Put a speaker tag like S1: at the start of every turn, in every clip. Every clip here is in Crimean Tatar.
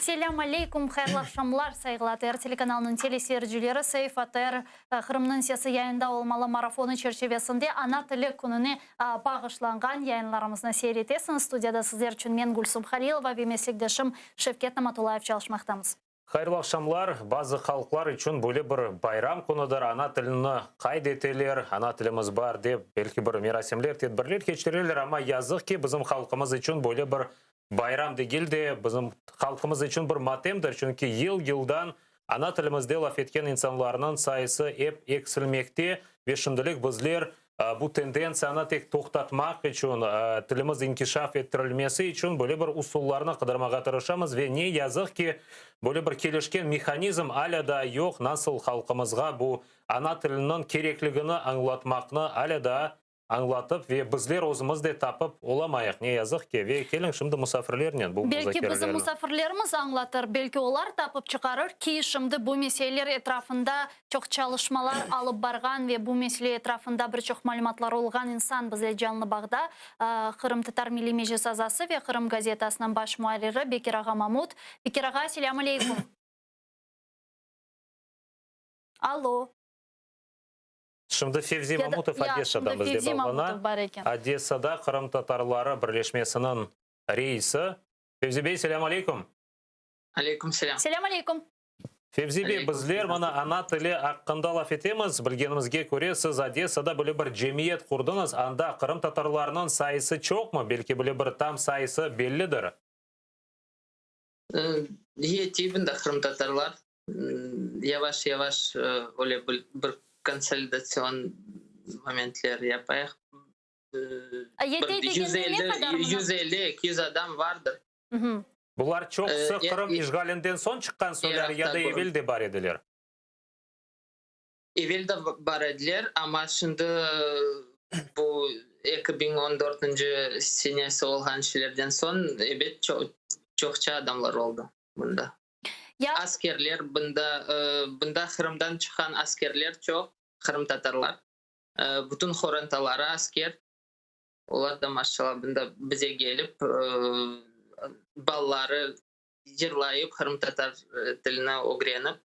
S1: Selâm aleykum, hayırlı aqşamlar, sayğılı ATR telekanalınıñ teleseyircileri. Saif ATR Qırımnıñ sesi yayında olmalı marafonı çerçivesinde Ana tili kününe bağışlanğan yayınlarımıznı seyir etesiñiz. Studiyada sizler içün men, Gülsum Halilova, ve meslekdeşim Şevket Namatullayev çalışmaqtamız.
S2: Hayırlı aqşamlar! Bazı halqlar içün böyle bir bayram künüdir, ana tilini qayd eteler, ana tilimiz bar dep, belki bir merasimler, tedbirler keçireler, amma yazıq ki, bizim halqımız içün böyle bir bayram degil de, bizim halqımız içün bir matemdir, çünki yıl-yıldan ana tilimizde laf etken insanlarnıñ sayısı ep eksilmekte ve şimdilik bizler Bu tendentsiyanı tek toqtatmaq içün, tilimiz inkişaf ettirilmesi içün böyle bir usullarnı qıdırmağa tırışamız ve ne yazıq ki, böyle bir kelişken mehanizm alâ daa yoq, nasıl halqımızğa bu ana tiliniñ kerekligini añlatmaqnı alâ daa añlatıp ve bizler özümiz de tapıp olamayıq, ne yazıq ki. Ve keliñ şimdi musafirlernen bu
S1: Belki bizim
S2: muzakerelerni.
S1: musafirlerimiz añlatır, belki olar tapıp çıqarır ki, şimdi bu meseleler etrafında Çoq çalışmalar alıp barğan ve bu mesele etrafında bir çoq malümatları olğan insan bizle canlı bağda, Qırımtatar Milliy Meclis azası ve Qırım gazetasınıñ baş muarriri Bekir ağa Mamut. Bekir ağa, selâm aleykum. Allo.
S2: Şimdi Fevzi Mamutov Odessadan bizde bağlana. Odessada qırımtatarları birleşmesiniñ reisi. Fevzi bey, selâm aleykum.
S3: Aleyküm selâm.
S1: Selâm aleykum.
S2: Fevzi bey, bizler mına ana tili aqqında laf etemiz. Bilgenimizge köre, siz Odessada böyle bir cemiyet qurdıñız. Anda qırımtatarlarnıñ sayısı çoqmı? Belki böyle bir tam sayısı bellidir?
S3: Yetiy bunda qırımtatarlar. Yavaş-yavaş öyle bir konsolidatsion momentler yapayıq.
S1: Yetiy degende ne qadar mına?
S3: 150-200 adam vardır.
S2: Bular çoqusı Qırım işğalinden soñ çıqqan soylar ya da evel de bar ediler?
S3: Evel de bar ediler, amma şimdi bu 2014-nci senesi olğan şeylerden soñ, ebet, çoqça adamlar oldı bunda. Askerler bunda, bunda Qırımdan çıqqan askerler çoq, qırımtatarlar, bütün qorantaları asker. Olar da maşallah bunda bize gelip, balaları yırlayıp, qırımtatar tilini ögrenip,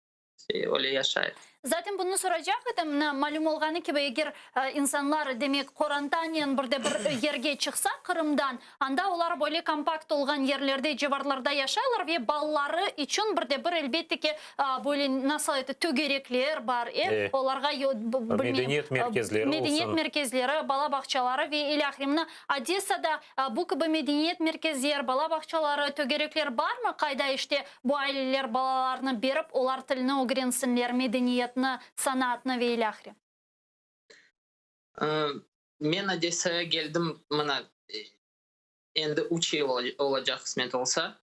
S3: öyle yaşay.
S1: Zaten bunı soracaq edim, mına, malüm olğanı kibi, eger insanlar, demek, qorantanen bir de bir yerge çıqsa Qırımdan, anda olar böyle kompakt olğan yerlerde, civarlarda yaşaylar ve balaları içün bir de bir, elbette ki, Böyle, nasıl ayta, tögerekler bar, e, olarğa, bilmeyim,
S2: Medeniyet merkezleri olsun.
S1: Medeniyet merkezleri, bala bağçaları ve ilâhre. Mına, Odessada bu kibi medeniyet merkezler, bala bağçaları, tögerekler barmı, qayda işte bu aileler balalarını berip, olar tilni ögrensinler, medeniyetni, sanatnı ve ilâhre?
S3: Men Odessaya geldim, mına, endi üç yıl olacaq, qısmet olsa.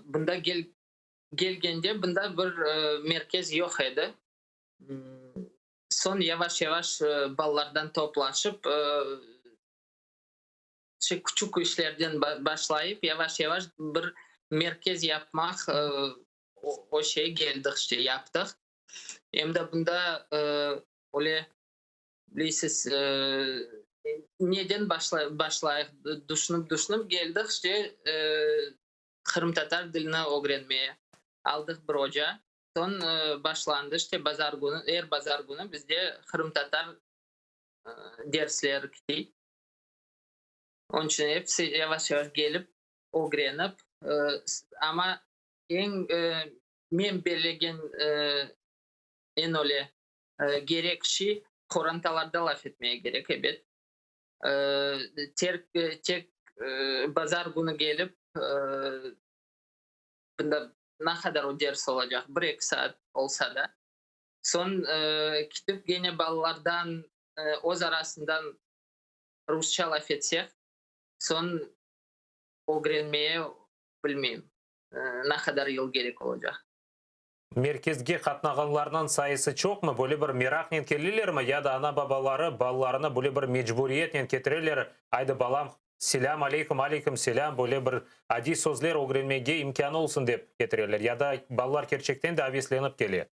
S3: Bunda Kelgende bunda bir merkez yoq edi. Soñ yavaş-yavaş balalardan toplaşıp, şu küçük işlerden başlayıp, yavaş-yavaş bir merkez yapmaq o şey keldik, işte, yaptıq. Em de bunda öyle, bilesiz, neden başlayıq düşünip-düşünip keldik, işte, Qırımtatar dilini ögrenmeye aldıq bir oca. Soñ başlandı, işte, bazar künü, er bazar künü bizde qırımtatar dersleri kete. Onıñ içün episi yavaş-yavaş kelip, ögrenip, amma eñ men bellegen eñ öyle kerek şey, qorantalarda laf etmege kerek, ebet. Tek bazar künü kelip, bunda ne qadar o ders olacaq, bir-eki saat olsa da, soñ ketip kene balalardan öz arasından rusça laf etsek, soñ ögrenmeye, bilmeyim, ne qadar yıl kerek olacaq.
S2: Merkezge qatnağanlarnıñ sayısı çoqmı? Böyle bir meraqnen kelilermi ya da ana-babaları balalarını böyle bir mecburiyetnen ketireler, aydı balam, selâm aleyküm, aleyküm selâm, böyle bir adiy sözler ögrenmege imkânı olsun dep ketireler ya da balalar kerçekten de aveslenip kele?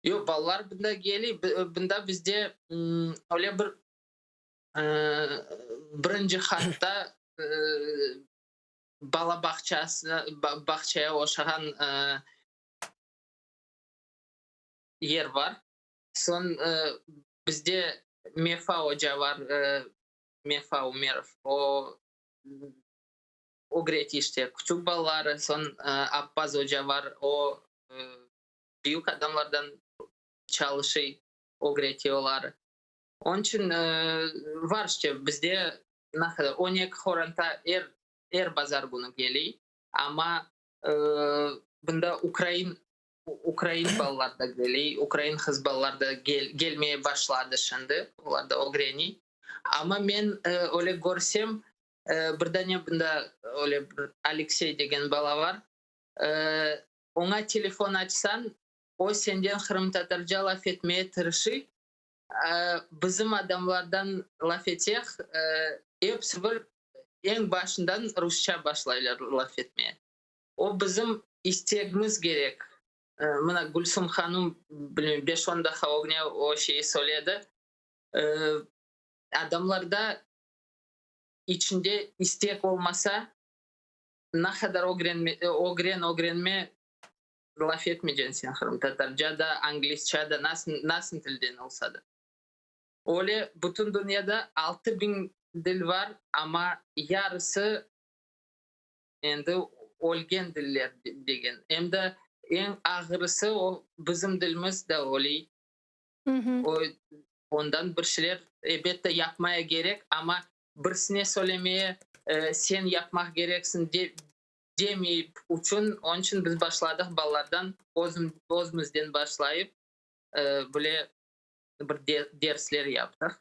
S3: Yoq, balalar bunda geliy, bunda bizde öyle bir birinci hatta. Bala bağçası, bağçaya oşağan yer bar. Soñ bizde Mefa oca bar, Mefa Umerov, o ögrete işte küçük balaları, soñ Appaz oca bar, o büyük adamlardan çalışıy, ögrete oları. Onıñ içün var işte bizde ne qadar, 12 qoranta er er bazar künü keliy, amma bunda ukrain ukrain balalar da keliy, ukrain qız balalar da kelmeye başladı şimdi, olar da ögreniy. Amma men öyle körsem, bir dane bunda öyle bir Aleksey degen bala bar, oña telefon açsañ, o senden qırımtatarca laf etmeye tırışıy, bizim adamlardan laf etsek, episi bir eñ başından rusça başlaylar laf etmeye. O bizim istegimiz kerek. Mına Gülsüm hanım, bilmeyim, beş-on daqqa ögüne o şeyi söyledi. Adamlarda içinde istek olmasa, ne qadar ögren, ögrenme, laf etmeyceksin sen qırımtatarca da, anglizca da, nasıl, nasıl tilden olsa da. Öyle bütün dünyada 6000 dil bar, amma yarısı endi ölgen diller degen. Em de eñ ağırısı o bizim dilimiz de öyle. O, ondan bir şeyler elbette yapmaya kerek, amma birisine söylemeye sen yapmaq kereksiñ de, demeyip içün, onıñ içün biz başladıq balalardan, özümizden başlayıp, böyle bir dersler yaptıq.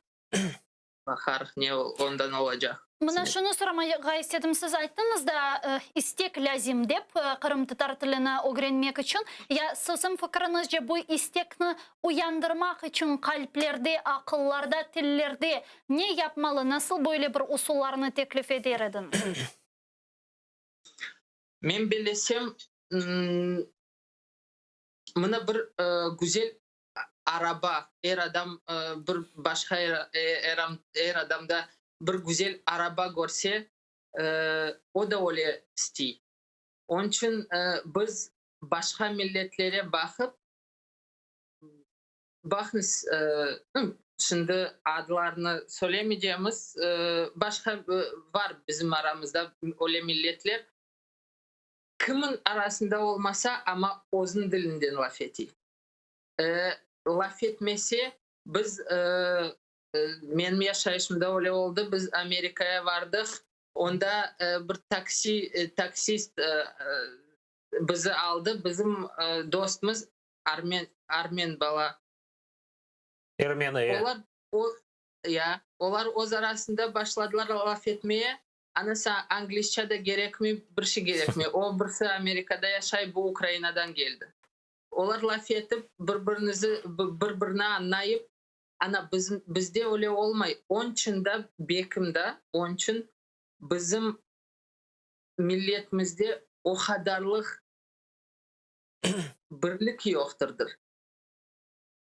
S3: Baqarıq ne ondan olacaq.
S1: Mına şunı soramağa istedim. Siz ayttıñız da, istek lâzim dep, qırımtatar tilini ögrenmek içün. Ya siziñ fikriñizce, bu istekni uyandırmaq içün qalplerde, aqıllarda, tillerde ne yapmalı, nasıl böyle bir usullarnı teklif eder ediñiz?
S3: Men bilesem, mına bir güzel araba, er adam bir başqa er adamda bir güzel araba körse, o da öyle istey. Onıñ içün biz başqa milletlere baqıp, baqıñız, şimdi adlarını söylemeycemiz, başqa bar bizim aramızda öyle milletler, kimin arasında olmasa, amma özüniñ dilinden laf ete. Laf etmese, biz, menim yaşayışımda öyle oldı, biz Amerikaya bardıq, onda bir taksi, taksist bizi aldı, bizim dostumız armen, armen bala.
S2: Ermeni.
S3: Olar, o, ya, olar öz arasında başladılar laf etmeye, anası anglizca da kerekmi, bir şey kerekmi. O birisi Amerikada yaşay, bu Ukrainadan keldi. Olar laf etip, bir-birinizi, bir-birini añlayıp, ana bizim, bizde öyle olmay. Onıñ içün de, bekim de, onıñ içün bizim milletimizde o qadarlıq birlik yoqtırdır.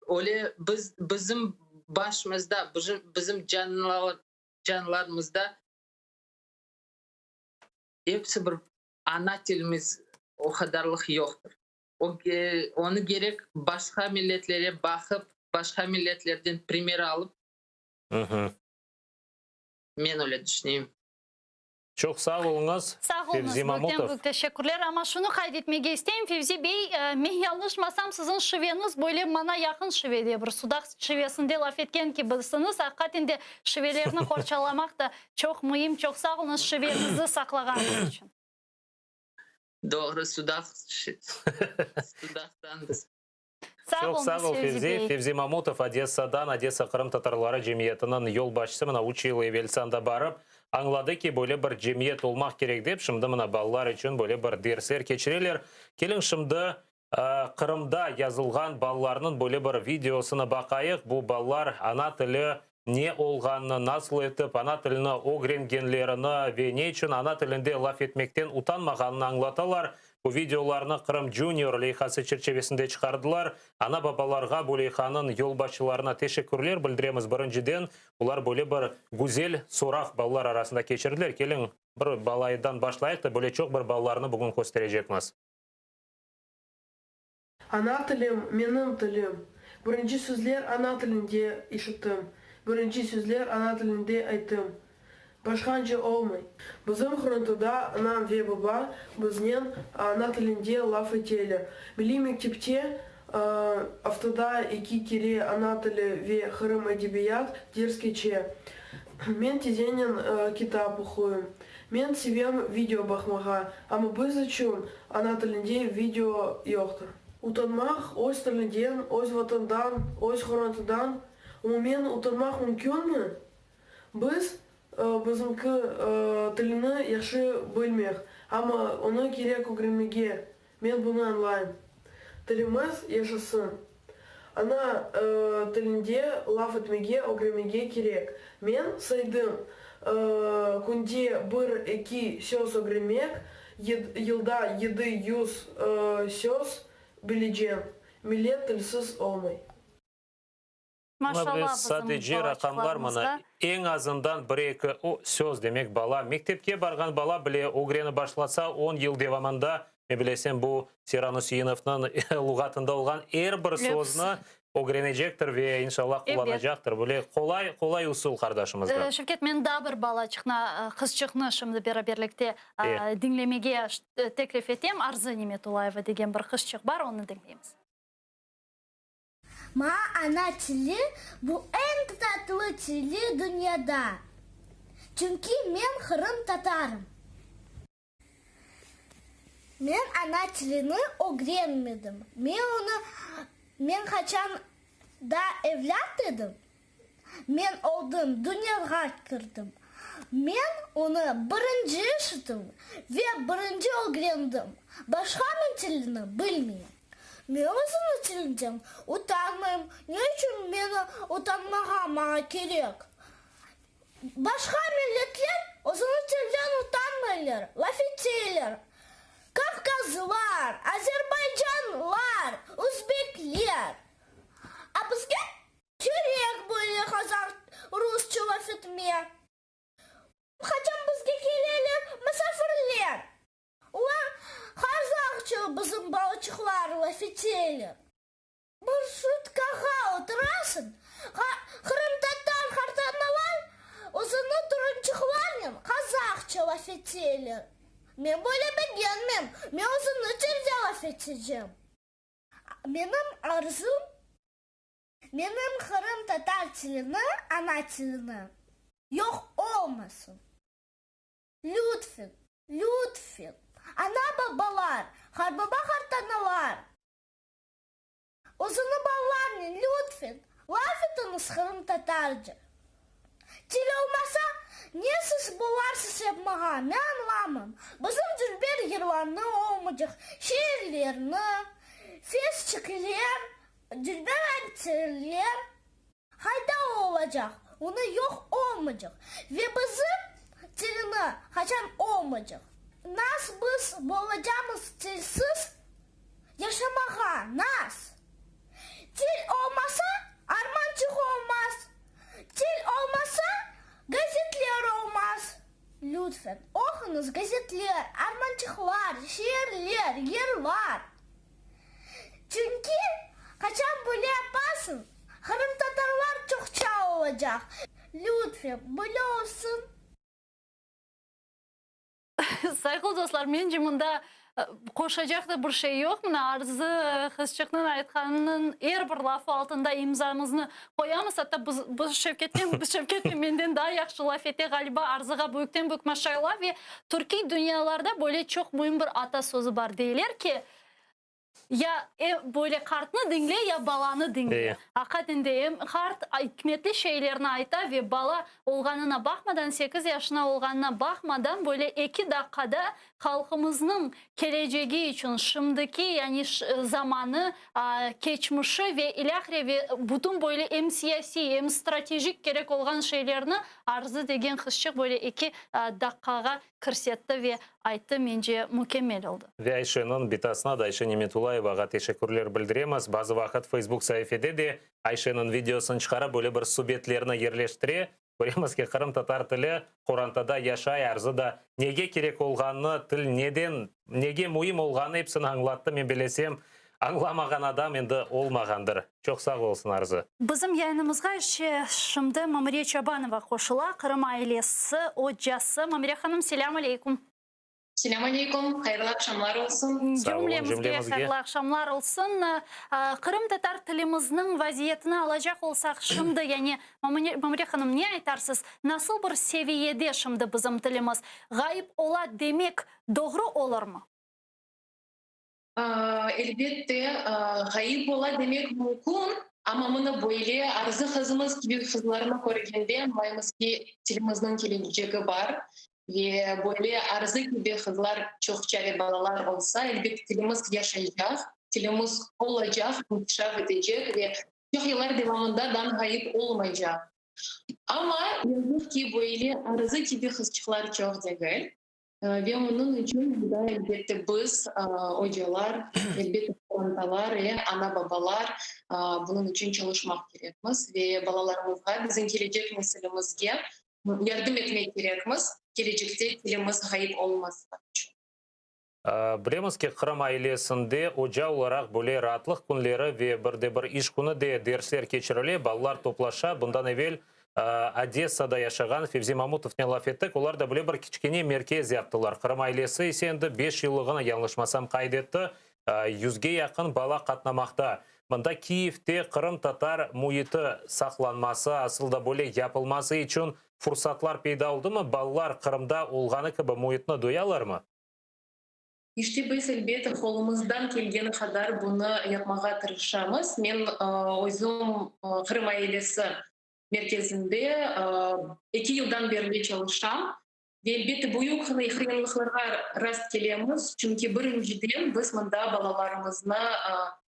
S3: Öyle biz, bizim başımızda, bizim, bizim canlar, canlarımızda episi bir ana tilimiz o qadarlıq yoqtır. O, onı kerek başqa milletlere baqıp, başqa milletlerden пример alıp, men öyle düşüneyim.
S2: Çoq sağ oluñız.
S1: Sağ oluñız.
S2: Fevzi
S1: Büyükten
S2: Mamutov.
S1: büyük teşekkürler. Amma şunı qayd etmege isteyim, Fevzi bey, men yañlışmasam, siziñ şiveñiz böyle maña yaqın şivede, bir Sudaq şivesinde laf etken kibisiñiz. Aqiqaten de şivelerni qorçalamaq da çoq müim. Çoq sağ oluñız şiveñizni saqlağanıñız içün.
S3: Doğru, Sudaq, Sudaqtan biz.
S1: Sağ
S2: Çoq sağ
S1: oluñız,
S2: ol,
S1: Fevzi
S2: Fevzi.
S1: bey.
S2: Fevzi Mamutov Odessadan, Odessa qırımtatarları cemiyetiniñ yolbaşçısı, mına 3 yıl evelsi anda barıp, añladı ki, böyle bir cemiyet olmaq kerek dep, şimdi mına balalar içün böyle bir dersler keçireler. Keliñ şimdi Qırımda yazılğan balalarnıñ böyle bir videosını baqayıq. Bu balalar ana tili ne olğanını, nasıl etip ana tilini ögrengenlerini ve ne içün ana tilinde laf etmekten utanmağanını añlatalar. Bu videolarnı Qırım Junior leyhası çerçevesinde çıqardılar. Ana-babalarğa, bu leyhanıñ yolbaşçılarına teşekkürler bildiremiz. Birinciden, olar böyle bir güzel sorav balalar arasında keçirdiler. Keliñ. Bir balaydan başlayıq da, böyle çoq bir balalarnı bugün kösterecekmiz.
S4: Ana tilim, menim tilim. Birinci sözler ana tilinde işittim, Birinci sözler ana tilinde ayttım. Başqance olmay. Bizim qorantada anam ve baba biznen ana tilinde laf eteler. Milliy mektepte aftada eki kere ana tili ve qırım edebiyat ders keçe. Men tizenen kitap oquyım. Men sevem video baqmağa, amma biz içün ana tilinde video yoqtır. Utanmaq öz tilinden, öz vatandan, öz qorantadan, umumen utanmaq mümkünmi? Biz bizimki tilini yahşı bilmeyik, amma onı kerek ögrenmege, men bunı añlayım. Tilimiz yaşasın. Ana tilinde laf etmege ögrenmege kerek. Men saydım, künde bir, eki söz ögrenmek, yılda 700 söz bilecem. Millet tilsiz olmay.
S2: Mına bile
S1: Maşallah bizim
S2: sadece raqamlar mına,
S1: balaçıqlarımızğa.
S2: eñ azından bir-eki söz, demek bala, mektepke barğan bala bile ögrenip başlasa, on yıl devamında, men bilesem, bu Seyran Üseinovnıñ luğatında olğan er bir sözni ögrenecektir ve inşallah qullanacaqtır. Böyle qolay, qolay usul qardaşımızda.
S1: Şevket, men daa bir balaçıqnı, qızçıqnı şimdi beraberlikte diñlemege teklif etem. Arzı Nimetulayeva degen bir qızçıq bar, onı diñleymiz.
S5: Maña ana tili, bu eñ tatlı tili dünyada, çünki men qırımtatarım. Men ana tilini ögrenmedim, men onı, men qaçan da evlât edim, Men oldım, dünyağa kirdim. Men onı birinci eşittim ve birinci ögrendim. Başqa men tilini bilmeyim. Men özümniñ tilimden utanmayım. Ne içün meni utanmağa maña kerek? Başqa milletler özüniñ tilden utanmaylar, laf eteyler. Kavkazlar, azerbaycanlar, özbekler. A bizge Kerek böyle hazar rusça laf etme. Qaçan bizge keleler musafirler, olar hazarca bizim balaçıqlar laf eteler. Marşrutkağa oturasıñ, qırımtatar qartanalar özüni torunçıqlarnen qazaqça laf eteler. Men böyle begenmem, men özüni tilde laf etecem. Menim arzum Menim qırımtatar tilini, ana tilini, yoq olmasın. Lütfen, lütfen, ana-babalar, qarbaba-qartanalar, özüni balalarnen lütfen laf etiñiz qırımtatarca. Til olmasa, ne siz bolarsız yapmağa, men añlamam. Bizim dülber yırlarnı olmaycaq, şiirlerni, fesçikler, Dülber anterler qayda olacaq, onı yoq olmaycaq ve bizim tilini qaçan olmaycaq. Nas biz bolacamız tilsiz yaşamağa, nas? Til olmasa, armançıq olmaz, til olmasa, gazetler olmaz. Lütfen, oquñız gazetler, armançıqlar, şiirler, yırlar. Çünki qaçan böyle yapasıñ, qırımtatarlar çoqça olacaq. Lütfen, böyle olsun.
S1: Sayğılı dostlar, mence mında qoşacaq da bir şey yoq. Mına Arzı qızçıqnıñ aytqanınıñ er bir lafı altında imzamıznı qoyamız. Atta biz, biz Şevketnen, Şevket menden daa yahşı laf ete ğaliba. Arzığa büyükten-büyük maşallah ve Türkiy dünyalarda böyle çoq müim bir ata sözü bar, deyler ki, ya böyle qartnı diñle, ya balanı diñle. Aqaten de em qart ikmetli şeylerni ayta ve bala olğanına baqmadan, sekiz yaşına olğanına baqmadan böyle eki daqqada halqımıznıñ kelecegi içün şimdiki, yani zamanı, keçmişi ve ilâhre ve bütün böyle em siyasiy, em stratejik kerek olğan şeylerni Arzı degen qızçıq böyle eki daqqağa kirsetti ve ayttı, mence, mükemmel oldı.
S2: Ve Ayşeniñ bitasına da, Ayşe Nimetulayevağa teşekkürler bildiremiz. Bazı vaqıt Facebook saifede de Ayşeniñ videosını çıqara, böyle bir subetlerni yerleştire. Köremiz ki, qırımtatar tili qorantada yaşay, Arzı da nege kerek olğanını, til neden, nege müim olğanını episini añlattı, men bilesem, añlamağan adam endi olmağandır. Çoq sağ olsun, Arzı.
S1: Bizim yayınımızğa işe şimdi Mamure Çabanova qoşula, Qırım ailesi ocası. Mamure hanım, selâm aleyküm.
S6: Selâm aleyküm, hayırlı aqşamlar olsun.
S2: Sağ olun,
S1: Cümlemizge
S2: cümlemizge.
S1: hayırlı aqşamlar olsun. Qırımtatar tilimizniñ vaziyetini alacaq olsaq şimdi, yani Mamure hanım, ne aytarsız, nasıl bir seviyede şimdi bizim tilimiz? Ğayıp ola demek doğru olurmı?
S6: Elbette, ğayıp ola demek mümkün, amma mına böyle Arzı qızımız kibi qızlarnı körgende añlaymız ki, tilimizniñ kelecegi bar ve böyle Arzı kibi qızlar çoqça ve balalar olsa, elbette, tilimiz yaşaycaq, tilimiz olacaq, inkişaf etecek ve çoq yıllar devamında dan ğayıp olmaycaq. Amma, yazıq ki, böyle Arzı kibi qızçıqlar çoq degil. Ve onıñ içün bunda, elbette, biz, ocalar, elbette, qorantalar, ana-babalar bunıñ içün çalışmaq kerekmiz ve balalarımızğa, bizim kelecek nesilimizge yardım etmek kerekmiz, kelecekte tilimiz ğayıp olması içün.
S2: Bilemiz ki, Qırım ailesinde oca olaraq böyle raatlıq künleri ve bir de bir iş künü de dersler keçirile, balalar toplaşa. Bundan evel Odessada yaşağan Fevzi Mamutovnen laf ettik, olar da böyle bir kiçkene merkez yaptılar. Qırım ailesi ise endi beş yıllığını, yañlışmasam, qayd etti, yüzge yaqın bala qatnamaqta. Mında Kiyevde qırımtatar müiti saqlanması, asıl da böyle yapılması içün fursatlar peyda oldımı? Balalar Qırımda olğanı kibi müitni duyalarmı?
S6: İşte biz, elbette, qolumızdan kelgeni qadar bunı yapmağa tırışamız. Men özüm Qırım ailesi merkezinde eki yıldan berli çalışam. Ve, elbette, büyük qıyınlıqlarğa rast kelemiz, çünki, birinciden, biz mında balalarımıznı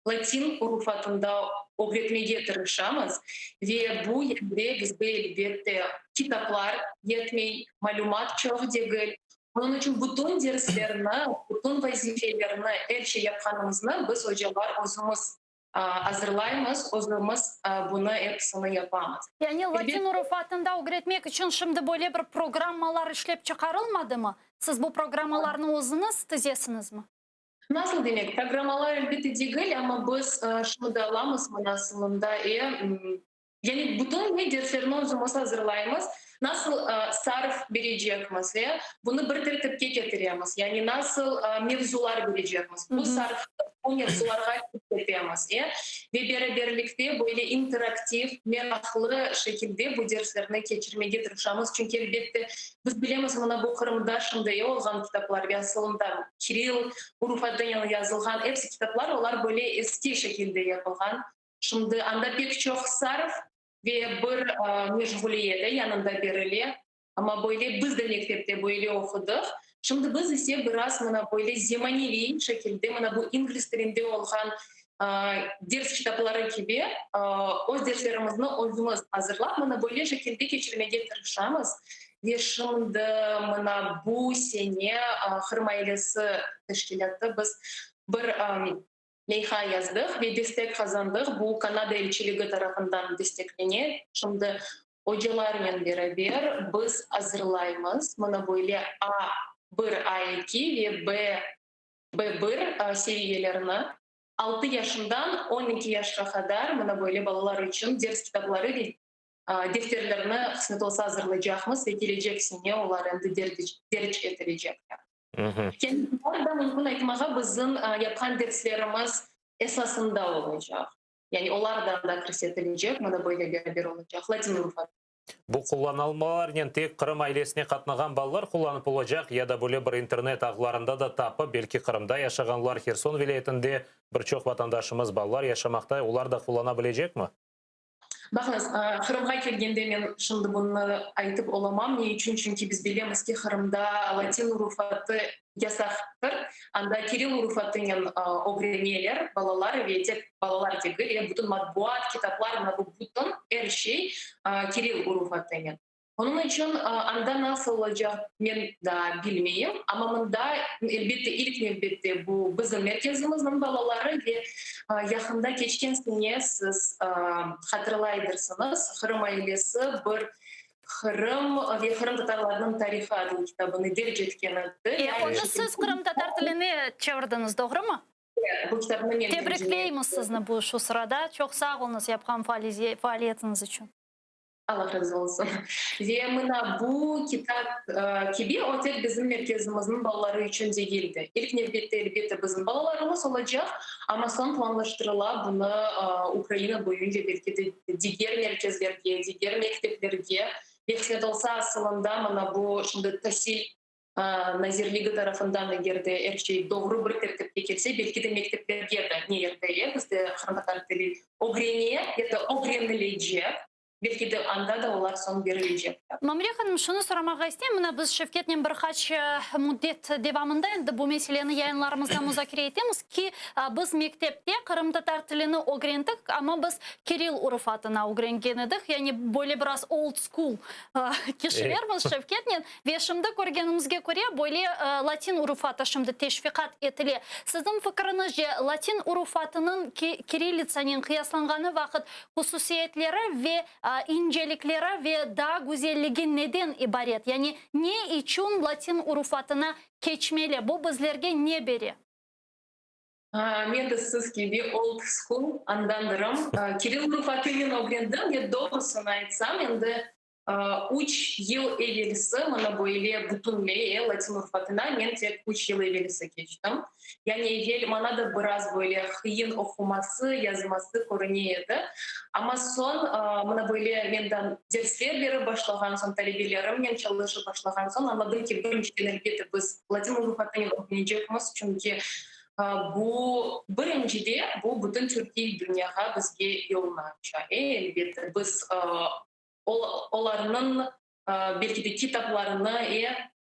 S6: latin urufatında ögretmege tırışamız ve bu yerde bizde, elbette, kitaplar yetmey, malümat çoq degil. Onıñ içün bütün derslerni, bütün vazifelerni, er şey yapqanımıznı biz, ocalar, özümiz azırlaymız, özümiz bunı episini yapamız.
S1: Yani latin urufatında ögretmek içün şimdi böyle bir programmalar işlep çıqarılmadımı? Siz bu programmalarnı özüñiz tizesiñizmi?
S6: Nasıl demek? Programmalar elbette degil, amma biz şunı da alamız manasılında, e, yani bütün ne derslerni özümiz azırlaymız, nasıl sarf berecekmiz, e, bunı bir tertipke ketiremiz, yani nasıl mevzular berecekmiz, bu sarfnı bu mevzularğa kirsetemiz, e, ve beraberlikte böyle interaktiv, meraqlı şekilde bu derslerni keçirmege tırışamız, çünki, elbette, Biz bilemiz, mına bu Qırımda şimdi olğan kitaplar ve asılında kirill urufatınen yazılğan episi kitaplar, olar böyle eski şekilde yapılğan. Şimdi anda pek çoq sarf ve bir meşğuliyet yanında berile. Amma böyle biz de mektepte böyle oqudıq. Şimdi biz ise biraz mına böyle zemaneviy şekilde, mına bu ingliz tilinde olğan ders kitapları kibi öz derslerimizni özümiz azırlap, mına böyle şekilde keçirmege tırışamız. Ve şimdi mına bu sene Qırım ailesi teşkilâtı biz bir leyha yazdıq ve destek qazandıq. Bu Kanada elçiligi tarafından desteklene. Şimdi ocalarnen beraber biz azırlaymız mına böyle A bir, A eki ve B B bir seviyelerini altı yaşından 12 yaşqa qadar mına böyle balalar içün ders kitapları ve defterlerni qısmet olsa azırlaycaqmız ve kelecek sene olar endi derc etilecekler. Yani bular da mümkün aytmağa bizim yapqan derslerimiz esasında olacaq. Yani olar da anda kirsetilecek, mına böyle beraber olacaq latin urufatı.
S2: Bu qullanılmalarnen tek Qırım ailesine qatnağan balalar qullanıp olacaq ya da böyle bir internet ağlarında da tapıp, belki Qırımda yaşağanlar, Herson vilâyetinde bir çoq vatandaşımız, balalar yaşamaqta, olar da qullana bilecekmi?
S6: Baqıñız, Qırımğa kelgende men şimdi bunı aytıp olamam. Ne içün? Çünki biz bilemiz ki, Qırımda latin urufatı yasaqtır. Anda kirill urufatınen ögreneler balalar ve tek balalar degil, e, bütün matbuat, kitaplar, mına bu bütün er şey kirill urufatınen. Onıñ içün anda nasıl olacaq men daa bilmeyim, amma mında, elbette, ilk nevbette bu bizim merkezimizniñ balaları ve yaqında keçken sene siz hatırlaydırsıñız, Qırım ailesi bir. Qırım ve qırımtatarlarnıñ tarihı adlı kitabını derc etken edi.
S1: Onı siz qırımtatar tiline çevirdiñiz, doğrumı?
S6: Bu kitabnı men tercime ettim.
S1: Tebrikleymiz sizni bu şu sırada. Çoq sağ oluñız yapqan faaliyetiñiz içün.
S6: Allah razı olsun. Ve mına bu kitap kibi o tek bizim merkezimizniñ balaları içün degildi. İlk nevbette, elbette, bizim balalarımız olacaq, amma soñ planlaştırıla bunı Ukraina boyunca, belki de diger merkezlerge, diger mekteplerge ve qısmet olsa, asılında mına bu şimdi tasil Nazirligi tarafından eger de er şey doğru bir tertipke kelse, belki de mekteplerge de, ne yerde, bizde qırımtatar tili ögrene ya da ögrenilecek, belki de anda da olar soñ berilecekler.
S1: Mamure hanım, şunı soramağa isteyim, mına biz Şevketnen bir qaç müddet devamında endi bu meseleni yayınlarımızda muzakere etemiz ki, biz mektepte qırımtatar tilini ögrendik, amma biz kiril urufatına ögrengen edik, yani böyle biraz old school kişilermiz Şevketnen. Ve şimdi körgenimizge köre, böyle latin urufatı şimdi teşviqat etile. Siziñ fikiriñizce, latin urufatınıñ kirillitsanen qıyaslanğanı vaqıt hususiyetleri ve incelikleri ve daa güzelligi neden ibaret? Yani ne içün latin urufatına keçmeli? Bu bizlerge ne bere?
S6: Men de siz kibi old school andandırım. Kirill urufatınen ögrendim ve doğrusını aytsam, endi Üç yıl evelsi mına böyle bütünley latin urufatına men tek üç yıl evelsi keçtim. Yani evel maña da biraz böyle qıyın oquması, yazması körüne edi. Amma soñ mına böyle menden dersler berip başlağan soñ, talebelerimnen çalışıp başlağan soñ añladım ki, birinciden, elbette, biz latin urufatınen ögrenecekmiz, çünki bu, birincide, bu bütün türkiy dünyağa bizge yolnı aça. Elbette, biz Olarnıñ, belki de, kitaplarını,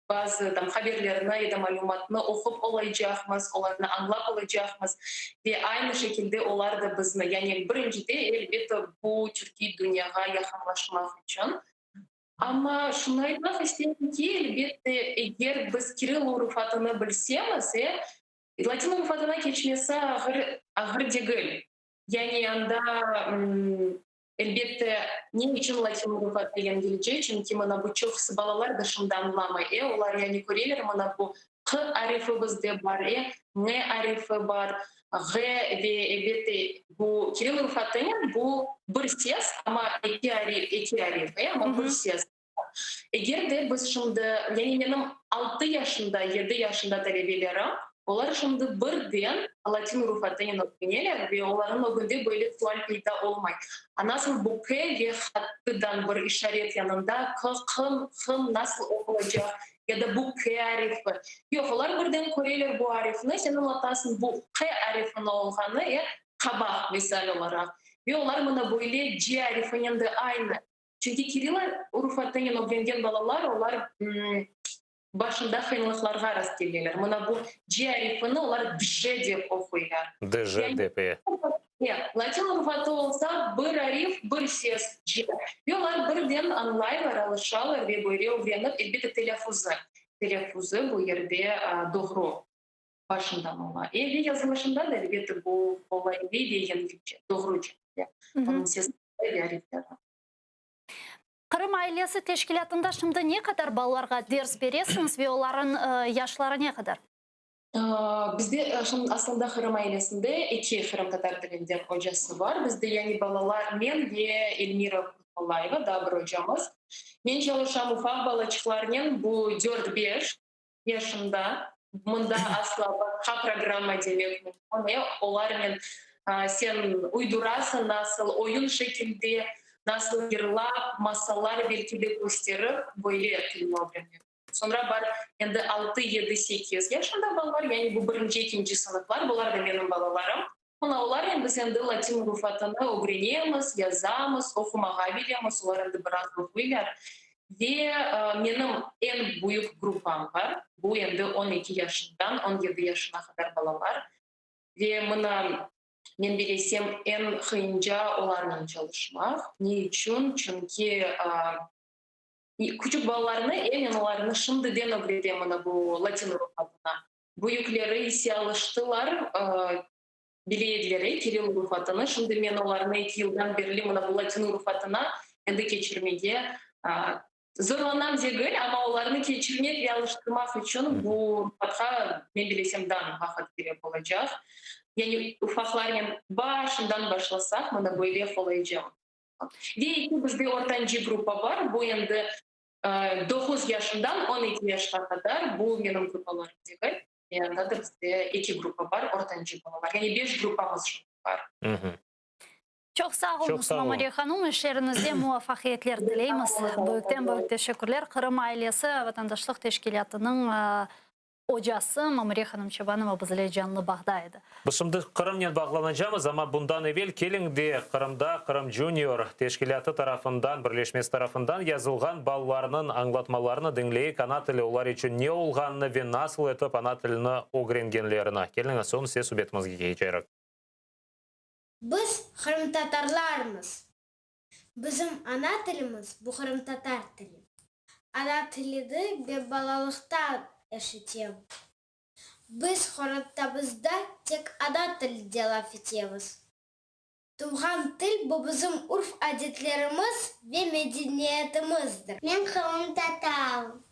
S6: bazı tam haberlerini ya da malümatnı oqup olacaqmız, olarnı añlap olacaqmız ve aynı şekilde olar da bizni, yani birincide, elbette, bu türkiy dünyağa yaqınlaşmaq içün. Amma şunı aytmaq isteyim ki, elbette, eger biz kiril urufatını bilsemiz, latin urufatına keçmesi ağır, ağır degil. Yani anda, elbette, ne içün latin urufatı yengilce? Çünki mına bu çoqusı balalar da şimdi añlamay, e, olar yani köreler, mına bu q arifi bizde bar, e, ñ arifi bar, ğ ve, elbette, bu kiril urufatınen bu bir ses, amma eki arif, eki arif, e, amma bir ses. Eger de biz şimdi, yani menim altı yaşında, yedi yaşında talebelerim, olar şimdi birden latin urufatınen ögreneler ve olarnıñ ögünde böyle sual peyda olmay, A nasıl bu k ve hattıdan bir işaret yanında k, qım, hım nasıl oqulacaq ya da bu k arifi? Yoq, olar birden köreler bu arifni, sen añlatasıñ bu k arifini olğanı, e, qabaq, misal olaraq. Ve olar mına böyle c arifinen de aynı. Çünki kiril urufatınen ögrengen balalar, olar başında qıyınlıqlarğa rastkeleler. Mına bu c arifini olar dj dep oquylar.
S2: Dj dep, e.
S6: E, latin urufatı olsa, bir arif, bir ses, c. Ve olar birden añlaylar, alışalar ve böyle ögrenip, elbette, telâffuzı, telâffuzı bu yerde doğru başından ola. E, ve yazılışında da, elbette, bu qolaylı ve yengilce, doğruca. Onıñ sesi ve arifleri.
S1: Qırım ailesi teşkilâtında şimdi ne qadar balalarğa ders beresiñiz ve olarıñ yaşları ne qadar?
S6: Bizde aslında Qırım ailesinde eki qırımtatar tilinden ocası bar. Bizde yani balalar men ve Elmira Kurtullayeva, daa bir ocamız. Men çalışam ufaq balaçıqlarnen, bu dört-beş yaşında. Mında asla başqa programma demek mümkün. Olarnen sen uydurasıñ nasıl oyun şekilde, nasıl yırlap, masallar belki de kösterip, böyle tilni ögrenmek. Soñra bar endi altı, yedi, sekiz yaşında balalar, yani bu birinci, ekinci sınıflar, bular da menim balalarım. Mına olarnen biz endi latin urufatını ögrenemiz, yazamız, oqumağa bilemiz, olar endi biraz oquylar. Ve menim eñ büyük gruppam bar, bu endi 12 yaşından 17 yaşına qadar balalar. Ve mına men bilesem, eñ qıyınca olarnen çalışmaq. Ne içün? Çünki küçük balalarnı, e, men olarnı şimdiden ögretem mına bu latin urufatına. Büyükleri ise alıştılar, bile ediler, e, kiril urufatını. Şimdi men olarnı eki yıldan berli mına bu latin urufatına endi keçirmege. Zorlanam degil, amma olarnı keçirmek ve alıştırmaq içün bu luğatqa, men bilesem, vaqıt kerek olacaq. Yani ufaqlarnen başından başlasaq, mına böyle qolayca olur. Ve eki bizde ortancı gruppa bar, bu endi doquz yaşından 12 yaşqa qadar, bu menim gruppalarım degil. Ve anda da bizde eki gruppa bar, ortancı balalar. Yani beş gruppamız şimdi bar.
S1: Çoq sağ oluñız, Mamuriye hanum, işleriñizde muvafaqiyetler tileymiz. Büyükten-büyük teşekkürler. Qırım ailesi vatandaşlıq teşkilâtınıñ ocası Mamuriye hanım Çabanova bizle canlı bağda edi.
S2: Biz şimdi Qırımnen bağlanacamız, amma bundan evel keliñ de Qırımda Qırım Junior teşkilâtı tarafından, birleşmesi tarafından yazılğan balalarnıñ añlatmalarını diñleyik, ana tili olar içün ne olğanını ve nasıl etip ana tilini ögrengenlerini. Keliñiz, soñ ise subetimizge keçerik.
S5: Biz qırımtatarlarmız. Bizim ana tilimiz, bu qırımtatar tili. Ana tilini men balalıqtan eşitem. Biz qorantamızda tek ana tilinde laf etemiz. Tuvğan til, bu bizim urf-adetlerimiz ve medeniyetimizdir. Men qırımtatarım.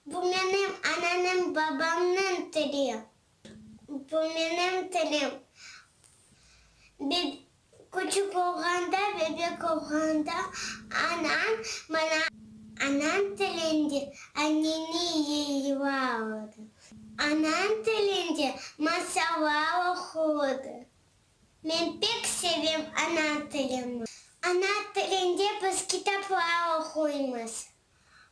S5: Bu menim ananıñ, babamnıñ tili. Bu menim tilim. Küçük olğanda, bebek olğanda anam maña anam tilinde anneni yırlardı. Anam tilinde masallar oqurdı. Men pek sevem ana tilimi. Ana tilinde biz kitaplar oquymız.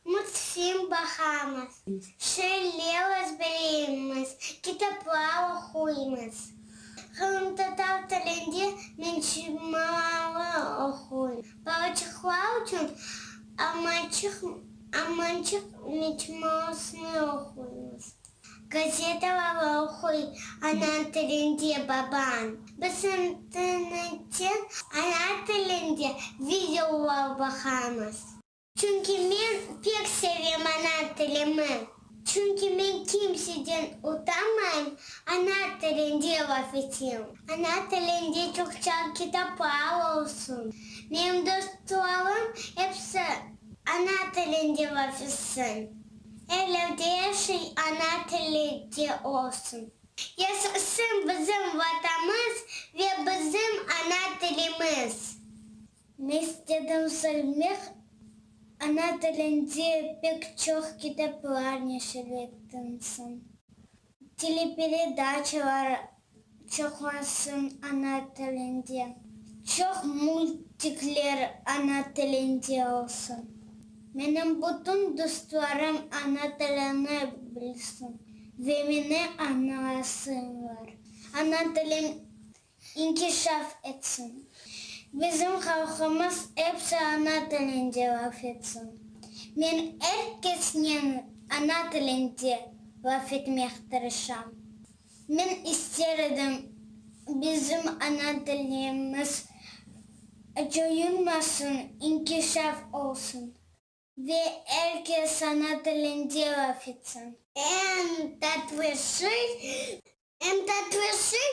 S5: Multfilm baqamız, şiirler ezberleymiz, kitaplar oquymız. Qırımtatar tilinde mecmualar oquyım. Balaçıqlar içün Almançıq, Almançıq mecmuasını oquymız. Gazetalar oquy ana tilinde babam. Biz internetten ana tilinde videolar baqamız. Çünki men pek sevem ana tilimi. Çünki men kimseden utanmayım, ana tilinde laf etem. Ana tilinde çoqça kitaplar olsun. Menim dostlarım episi ana tilinde laf etsin. Evlerde er şey ana tilinde olsun. Yaşasın bizim Vatanımız ve bizim ana tilimiz! Men istedim söylemek, ana tilinde pek çoq kitaplar neşir etilsin, teleperedaçalar çoqlansın ana tilinde, çoq multikler ana tilinde olsun. Menim bütün dostlarım ana tilini bilsin ve meni añlasınlar. Ana tilim İnkişaf etsin. Bizim halqımız epsi ana tilinde laf etsin. Men er kesnen ana tilinde laf etmek tırışam. Men ister edim, bizim ana tilimiz coyulmasın, inkişaf olsun. Ve er kes ana tilinde laf etsin. Eñ tatlı şey, eñ tatlı şey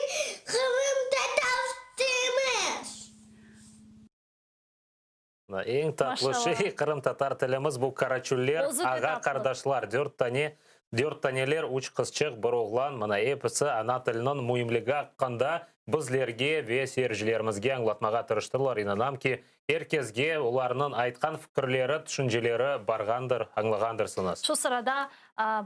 S5: qırımtatar tilimiz.
S2: Eñ tatlı şey qırımtatar tilimiz, bu Karaçüller, ağa-qardaşlar, dört tane, dört taneler, üç qızçıq, bir oğlan, mına episi ana tiliniñ müimligi aqqında bizlerge ve seyircilerimizge añlatmağa tırıştılar. İnanam ki, Er kesge olarnıñ aytqan fikirleri, tüşünceleri barğandır, añlağandırsıñız.
S1: Şu sırada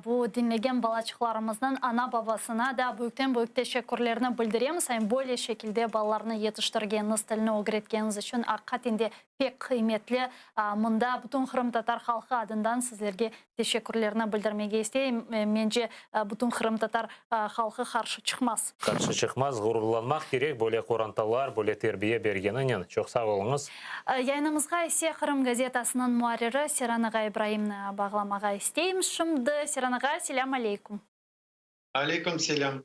S1: bu diñlegen balaçıqlarımıznıñ ana-babasına da büyükten-büyük teşekkürlerni bildiremiz. Em böyle şekilde balalarnı yetiştirgeniñiz, tilni ögretkeniñiz içün aqiqaten de pek qıymetli. Mında bütün qırımtatar halqı adından sizlerge Teşekkürlerni bildirmege isteyim. Mence, bütün qırımtatar halqı qarşı çıqmaz.
S2: Qarşı çıqmaz, ğururlanmaq kerek böyle qorantalar, böyle terbiye bergeninen. Çoq sağ oluñız.
S1: Yayınımızğa ise Qırım gazetasınıñ muarriri Seyran ağa İbraimni bağlamağa isteyim şimdi. Seyran ağa, selâm aleyküm.
S7: Aleyküm selâm.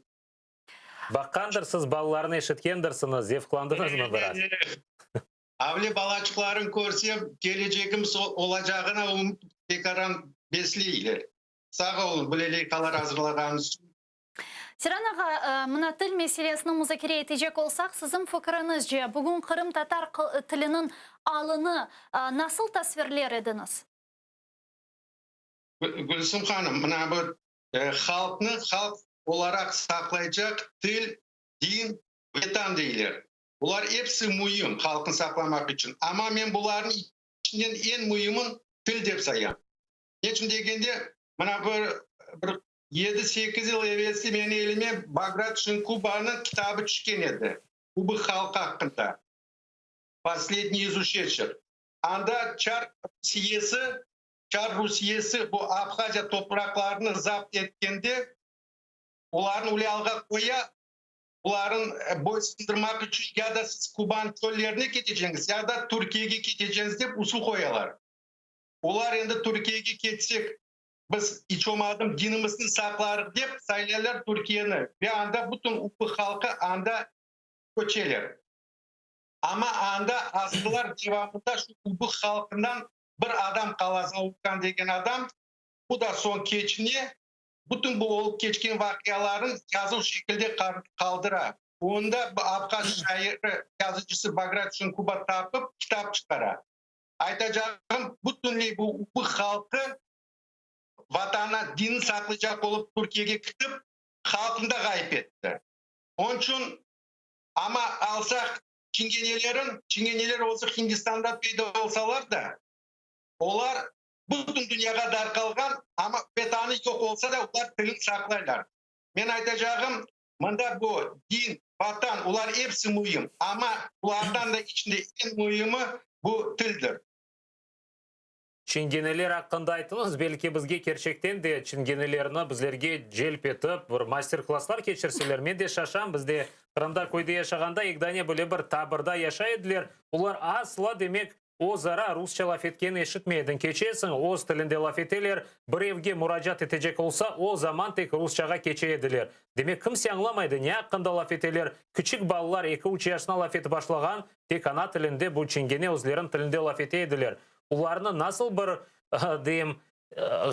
S2: Baqqandırsız, balalarnı eşitkendirsiñiz, zevqlandıñızmı biraz?
S7: Avle balaçıqların körsem, kelecegimiz olacağına ümüt tekaran besleyler. Sağ olun, böyle leyhalar azırlağanıñız içün.
S1: Seyran ağa, mına til meselesini muzakere etecek olsaq, siziñ fikriñizce, bugün qırımtatar tiliniñ alını nasıl tasvirler ediñiz?
S7: Gülsüm hanım, mına bu halqnı halq olaraq saqlaycaq til, din, Vetan deyler. Bular episi müim halqnı saqlamaq içün. Amma men bularnıñ içinden eñ müimin til dep sayam. Neçün degende, mına bir bir yedi-sekiz yıl evelsi menim elime Bagrat Şinkubanıñ kitabı tüşken edi, Ubıh halqı aqqında, Posledniy iz uşedşih. Anda çar Rusiyesi, çar Rusiyesi bu Abhaziya topraqlarını zapt etkende, olarnı öyle alğa qoya, Buların boysundırmaq içün ya da siz Kuban çöllerine keteceñiz, ya da Türkiyege keteceñiz dep usul qoyalar. Olar endi Türkiyege ketsek, biz iç olmadım dinimizni saqlarıq dep saylaylar Türkiyeni ve anda bütün ufıq halqı anda köçeler. Amma anda asırlar devamında şu ubıq halqından bir adam qala, Zaurkan degen adam, bu da soñ keçine, bütün bu olıp keçken vaqialarnı yazuv şekilde qaldıra. Onda bu abhaz şairi, yazıcısı Bagrat Şinkuba tapıp, kitap çıqara. Aytacağım, bütünley bu ubıq halqı Vatanı, dinini saqlaycaq olıp Türkiyege kitip, halqını da ğayıp etti. Onıñ içün, amma alsaq çingenelerin, çingeneler özü Hindistanda peyda olsalar da, olar bütün dünyağa darqalğan, amma Vetanı yoq olsa da, olar tilini saqlaylar. Men aytacağım, mında bu din, Vatan, olar episi müim, amma bulardan da içinde eñ müimi bu tildir.
S2: Çingeneler aqqında ayttıñız, belki bizge kerçekten de çingenelerni bizlerge celp etip, bir master-klasslar keçirseler, men de şaşam, bizde Qırımda köyde yaşağanda ekdane böyle bir tabırda yaşay ediler, olar asla demek özara rusça laf etkenini eşitmey ediñ, keçesiñ, öz tilinde laf eteler, birevge muracaat etecek olsa, o zaman tek rusçağa keçe ediler. Demek, kimse añlamaydı, ne aqqında laf eteler, kiçik balalar eki-üç yaşına laf etip başlağan, tek ana tilinde, bu çingene özleriniñ tilinde laf ete ediler. Olarnıñ nasıl bir, deyim,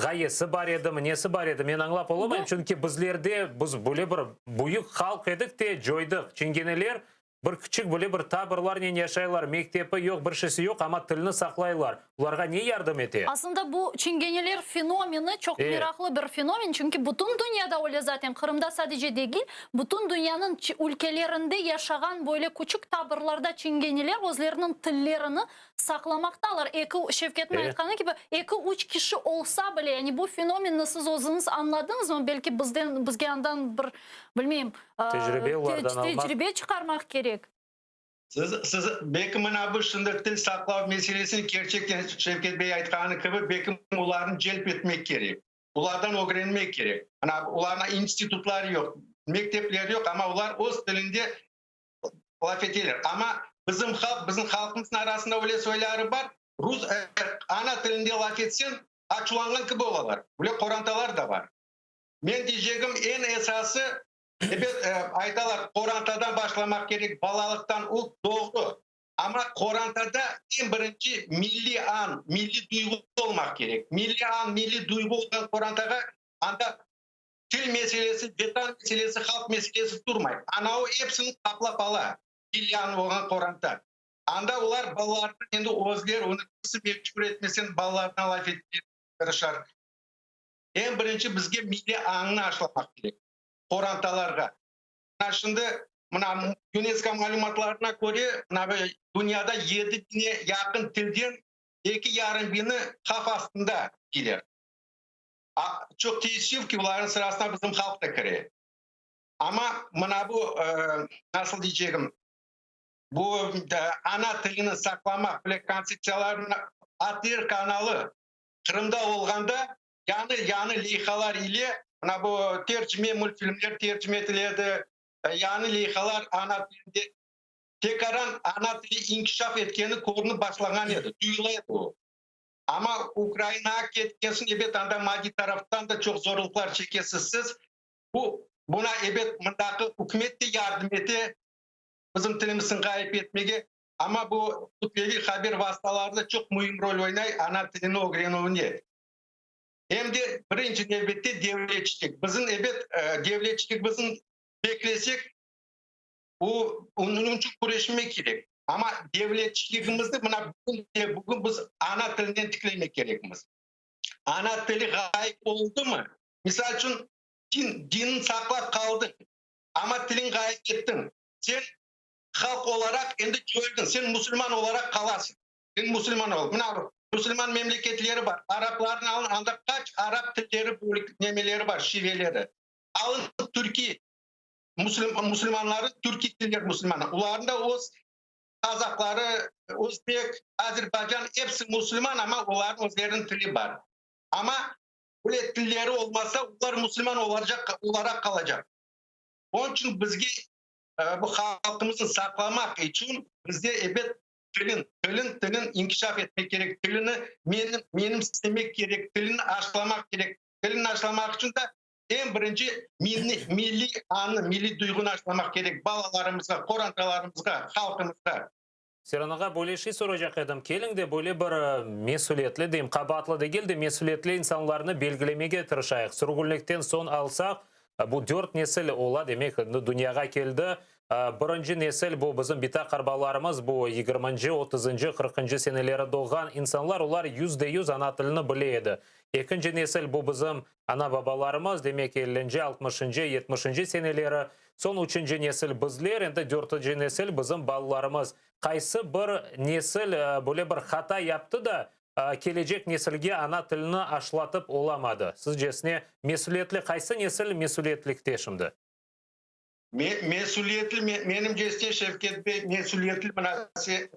S2: ğayesi bar edimi, nesi bar edi, men añlap olamayım, çünki bizlerde, biz böyle bir büyük halq edik de, coydıq. Çingeneler bir kiçik böyle bir taborlarnen yaşaylar, mektepi yoq, bir şeysi yoq, amma tilni saqlaylar. Olarğa ne yardım ete?
S1: Aslında bu çingeneler fenomeni çoq meraqlı bir fenomen, çünki bütün dünyada öyle zaten, Qırımda sadece degil, bütün dünyanıñ ülkelerinde yaşağan böyle küçük taborlarda çingeneler özleriniñ tillerini saqlamaqtalar. Eki, Şevketniñ aytqanı kibi, eki, üç kişi olsa bile, yani bu fenomenni siz özüñiz añladıñızmı? Belki bizden, bizge andan bir, bilmeyim,
S2: Tecribe olardan almaq.
S1: tecribe çıqarmaq kerek.
S7: Siz, siz, belki mına bu şimdi til saqlav meselesini kerçekten Şevket bey aytqanı kibi, belki olarnı celp etmek kerek. Olardan ögrenmek kerek. Mına olarnıñ institutları yoq, mektepleri yoq, amma olar öz tilinde laf eteler. Amma bizim halq, bizim halqımıznıñ arasında öyle soyları bar, rus, ana tilinde laf etseñ, açuvlanğan kibi olalar. Böyle qorantalar da bar. Men deycegim, eñ esası, ebet, aytalar, qorantadan başlamaq kerek, balalıqtan, o doğru. Amma qorantada eñ birinci milliy añ, milliy duyğu olmaq kerek. Milliy añ, milliy duyğu olğan qorantağa anda Til meselesi, Vetan meselesi, halq meselesi turmay. Ana o epsini qaplap ala, milliy olğan qoranta. Anda olar balalarına endi özleri, onı kimse mecbur etmesen, balalarına laf etmege tırışar. Eñ birinci bizge milliy añnı aşlamaq kerek qorantalarğa. Mına şimdi, mına UNESCO malümatlarına köre, mına dünyada yedi biñe yaqın tilden eki yarım biñi havf astında deyler. Çoq teessüf ki, bularnıñ sırasına bizim halq da kire. Amma mına bu, nasıl deycegim, bu ana tilini saqlamaq bile kontseptsiyalarını ATR kanalı Qırımda olğanda yañı-yañı leyhalar ile mına bu tercime, multfilmler tercime etile edi, yañı leyhalar ana tilinde tekaran ana tili inkişaf etkeni körünip başlağan edi, duyula edi o. Amma Ukrainağa ketken soñ, ebet, anda maddiy taraftan da çoq zorluqlar çekesiz siz. Bu, buna, ebet, mındaki ükümet de yardım ete, bizim tilimizni ğayıp etmege. Amma bu kütleviy haber vastaları da çoq müim rol oynay ana tilini ögrenüvinde. Em de birinci nevbette devletçilik. Bizim, ebet, devletçilik bizim beklesek, o, onıñ içün küreşmek kerek. Amma devletçiligimizni mına bugün de bugün biz ana tilinen tiklemek kerekmiz. Ana tili ğayıp oldımı, misal içün, din, dinni saqlap qaldıñ, amma tiliñ ğayıp ettiñ, sen halq olaraq endi coydıñ, sen musulman olaraq qalasıñ. Sen musulman ol. Mına musulman memleketleri bar, araplarnı alın, anda qaç arap tilleri bölük nemeleri bar, şiveleri. Alın türkiy musulmanları, türkiy tiller musulmanı. Olarnıñ da öz qazaqları, özbek, azerbaycan, episi musulman, amma olarnıñ özleriniñ tili bar. Amma böyle tilleri olmasa, olar musulman olaraq qalacaq. Onıñ içün bizge bu halqımıznı saqlamaq içün bizde ebet tilin, tilin, tilin inkişaf etmek kerek, tilini menimsemek kerek, tilini aşlamaq kerek. Tilini aşlamaq içün de eñ birinci milliy añnı, milliy duyğunı aşlamaq kerek balalarımızğa, qorantalarımızğa, halqımızğa.
S2: Seren ağa, böyle şey soracaq edim, keliñ de böyle bir mesülietli, deyim, qabaatlı degil de, mesülietli insanlarnı belgilemege tırışayıq. Sürgünlikten soñ alsaq, bu dört nesil ola, demek, endi dünyağa keldi. Birinci nesil, bu bizim bita-qarbalarımız, bu yigirminci, otuzıncı, qırqıncı seneleri doğğan insanlar, olar 100% ana tilini bile edi. Ekinci nesil, bu bizim ana-babalarımız, demek, ellinci, altmışıncı, yetmişinci seneleri. Soñ üçünci nesil bizler, endi dörtünci nesil bizim balalarımız. Qaysı bir nesil böyle bir hata yaptı da, kelecek nesilge ana tilini aşlatıp olamadı? Sizcesine, mesüliyetli qaysı nesil mesüliyetlikte şimdi?
S7: Mesüliyetli, menimcesine, Şevket bey, mesüliyetli mına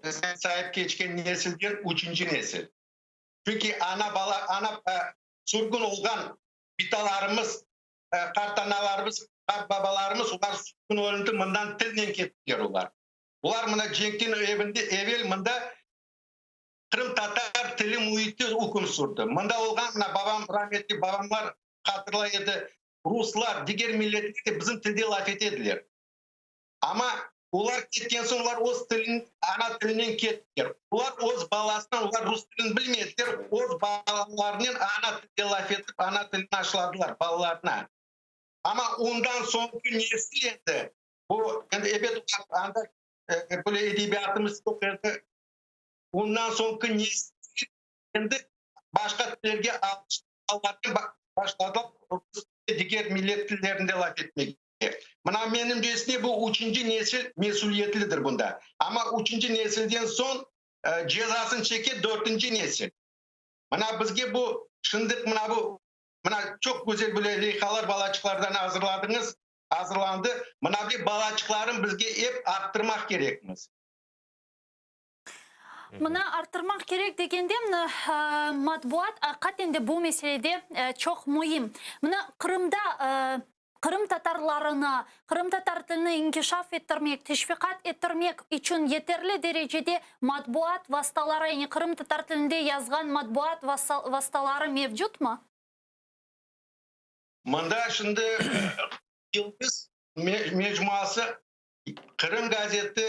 S7: sen sayıp keçken nesilden üçünci nesil. Çünki ana-bala, ana sürgün olğan bitalarımız, qartanalarımız, qartbabalarımız, olar sürgün olundı, mından tilnen kettiler olar. Olar mına cenkten evinde, evel mında qırımtatar tili müiti üküm sürdi. Mında olğan mına babam, rahmetli babamlar hatırlay edi, ruslar, diger milletler de bizim tilde laf ete ediler. Amma olar ketken soñ, olar öz tilin, ana tilinen kettiler. Olar öz balasına, olar rus tilini bilmediler, öz balalarınen ana tilde laf etip, ana tilini aşladılar balalarına. Amma ondan soñki nesil endi, bu, endi ebet, anda böyle edebiyatımız yoq edi, ondan soñki nesil endi başqa tillerge alıştı, başladılar rus ve diger millet tillerinde laf etmege. Mına menimcesine bu üçünci nesil mesüliyetlidir bunda. Amma üçünci nesilden soñ cezasını çeke dörtünci nesil. Mına bizge bu şındık mına bu mına çoq güzel böyle leyhalar balaçıqlardan azırladıñız, azırlandı. Mına bu balaçıqların bizge ep arttırmaq kerekmiz.
S1: Mına arttırmaq kerek degende, mına matbuat aqiqaten de bu meselede çoq müim. Mına Qırımda qırımtatarlarını, qırımtatar tilini inkişaf ettirmek, teşviqat ettirmek içün yeterli derecede matbuat vastaları, yani qırımtatar tilinde yazğan matbuat vastaları mevcutmı?
S7: Mında şimdi Yıldız mecmuası Qırım gazeti,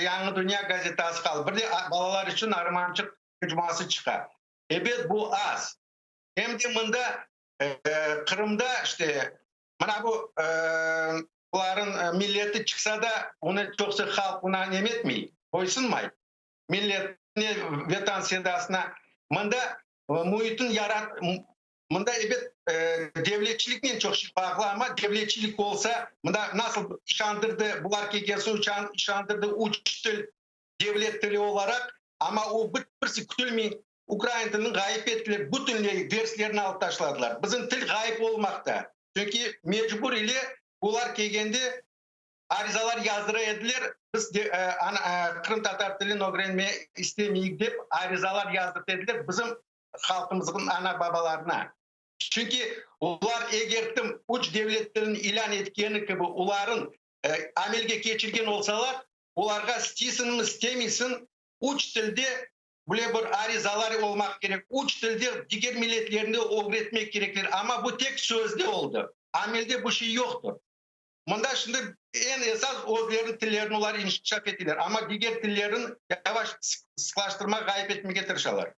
S7: Yañı dünya gazetası qaldı. Bir de balalar içün Armançıq mecmuası çıqa. Ebet, bu az. Em de mında Qırımda işte mına bu buların milleti çıqsa da, onı çoqusı halq buna neme etmey, boysunmay. Milletine, Vetan sevdasına. Mında müitin yarat, Mında, ebet, devletçiliknen çoq şey bağlı, amma devletçilik olsa, mında nasıl işandırdı, bular kelgen soñ işandırdı üç til devlet tili olaraq, amma o birisi kütülmey, ukrain tilini ğayıp ettiler, bütünley derslerni alıp taşladılar. Bizim til ğayıp olmaqta, çünki mecbur ile olar kelgende arizalar yazdıra ediler, biz qırımtatar tilini ögrenmege istemeyik dep arizalar yazdırta ediler, bizim halqımıznıñ ana-babalarına. Çünki olar eger tim üç devlet tilini ilân etkeni kibi oların amelge keçirgen olsalar, olarğa isteysiñmi, istemeysiñ, üç tilde böyle bir arizalar olmaq kerek, üç tilde diger milletlerni de ögretmek kerekler. Amma bu tek sözde oldı, amelde bu şey yoqtır. Mında şimdi eñ esas özleriniñ tillerini olar inkişaf eteler, amma diger tillerini yavaş sıqlaştırmaq, ğayıp etmege tırışalar.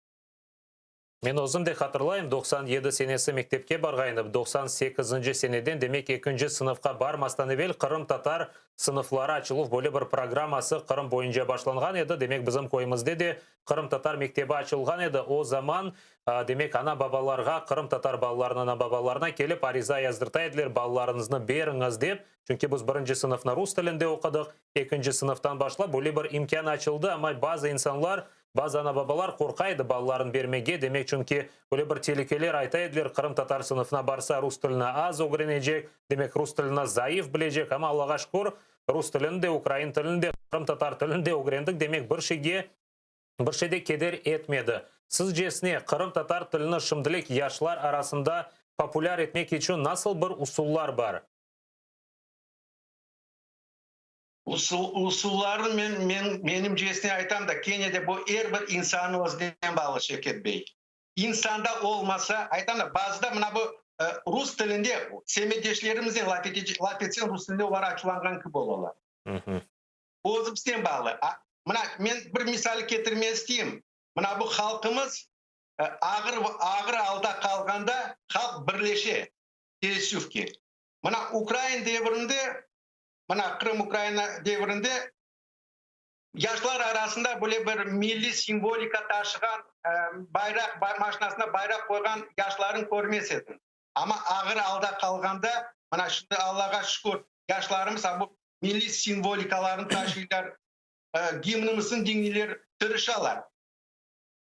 S2: Men özüm de hatırlayım, 97 senesi mektepke barğan edim, 98-nci seneden, demek ekinci sınıfqa barmastan evel qırımtatar sınıfları açıluv böyle bir programması Qırım boyunca başlanğan edi, demek bizim köyümizde de qırımtatar mektebi açılğan edi, o zaman, demek ana-babalarğa, qırımtatar balalarınıñ ana-babalarına kelip ariza yazdırta ediler, balalarıñıznı beriñiz dep, çünki biz birinci sınıfnı rus tilinde oqudıq, ekinci sınıftan başlap böyle bir imkân açıldı, amma bazı insanlar Bazı ana-babalar qorqa edi balalarını bermege, demek çünki böyle bir telükeler ayta ediler, qırımtatar sınıfına barsa rus tilini az ögrenecek, demek rus tilini zayıf bilecek, amma Allağa şükür, rus tilini de, ukrain tilini de, qırımtatar tilini de ögrendik, demek bir şeyge, bir şey de keder etmedi. Sizcesine, qırımtatar tilini şimdilik yaşlar arasında populâr etmek içün nasıl bir usullar bar?
S7: Usul, usullarnı men, men, menimcesine aytam da, kene de bu er bir insannıñ özünen bağlı, Şevket bey. İnsanda olmasa, aytam da, bazıda mına bu rus tilinde semetdeşlerimiznen laf etece, laf etseñ, rus tilinde olar açuvlanğan kibi olalar. Özümizden bağlı. A, mına men bir misal ketirmege isteyim. Mına bu halqımız ağır, ağır alda qalğanda halq birleşe, teessüf ki. Mına ukrain devrinde Mına Qırım Ukraina devrinde yaşlar arasında böyle bir milliy simvolika taşığan, bayraq, maşinasına bayraq qoyğan yaşlarnı körmez ediñ. Amma ağır alda qalğanda, mına şimdi Allağa şükür, yaşlarımız bu milliy simvolikalarnı taşıylar, gimnimizni diñleyler, tırışalar.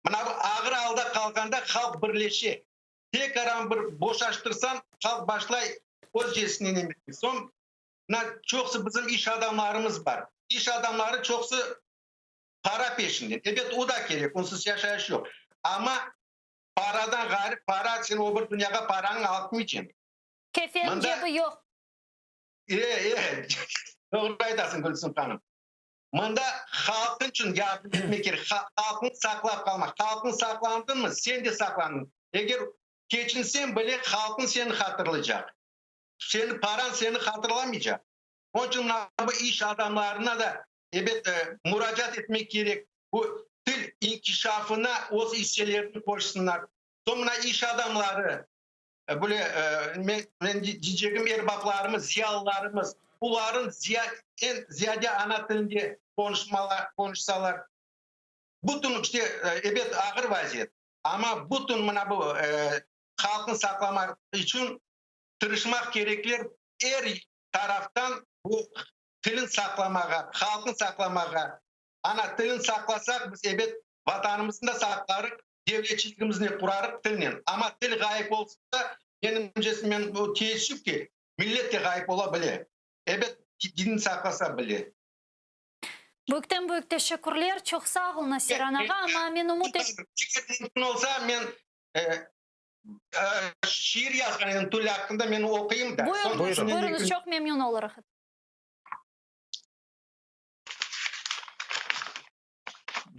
S7: Mına bu ağır alda qalğanda halq birleşe. Tek aran bir boşaştırsañ, halq başlay özcesine neme. Soñ Mına çoqusı bizim iş adamlarımız bar. İş adamları çoqusı para peşinden. Ebet, o da kerek, onsuz yaşayış yoq. Amma paradan ğayrı, para, sen o bir dünyağa paranı alıp ketmeyceñ.
S1: Kefen cebi yoq.
S7: E, e, doğru aytasıñ, Gülsüm hanım. Mında halqıñ içün yardım etmek kerek, halqıñnı saqlap qalmaq. Halqıñ saqlandımı, sen de saqlandıñ. Eger keçinseñ bile, halqıñ seni hatırlaycaq. Seniñ parañ seni hatırlamaycaq. Onıñ içün mına bu iş adamlarına da, ebet, muracaat etmek kerek, bu til inkişafına öz isselerini qoşsunlar. Soñ mına iş adamları, böyle, men, men diycegim, erbaplarımız, ziyalılarımız, buların eñ ziyade ana tilinde qonuşmalar, qonuşsalar. Bütün, işte, ebet, ağır vaziyet, amma bütün mına bu halqnı saqlamaq içün tırışmaq kerekler, er taraftan bu tilin saqlamağa, halqnı saqlamağa. Ana tilin saqlasaq, biz, ebet, Vatanımıznı da saqlarıq, devletçiligimizni qurarıq tilnen. Amma til ğayıp olsa, menimcesine, men bu teessüf ki, millet de ğayıp ola bile. Ebet, dinni saqlasa bile.
S1: Büyükten büyük teşekkürler, çoq sağ ol, Naser anağa, amma men ümüt et.
S7: Eger mümkün olsa, men Şiir yazğan edim til aqqında, men oquyım da.
S1: Buyurıñız, buyurıñız, çoq memnün olurıq.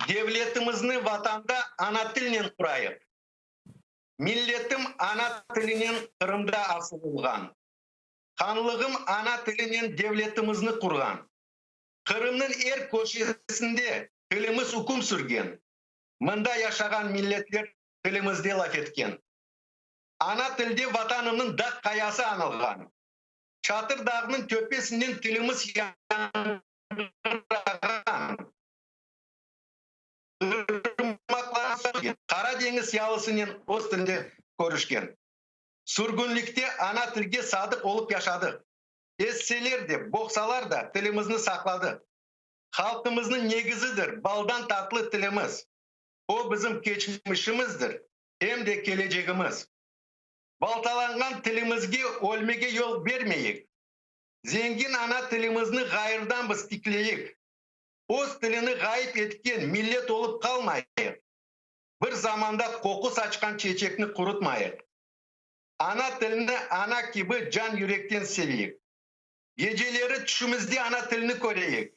S7: Devletimizni Vatanda ana tilnen qurayıq. Milletim ana tilinen Qırımda asıl olğan. Hanlığım ana tilinen devletimizni qurğan. Qırımnıñ er köşesinde tilimiz üküm sürgen. Mında yaşağan milletler tilimizde laf etken. Ana tilde Vatanımnıñ dağ qayası añılğan. Çatır dağnıñ töpesinden tilimiz yañğırağan. Irmaqlar Qara deñiz yalısınen öz tilinde körüşken. Sürgünlikte ana tilge sadıq olıp yaşadıq. Ezseler de, boğsalar da tilimizni saqladıq. Halqımıznıñ negizidir baldan tatlı tilimiz. O bizim keçmişimizdir, em de kelecegimiz. Baltalanğan tilimizge ölmege yol bermeyik. Zengin ana tilimizni ğayırdan biz tikleyik. Öz tilini ğayıp etken millet olıp qalmayıq. Bir zamanda qoqu saçqan çeçekni qurutmayıq. Ana tilini ana kibi can-yürekten seveyik. Geceleri tüşümizde ana tilini köreyik.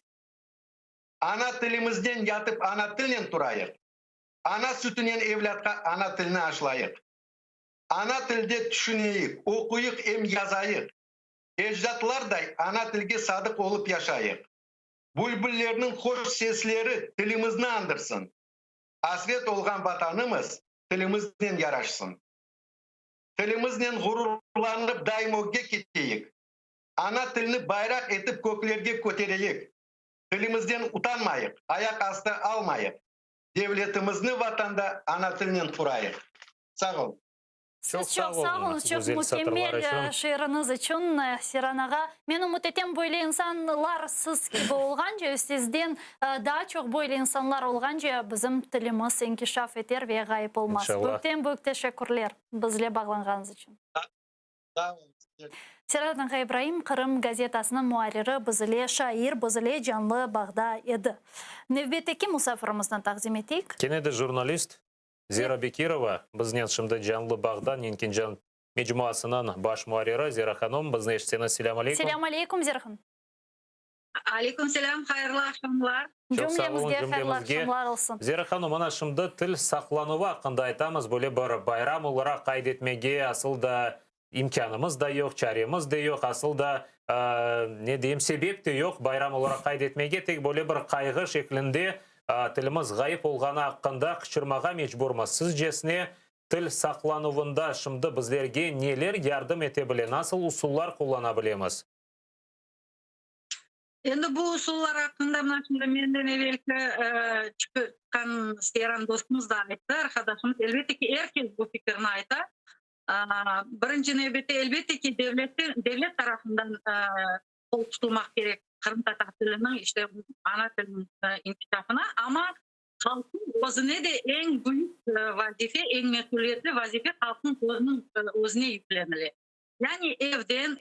S7: Ana tilimizden yatıp ana tilnen turayıq. Ana sütünen evlâtqa ana tilini aşlayıq. Ana tilde tüşüneyik, oquyıq em yazayıq. Ecdatlarday ana tilge sadıq olıp yaşayıq. Bülbüllerniñ hoş sesleri tilimizni añdırsın. Asret olğan Vatanımız. Tilimiznen yaraşsın. Tilimiznen ğururlanıp daim ögge keteyik. Ana tilni bayraq etip köklerge kötereyik. Tilimizden utanmayıq, ayaq astı almayıq. Devletimizni Vatanda ana tilnen qurayıq. Sağ olun.
S1: Siz çoq sağ oluñız, çoq mükemmel şiiriñiz içün, Seyran ağa. Men ümüt etem, böyle insanlar siz kibi olğance, sizden daa çoq böyle insanlar olğance bizim tilimiz inkişaf eter ve ğayıp olmaz. Büyükten büyük teşekkürler bizle bağlanğanıñız içün.
S7: Sağ oluñız.
S1: Serhat ağa İbraim, Qırım gazetasınıñ muarriri, biz ile şair, biz ile canlı bağda edi. Nevbetteki musafirimizni taqdim eteyik.
S2: Kene de jurnalist Zera Bekirova biznen şimdi canlı bağda, Nenkincan mecmuasınıñ baş muarriri. Zera hanım, bizni eşitseñiz, selâm aleyküm.
S1: Selâm aleyküm, Zera hanım.
S8: Aleyküm selâm, hayırlı aqşamlar.
S2: Çoq sağ olun,
S1: Cümlemizge hayırlı
S2: cümlemizge.
S1: aqşamlar olsun.
S2: Zera hanım, mına şimdi til saqlanuvı aqqında aytamız, böyle bir bayram olaraq qayd etmege asıl da imkânımız da yoq, çaremiz de yoq, asıl da, ne deyim, sebep de yoq bayram olaraq qayd etmege, tek böyle bir qayğı şeklinde tilimiz ğayıp olğanı aqqında qıçırmağa mecburmız. Sizcesine, til saqlanuvında şimdi bizlerge neler yardım ete bile, nasıl usullar qullana bilemiz?
S8: Endi bu usullar aqqında mına şimdi menden evelki çıqqan Seyran dostumız da ayttı, arqadaşımız. Elbette ki, er kes bu fikirni ayta. Birinci nevbette, elbette ki, devletten, devlet tarafından qol tutulmaq kerek qırımtatar tiliniñ, işte, ana tiliniñ inkişafına, amma halqnıñ özüne de eñ büyük vazife, eñ mesüliyetli vazife halqnıñ özüniñ özüne yüklenile. Yani evden,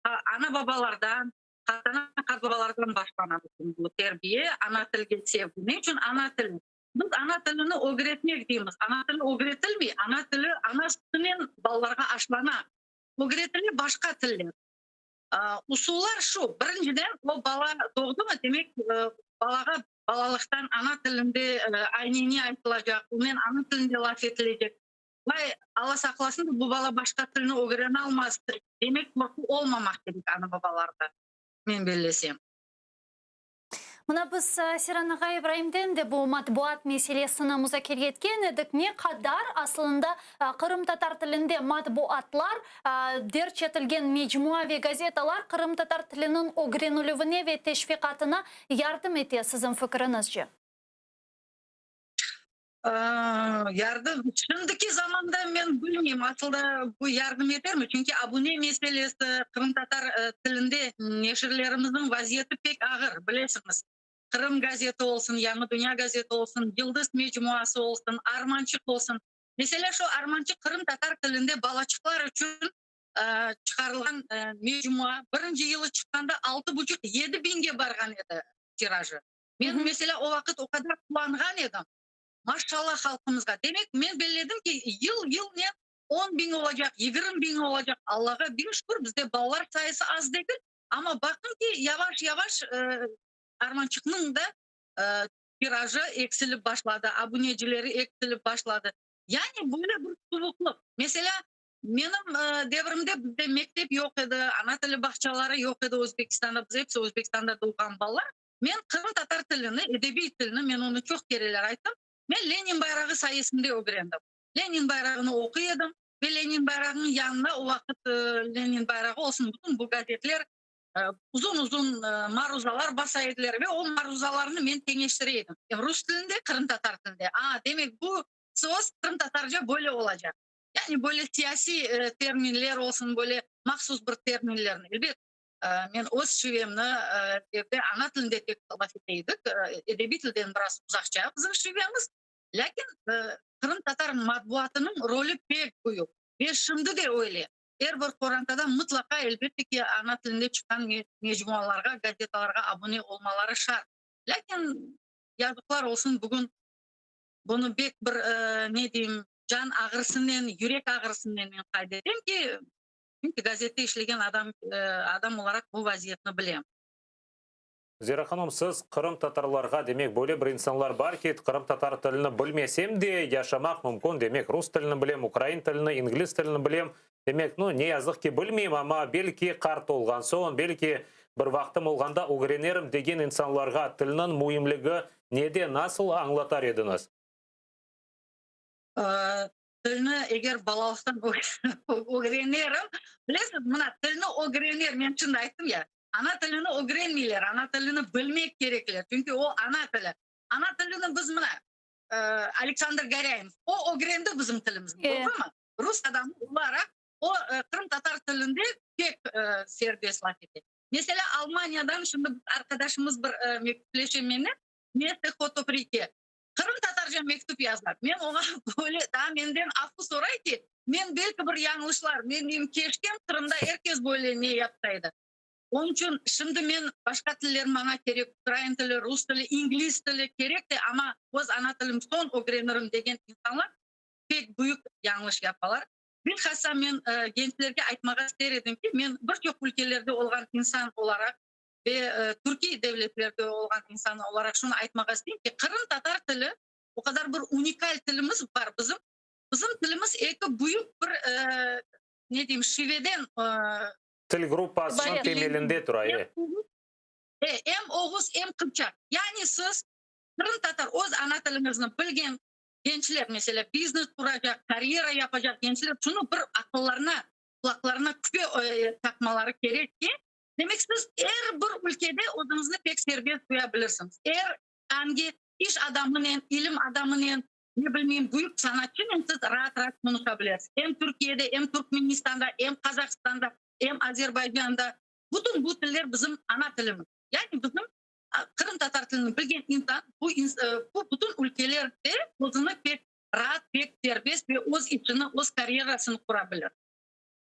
S8: ana-babalardan, qartana-qartbabalardan başlana bütün bu terbiye, ana tilge sevgi. Ne içün ana tili? Biz ana tilini ögretmek deymiz. Ana tili ögretilmey, ana tili ana sütünen balalarğa aşlana. Ögretile başqa tiller. Usullar şu, birinciden, o bala doğdumı, demek, balağa balalıqtan ana tilinde ayneni aytılacaq, onen ana tilinde laf etilecek. Vay, Alla saqlasın, bu bala başqa tilni ögrenalmaz, demek qorqu olmamaq kerek ana-babalarda, men bellesem.
S1: Mına biz Seyran ağa İbraimden de bu matbuat meselesini muzakere etken edik. Ne qadar aslında qırımtatar tilinde matbuatlar, derc etilgen mecmua ve gazetalar qırımtatar tiliniñ ögrenilüvine ve teşviqatına yardım ete, siziñ fikiriñizce?
S8: Yardım, şimdiki zamanda men bilmeyim, asılda bu yardım etermi, çünki abune meselesi, qırımtatar tilinde neşirlerimizniñ vaziyeti pek ağır, bilesiñiz. Qırım gazeti olsun, Yañı dünya gazeti olsun, Yıldız mecmuası olsun, Armançıq olsun. Meselâ, şu Armançıq qırımtatar tilinde balaçıqlar içün çıqarılğan mecmua, birinci yılı çıqqanda altı buçuq, yedi biñge barğan edi tirajı. Men, meselâ, o vaqıt o qadar quvanğan edim, maşallah halqımızğa. Demek, men belledim ki, yıl-yılnen on biñ olacaq, 20 biñ olacaq. Allağa biñ şükür, bizde balalar sayısı az degil, amma baqtım ki, yavaş-yavaş Armançıqnıñ da tirajı eksilip başladı, abunecileri eksilip başladı. Yani böyle bir suvuqlıq. Meselâ, menim devrimde bizde mektep yoq edi, ana tili bağçaları yoq edi Özbekistanda, biz episi Özbekistanda doğğan balalar. Men qırımtatar tilini, edebiy tilni, men onı çoq kereler ayttım, men Lenin bayrağı sayesinde ögrendim. Lenin bayrağını oquy edim ve Lenin bayrağınıñ yanına o vaqıt Lenin bayrağı olsun, bütün bu gazetler uzun-uzun maruzalar basa ediler ve o maruzalarnı men teñeştire edim, rus tilinde, qırımtatar tilinde. A, demek, bu söz qırımtatarca böyle olacaq. Yani böyle siyasiy terminler olsun, böyle mahsus bir terminlerni. Elbet, Men öz şivemni evde ana tilinde pek laf ete edik, edebiy tilden biraz uzaqça bizim şivemiz, lâkin qırımtatar matbuatınıñ rolü pek büyük ve şimdi de öyle. Er bir qorantada mıtlaqa, elbette ki, ana tilinde çıqqan mecmualarğa, gazetalarğa abune olmaları şart. Lâkin, yazıqlar olsun, bugün bunı bek bir, ne deyim, can ağrısınen, yürek ağrısınen men qayd etem ki, Çünki gazette işlegen adam adam olaraq bu vaziyetni bilem.
S2: Zera hanım, siz qırımtatarlarğa, demek, böyle bir insanlar bar ki, qırımtatar tilini bilmesem de, yaşamaq mümkün, demek, rus tilini bilem, ukrain tilini, ingliz tilini bilem, demek, nu, ne yazıq ki, bilmeyim, amma belki qart olğan soñ, belki bir vaqtım olğanda ögrenerim degen insanlarğa tilniñ müimligi nede, nasıl añlatar ediñiz?
S8: Tilni eger balalıqtan ögrenirim, bilesiz, mına, tilni ögrenir, men şimdi ayttım ya, ana tilini ögrenmeyler, ana tilini bilmek kerekler, çünki o ana tili. Ana tilini biz mına, Aleksandr Gorâinov, o ögrendi bizim tilimizni, doğrumı? Rus adamı olaraq o qırımtatar tilinde pek serbest laf ete. Meselâ, Almaniyadan şimdi arqadaşımız bir mektüpleşe menen, Mette Hotoprike, Qırımtatarca mektüp yaza. Men oña böyle daa menden afu soray ki, men belki bir yañlışlar, men deyim, keşkem Qırımda er kes böyle ne yapsaydı. Onıñ içün şimdi men başqa tiller maña kerek, ukrain tili, rus tili, ingliz tili kerek de, amma öz ana tilim soñ ögrenirim degen insanlar pek büyük yañlış yapalar. Bilhassa men gençlerge aytmağa ister edim ki, men bir çoq ülkelerde olğan insan olaraq, Ve türkiy devletlerde olğan insan olaraq şunı aytmağa isteyim ki, qırımtatar tili o qadar bir unikal tilimiz bar bizim. Bizim tilimiz eki büyük bir, ne deyim, şiveden.
S2: Til gruppasınıñ temelinde tura, e.
S8: E, em oğuz, em qıpçaq. Yani siz qırımtatar öz ana tiliñizni bilgen gençler, meselâ, biznes quracaq, karyera yapacaq gençler şunı bir aqıllarına, qulaqlarına küpe taqmaları kerek ki, Demek, siz er bir ülkede özüñizni pek serbest duya bilirsiñiz. Er angi iş adamınen, ilim adamınen, ne bilmeyim, büyük sanatçınen siz raat-raat qonuşa bilesiz. Em Türkiyede, em Turkmenistanda, em Qazahstanda, em Azerbaycanda. Bütün bu tiller bizim ana tilimiz. Yani bizim qırımtatar tilini bilgen insan bu bu bütün ülkelerde özüni pek raat, pek serbest ve öz işini, öz karyerasını qura bilir.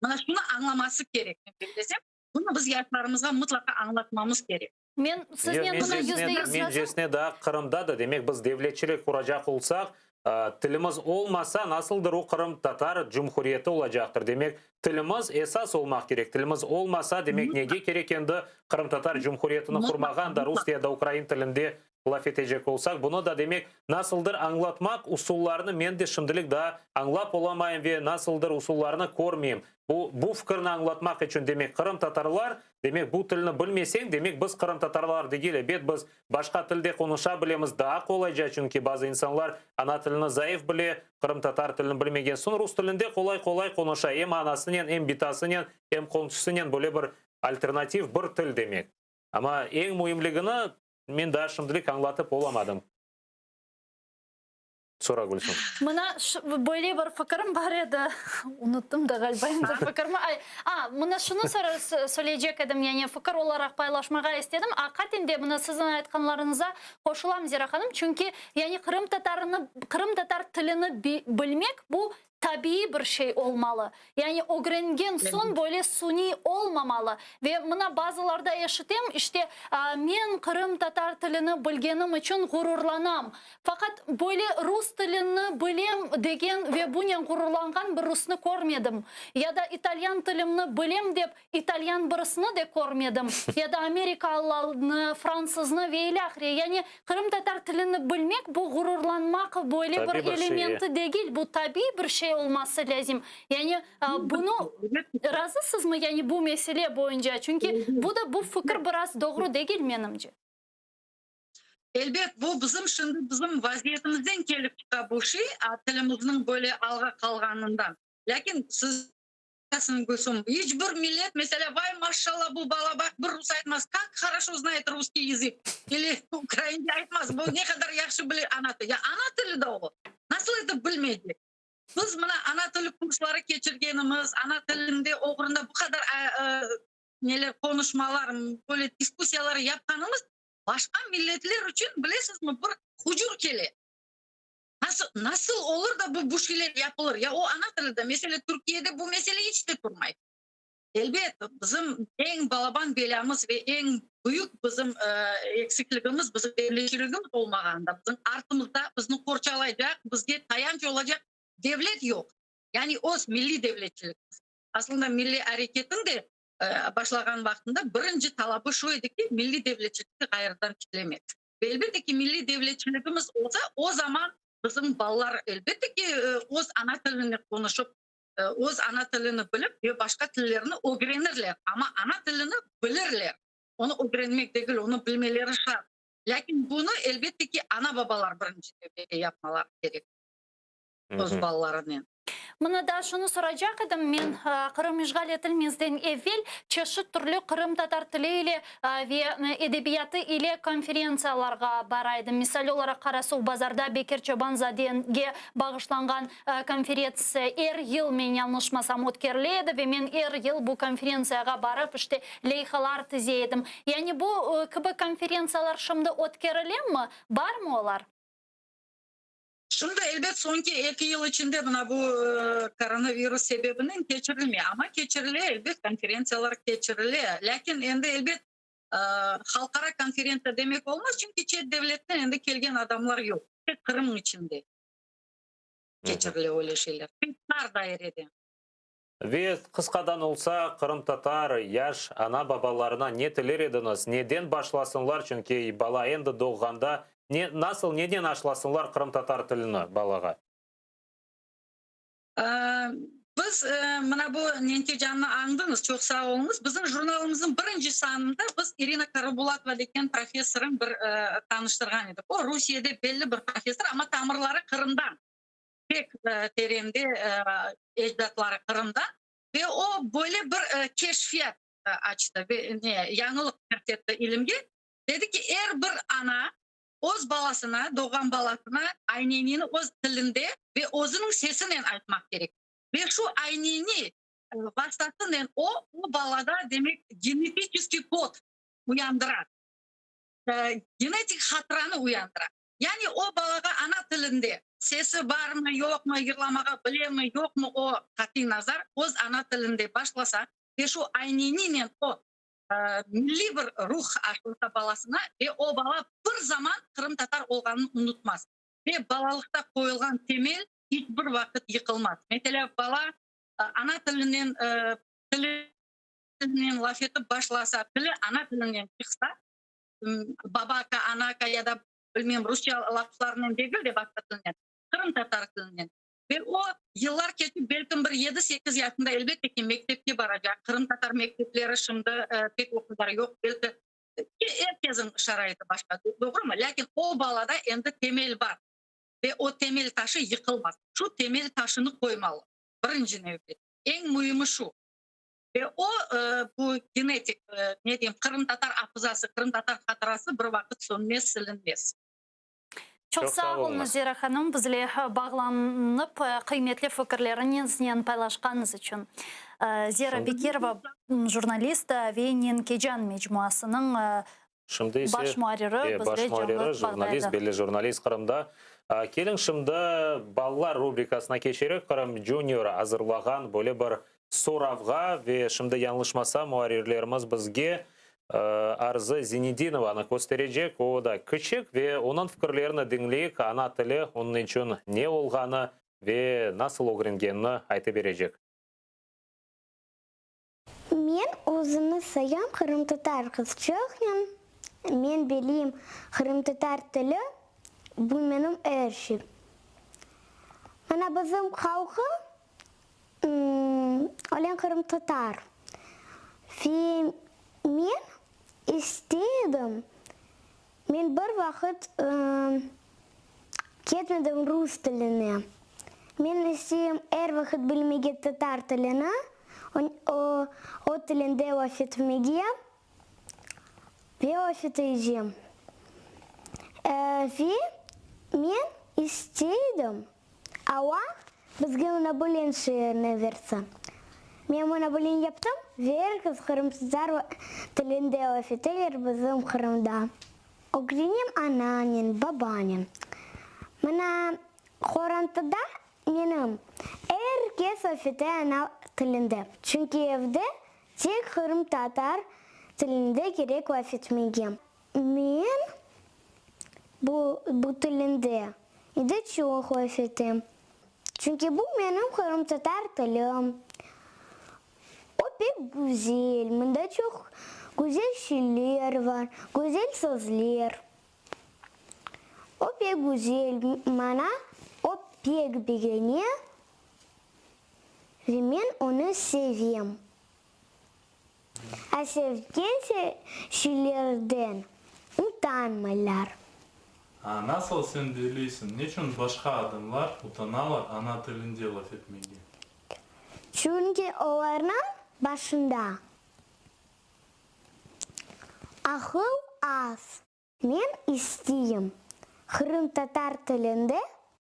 S8: Mına şunı añlaması kerek, men bellesem. Bunı biz yaşlarımızğa mıtlaqa añlatmamız kerek.
S1: Men siznen buna %100 razım.
S2: Mencesine daa Qırımda da, demek biz devletçilik quracaq olsaq, tilimiz olmasa, nasıldır o qırımtatar cumhuriyeti olacaqtır. Demek, tilimiz esas olmaq kerek. Tilimiz olmasa, demek, nege kerek endi qırımtatar cumhuriyetini qurmağan da rus ya da ukrain tilinde laf etecek olsaq, bunı da, demek, nasıldır añlatmaq usullarını men de şimdilik daa añlap olamayım ve nasıldır usullarını körmeyim. Bu, bu fikirni añlatmaq içün, demek, qırımtatarlar, demek, bu tilni bilmeseñ, demek, biz qırımtatarlar degil, ebet, biz başqa tilde qonuşa bilemiz, daa qolayca, çünki bazı insanlar ana tilini zayıf bile, qırımtatar tilini bilmegen soñ, rus tilinde qolay-qolay qonuşa, em anasınen, em bitasınen, em qomşusınen, böyle bir alternativ bir til, demek. Amma eñ müimligini Men daa şimdilik añlatıp olamadım. Sora, Gülsüm.
S1: Mına şu, böyle bir fikirim bar edi. Unuttım da ğaliba endi fikirimi. Ay, a, mına şunı sora, söyleycek edim, yani fikir olaraq paylaşmağa istedim. Aqiqaten de mına siziñ aytqanlarıñıza qoşulam, Zera hanım, çünki yani qırımtatarını, qırımtatar tilini bilmek bu tabiiy bir şey olmalı. Yani ögrengen soñ böyle suniy olmamalı. Ve mına bazılarda eşitem, işte, men qırımtatar tilini bilgenim içün ğururlanam. Faqat böyle rus tilini bilem degen ve bunen ğururlanğan bir rusnı körmedim. Ya da italyan tilimni bilem dep İtalyan birisini de körmedim, ya da amerikalını, fransıznı ve ilâhre. Yani qırımtatar tilini bilmek, bu ğururlanmaq böyle bir elementi degil, bu tabiiy bir şey olması lâzim. Yani bunı razısızmı, yani bu mesele boyunca? Çünki bu da, bu fikir biraz doğru degil menimce.
S8: Elbet, bu bizim şimdi bizim vaziyetimizden kelip çıqa bu şey, tilimizniñ böyle alğa qalğanından. Lâkin siz Gülsüm, iç bir millet, meselâ, vay, maşşalla, bu bala baq, bir rus aytmaz, kak horoşo znает russkiy yazık, ili ukraince aytmaz, bu ne qadar yahşı bile ana tili. Ya ana tili de o, nasıl etip bilmeycek? Biz mına ana tili kursları keçirgenimiz, ana tilinde oğrunda bu qadar neler, qonuşmalar, böyle diskussiyalar yapqanımız başqa milletler içün, bilesizmi, bir hucur kele. Nasıl, nasıl olur da bu, bu şeyler yapılır? Ya o ana tilinde, meselâ, Türkiyede bu mesele iç de turmay. Elbet, bizim eñ balaban belâmız ve eñ büyük bizim eksikligimiz, bizim devletçiligimiz olmağanında, bizim artımızda bizni qorçalaycaq, bizge tayanç olacaq devlet yoq. Yani öz milliy devletçiligimiz. Aslında milliy areketniñ de başlağan vaqtında birinci talabı şu edi ki, milliy devletçilikni ğayrıdan tiklemek. Ve elbette ki, milliy devletçiligimiz olsa, o zaman bizim balalar, elbette ki, öz ana tilini qonuşıp, öz ana tilini bilip ve başqa tillerni ögrenirler. Amma ana tilini bilirler. Onı ögrenmek degil, onı bilmeleri şart. Lâkin bunı, elbette ki, ana-babalar birinci nevbette yapmaları kerek. Öz balalarınen.
S1: Mına daa şunı soracaq edim men, Qırım işğal etilmezden evel çeşit türlü qırımtatar tili ile ve edebiyatı ile konferentsiyalarğa bara edim. Misal olaraq, Qarasuvbazarda Bekir Çoban-zadege bağışlanğan konferetsiya er yıl, men yañlışmasam, ötkerile edi ve men er yıl bu konferentsiyağa barıp, işte, leyhalar tize edim. Yani bu kibi konferentsiyalar şimdi ötkerilemi, barmı olar?
S8: Şimdi, elbet, soñki eki yıl içinde mına bu koronavirus sebebinen keçirilmey, amma keçirile, elbet, konferentsiyalar keçirile. Lâkin endi, elbet, halqara konferentsiya demek olmaz, çünki çet devletten endi kelgen adamlar yoq, tek Qırım içinde keçirile öyle şeyler, pek tar dairede.
S2: Ve qısqadan olsa, qırımtatar yaş ana-babalarına ne tiler ediñiz, neden başlasınlar, çünki bala endi doğğanda, ne, nasıl, neden aşlasınlar qırımtatar tilini balağa?
S8: Biz, mına bu Nenkecannı añdıñız, çoq sağ oluñız. Bizim jurnalımıznıñ birinci sanında biz İrina Karabulatova degen professorıñ bir tanıştırğan edik. O, Rusiyede belli bir professor, amma tamırları Qırımdan. Pek terende ecdatları Qırımda ve o böyle bir keşfiyat açtı ve ne yañılıq kirsetti ilimge. Dedi ki, er bir ana öz balasına, doğğan balasına aynenini öz tilinde ve özüniñ sesinen aytmaq kerek. Ve şu ayneni vastasınen o, o balada, demek, genetiçeskiy kod uyandıra, genetik hatıranı uyandıra. Yani o balağa ana tilinde, sesi barmı, yoqmı, yırlamağa bilemi, yoqmı, o, qatiy nazar, öz ana tilinde başlasa ve şu ayneninen o, milliy bir ruh aşılsa balasına ve o bala bir zaman qırımtatar olğanını unutmaz. Ve balalıqta qoyulğan temel iç bir vaqıt yıqılmaz. Meselâ, bala ana tilinen tilinen laf etip başlasa, tili ana tilinen çıqsa, babaka, anaka ya da bilmem rusça laflarnen degil de başqa tilnen, qırımtatar tilinen. Ve o, yıllar keçip, belkim bir yedi-sekiz yaşında, elbette ki, mektepke baracaq. Qırımtatar mektepleri şimdi pek o qadar yoq, belki er keziñ şaraiti başqa, doğrumı? Lâkin o balada endi temel bar ve o temel taşı yıqılmaz. Şu temel taşını qoymalı, birinci nevbet. Eñ müimi şu. Ve o, bu genetik, ne deyim, qırımtatar afızası, qırımtatar hatırası bir vaqıt sönmez, silinmez.
S1: Çoq sağ oluñız, Zera hanım, bizle bağlanıp, qıymetli fikirleriñiznen paylaşqanıñız içün. Zera Bekirova, jurnalist ve Nenkecan mecmuasınıñ
S2: Şimdi ise,
S1: baş muarriri,
S2: baş
S1: bizle
S2: muarriri,
S1: canlı
S2: jurnalist,
S1: bağdaydı.
S2: belli jurnalist Qırımda. Keliñ şimdi balalar rubrikasına keçerik. Qırım Junior azırlağan böyle bir soravğa ve şimdi yañlışmasam muarrirlerimiz bizge Arzı Zinedinovanı kösterecek. O da kiçik ve onıñ fikirlerini diñleyik, ana tili onıñ içün ne olğanı ve nasıl ögrengenini aytıp berecek.
S5: Men özümni sayam qırımtatar qızçıqnen, men bileyim qırımtatar tili, bu menim er şey. Mana bizim halqı olen qırımtatar ve men istey edim, men bir vaqıt ketmedim rus tiline. Men isteyim er vaqıt bilmege tatar tilini, o, o tilinde laf etmege ve laf etecem. Ve men isteydim, Alla bizge mına böyle şiirni versin. Men mına böyle yaptım ve er kes qırımtatar tilinde laf eteler bizim Qırımda. Ögrenem ananen, babanen. Mına qorantada menim er kes laf ete ana tilinde. Çünki evde tek qırımtatar tilinde kerek laf etmege. Men bu bu tilinde de çoq laf etem. Çünki bu menim qırımtatar tilim. O pek güzel, mında çoq güzel şeyler bar, güzel sözler. O pek güzel, maña o pek begene ve men onı sevem. A sevgen şeylerden utanmaylar.
S9: A nasıl sen belleysiñ, neçün başqa adamlar utanalar ana tilinde laf etmege?
S5: Çünki olarnıñ başında aqıl az. Men isteyim, qırımtatar tilinde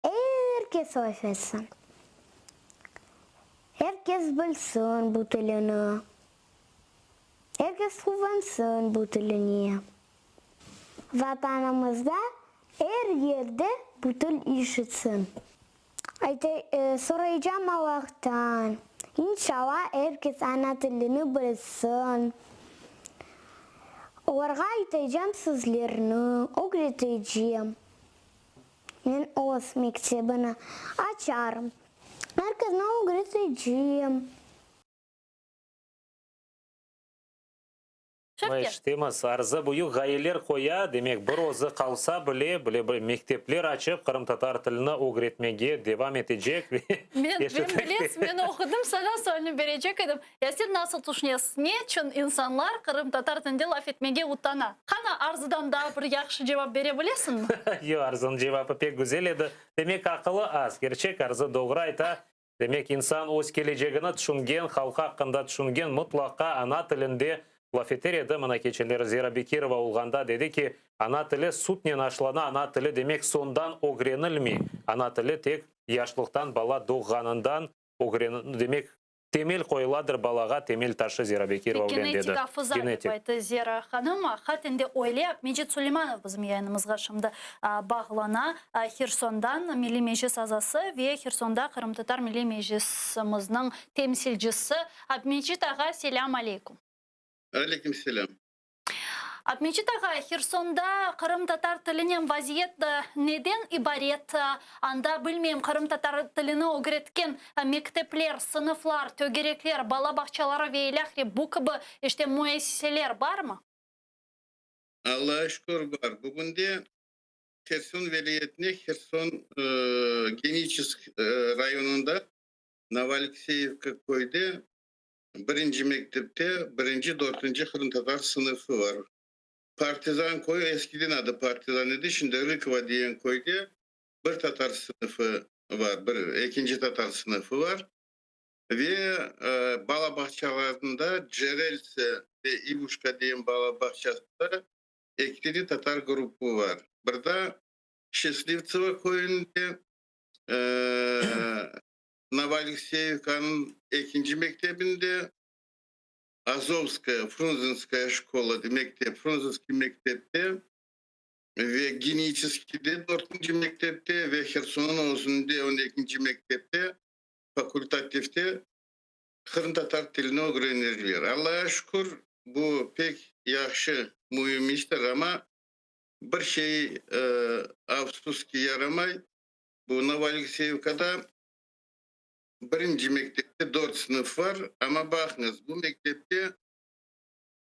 S5: er kes laf etsin. Er kes bilsin bu tilini. Er kes quvansın bu tiline. Vatanımızda er yerde bu til işitsin. Soraycam Allahtan, inşallah er kes ana tilini bilsin. Olarğa aytacam sözlerni, ögretecem. Men öz mektebini açarım, er kesni ögretecem.
S1: Şevket.
S2: Eşitemiz, Arzı büyük ğayeler qoya, demek, bir özü qalsa bile, bile bir mektepler açıp, qırımtatar tilini ögretmege devam etecek ve
S1: Men, men
S2: eşittik.
S1: bilesiz, men oqudım, saña sualni berecek edim. Ya sen nasıl tüşünesiz, ne içün insanlar qırımtatar tilinde laf etmege utana? Qana, Arzıdan daa bir yahşı cevap bere bilesiñmi?
S2: Yoq, Arzınıñ cevapı pek güzel edi. Demek, aqılı az. Kerçek, Arzı doğru ayta. Demek, insan öz kelecegini tüşüngen, halqı aqqında tüşüngen, mıtlaqa ana tilinde laf eter edi. Mına keçenleri Zera Bekirova olğanda dedi ki, ana tili sütnen aşlana, ana tili demek soñdan ögrenilmey. Ana tili tek yaşlıqtan, bala doğğanından ögren, demek, Temel qoyuladır balağa, temel taşı, Zera Bekirova öyle dedi.
S1: Genetik afıza dep
S2: Genetik.
S1: ayttı Zera hanım. Aqiqaten de öyle. Abmecit Suleymanov bizim yayınımızğa şimdi bağlana. Hersondan Milliy Meclis azası ve Hersonda Qırımtatar Milliy Meclisimizniñ temsilcisi. Abmecit ağa, selâm aleykum.
S10: Aleyküm selâm.
S1: Abmecit ağa, Hersonda qırımtatar tilinen vaziyet neden ibaret? Anda, bilmeyim, qırımtatar tilini ögretken mektepler, sınıflar, tögerekler, bala bağçaları ve ilâhre bu kibi, işte, müessiseler barmı?
S10: Allağa şükür, bar. Bugünde Herson vilâyetinde, Herson, Geniçesk rayonında, Novoalekseyevka köyde Birinci mektepte birinci, dörtünci qırımtatar sınıfı bar. Partizan köyü, eskiden adı Partizan edi, şimdi Rıkovo degen köyde bir tatar sınıfı bar, bir, ekinci tatar sınıfı bar. Ve bala bağçalarında Cerelse ve İvuşka degen bala bağçasında ekili tatar gruppı bar. Bir daa Şçeslivtsevo köyünde Novoalekseyevkanıñ ekinci mektebinde, Azovskaya, Frunzenskaya şkola, mektep, Frunzenskiy mektepte ve Geniçeskiyde dörtünci mektepte ve Hersonnıñ özünde on ekinci mektepte fakultativte qırımtatar tilini ögrenirler. Allağa şükür, bu pek yahşı, müim iştir, amma bir şey, afsus ki, yaramay, Bu Novoalekseyevkada birinci mektepte dört sınıf var, amma baqıñız, bu mektepte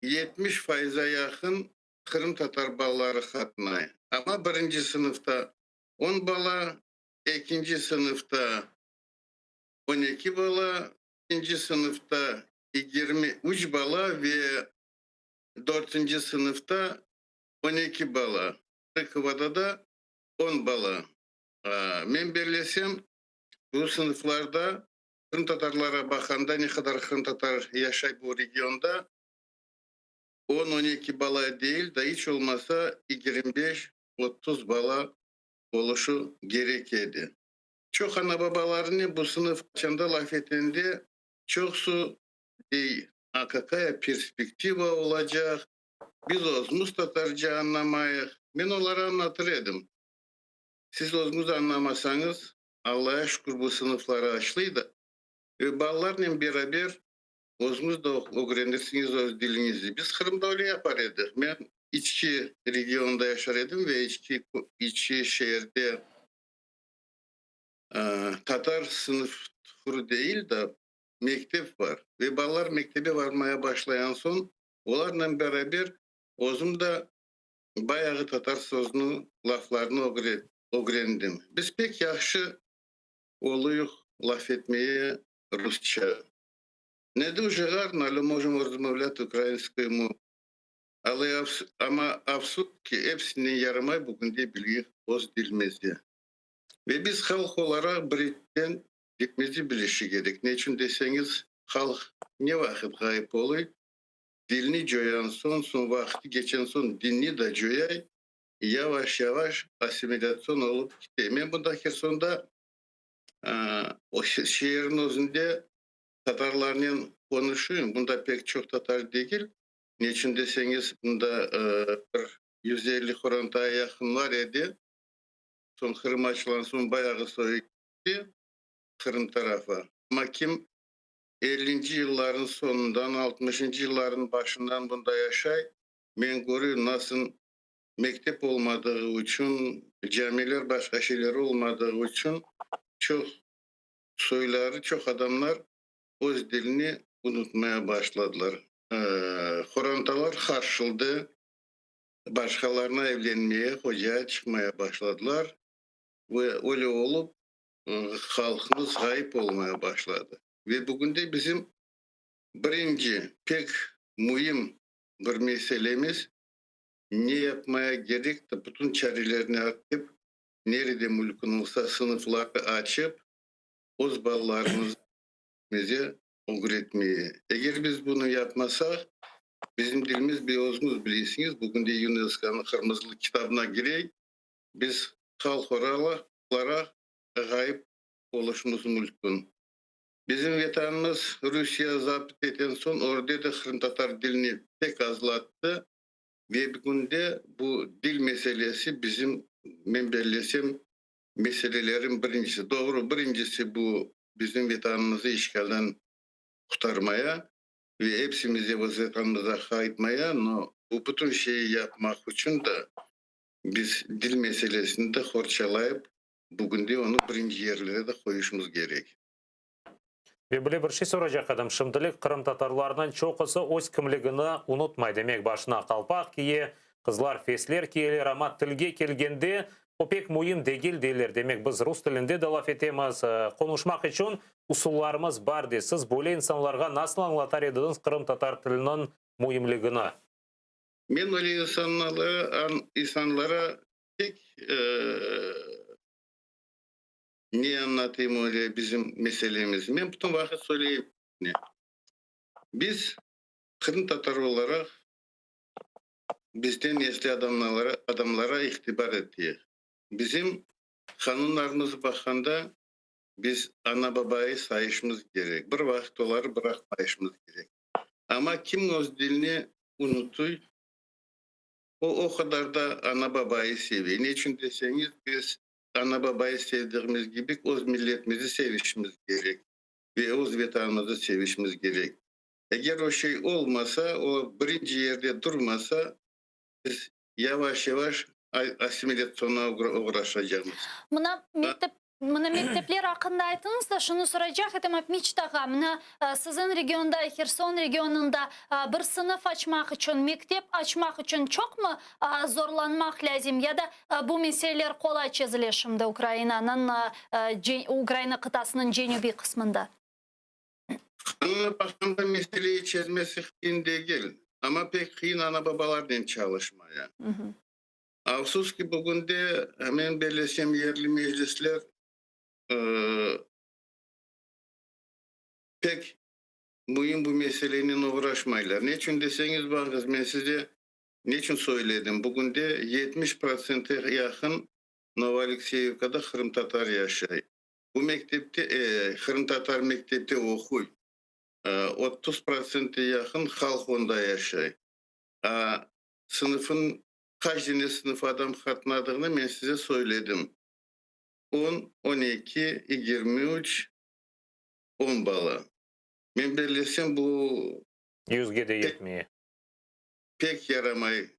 S10: 70 fayıza yaqın qırımtatar balaları qatnay. Amma birinci sınıfta on bala, ekinci sınıfta 12 bala, üçünci sınıfta 23 bala ve dörtünci sınıfta 12 bala. Rıkovada da on bala. Men bellesem, bu sınıflarda qırımtatarlara baqanda, ne qadar qırımtatar yaşay bu regionda, on, 12 bala değil da, iç olmasa 25, 30 bala oluşı kerek edi. Çoq ana-babalarınen bu sınıf açanda laf etende, çoqsu dey, a kakaya perspektiva olacaq, biz özümiz tatarca añlamayıq. Men olara añlatır edim, Siz özüñiz añlamasañız, Allaya şükür bu sınıfları açlıydı ve balalarnen beraber özüñiz de ögrenirsiñiz öz diliñizi. Biz Qırımda öyle yapar edik. Men içki regionda yaşar edim ve içki içki şeerde tatar sınıfı değil de mektep bar ve balalar mektebe varmaya başlayan soñ olarnen beraber özüm de Bayağı tatar sözüni, laflarını ögrendim. Biz pek yahşı oluyıq laf etmeye rusça. Ne duje garno, ale mojemo rozmavlâti ukrainskoy mov. Amma afsus ki, epsinden yaramay bugünde bilgi öz dilimizde. Ve biz halq olaraq birinciden dilimizni bilişi kerek. Neçün deseñiz, halq ne vaqıt ğayıp oluy? Dilni coyan soñ, soñ vaqtı keçen soñ dinni da coyay, yavaş-yavaş assimilâtsion olıp kite. Men bunda Hersonda o şeerniñ özünde tatarlarnen qonuşuyım. Bunda pek çoq tatar degil. Neçün deseñiz, bunda bir 150 qorantaya yaqın bar edi. Soñ Qırım açılğan soñ bayağı soyu ketti Qırım tarafa. Amma kim ellinci yıllarnıñ soñundan, altmışıncı yıllarnıñ başından bunda yaşay, men körüyim, nasıl mektep olmadığı içün, camiler, başqa şeyler olmadığı içün çoq soyları, çoq adamlar öz dilini unutmaya başladılar. Qorantalar qarışıldı, başqalarına evlenmeye, hocaya çıqmaya başladılar ve öyle olıp halqımız ğayıp olmaya başladı. Ve bugünde bizim birinci pek müim bir meselemiz, ne yapmaya kerek, bütün çarelerni arayıp, nerede mümkün olsa sınıfları açıp, öz balalarımızı ögretmeye. Eger biz bunı yapmasaq, bizim dilimiz, bir özüñiz bilesiñiz, bugün de YUNESKOnıñ qırmızılı kitabına kirey, biz halq olaraq ğayıp oluşımız mümkün. Bizim vetanımız Rusiye zapt eten soñ, orada da qırımtatar dilini pek azlattı ve bugünde bu dil meselesi bizim, men bellesem, meselelerin birincisi. Doğru, birincisi bu bizim vetanımızı işğalden qurtarmaya ve epsimize öz vetanımıza qaytmaya, no bu bütün şeyi yapmaq içün de biz dil meselesini de qorçalayıp, bugünde onı birinci yerlere de qoyuşımız kerek.
S2: Ve böyle bir şey soracaq edim. Şimdilik qırımtatarlarnıñ çoqusı öz kimligini unutmay. Demek, başına qalpaq kiye, qızlar fesler kiyeler, amma tilge kelgende o pek müim degil deyler. Demek, biz rus tilinde de laf etemiz, qonuşmaq içün usullarımız bar dey. Siz böyle insanlarğa nasıl añlatar ediñiz qırımtatar tiliniñ müimligini?
S10: Men öyle insanlara, insanlara pek ne añlatayım öyle bizim meselemizni. Men bütün vaqıt söyleyim. Biz qırımtatar olaraq bizden esli adamlara, adamlara itibar eteyik. Bizim qanunlarımız baqqanda biz ana-babayı sayışımız kerek. Bir vaqıt oları bıraqmayışımız kerek. Amma kim öz dilini unutuy, o o qadar da ana-babayı seve. Neçün deseñiz, biz ana-babayı sevdigimiz kibi öz milletimizi sevişimiz kerek ve öz vetanımızı sevişimiz kerek. Eger o şey olmasa, o birinci yerde turmasa, biz yavaş-yavaş assimilâtsionğa oğraşacaqmız.
S1: Mına mektep, mına mektepler aqqında ayttıñız da, şunı soracaq edim, Abmiçit ağa, mına siziñ regionda, Herson regionında bir sınıf açmaq içün, mektep açmaq içün çoqmı zorlanmaq lâzim ya da bu meseleler qolay çezile şimdi Ukrainanıñ, Ukraina qıtasınıñ cenübiy qısmında?
S10: Qanunğa baqqanda meseleyi çezmesi qıyın degil, amma pek qıyın ana-babalarnen çalışmaya. Afsus ki, bugünde, men bellesem, yerli meclisler pek müim bu meselenen oğraşmaylar. Neçün deseñiz, baqıñız, men size neçün söyledim, bugünde 70 protsente yaqın Novoalekseyevkada qırımtatar yaşay. Bu mektepte, qırımtatar mektepte oquy. 30 protsente yaqın halq onda yaşay. A sınıfın qaç dene sınıf adam qatnadığını men size söyledim. On, 12, 23, 10 bala. Men bellesem, bu
S2: Yüzge de yetmey.
S10: Pek yaramay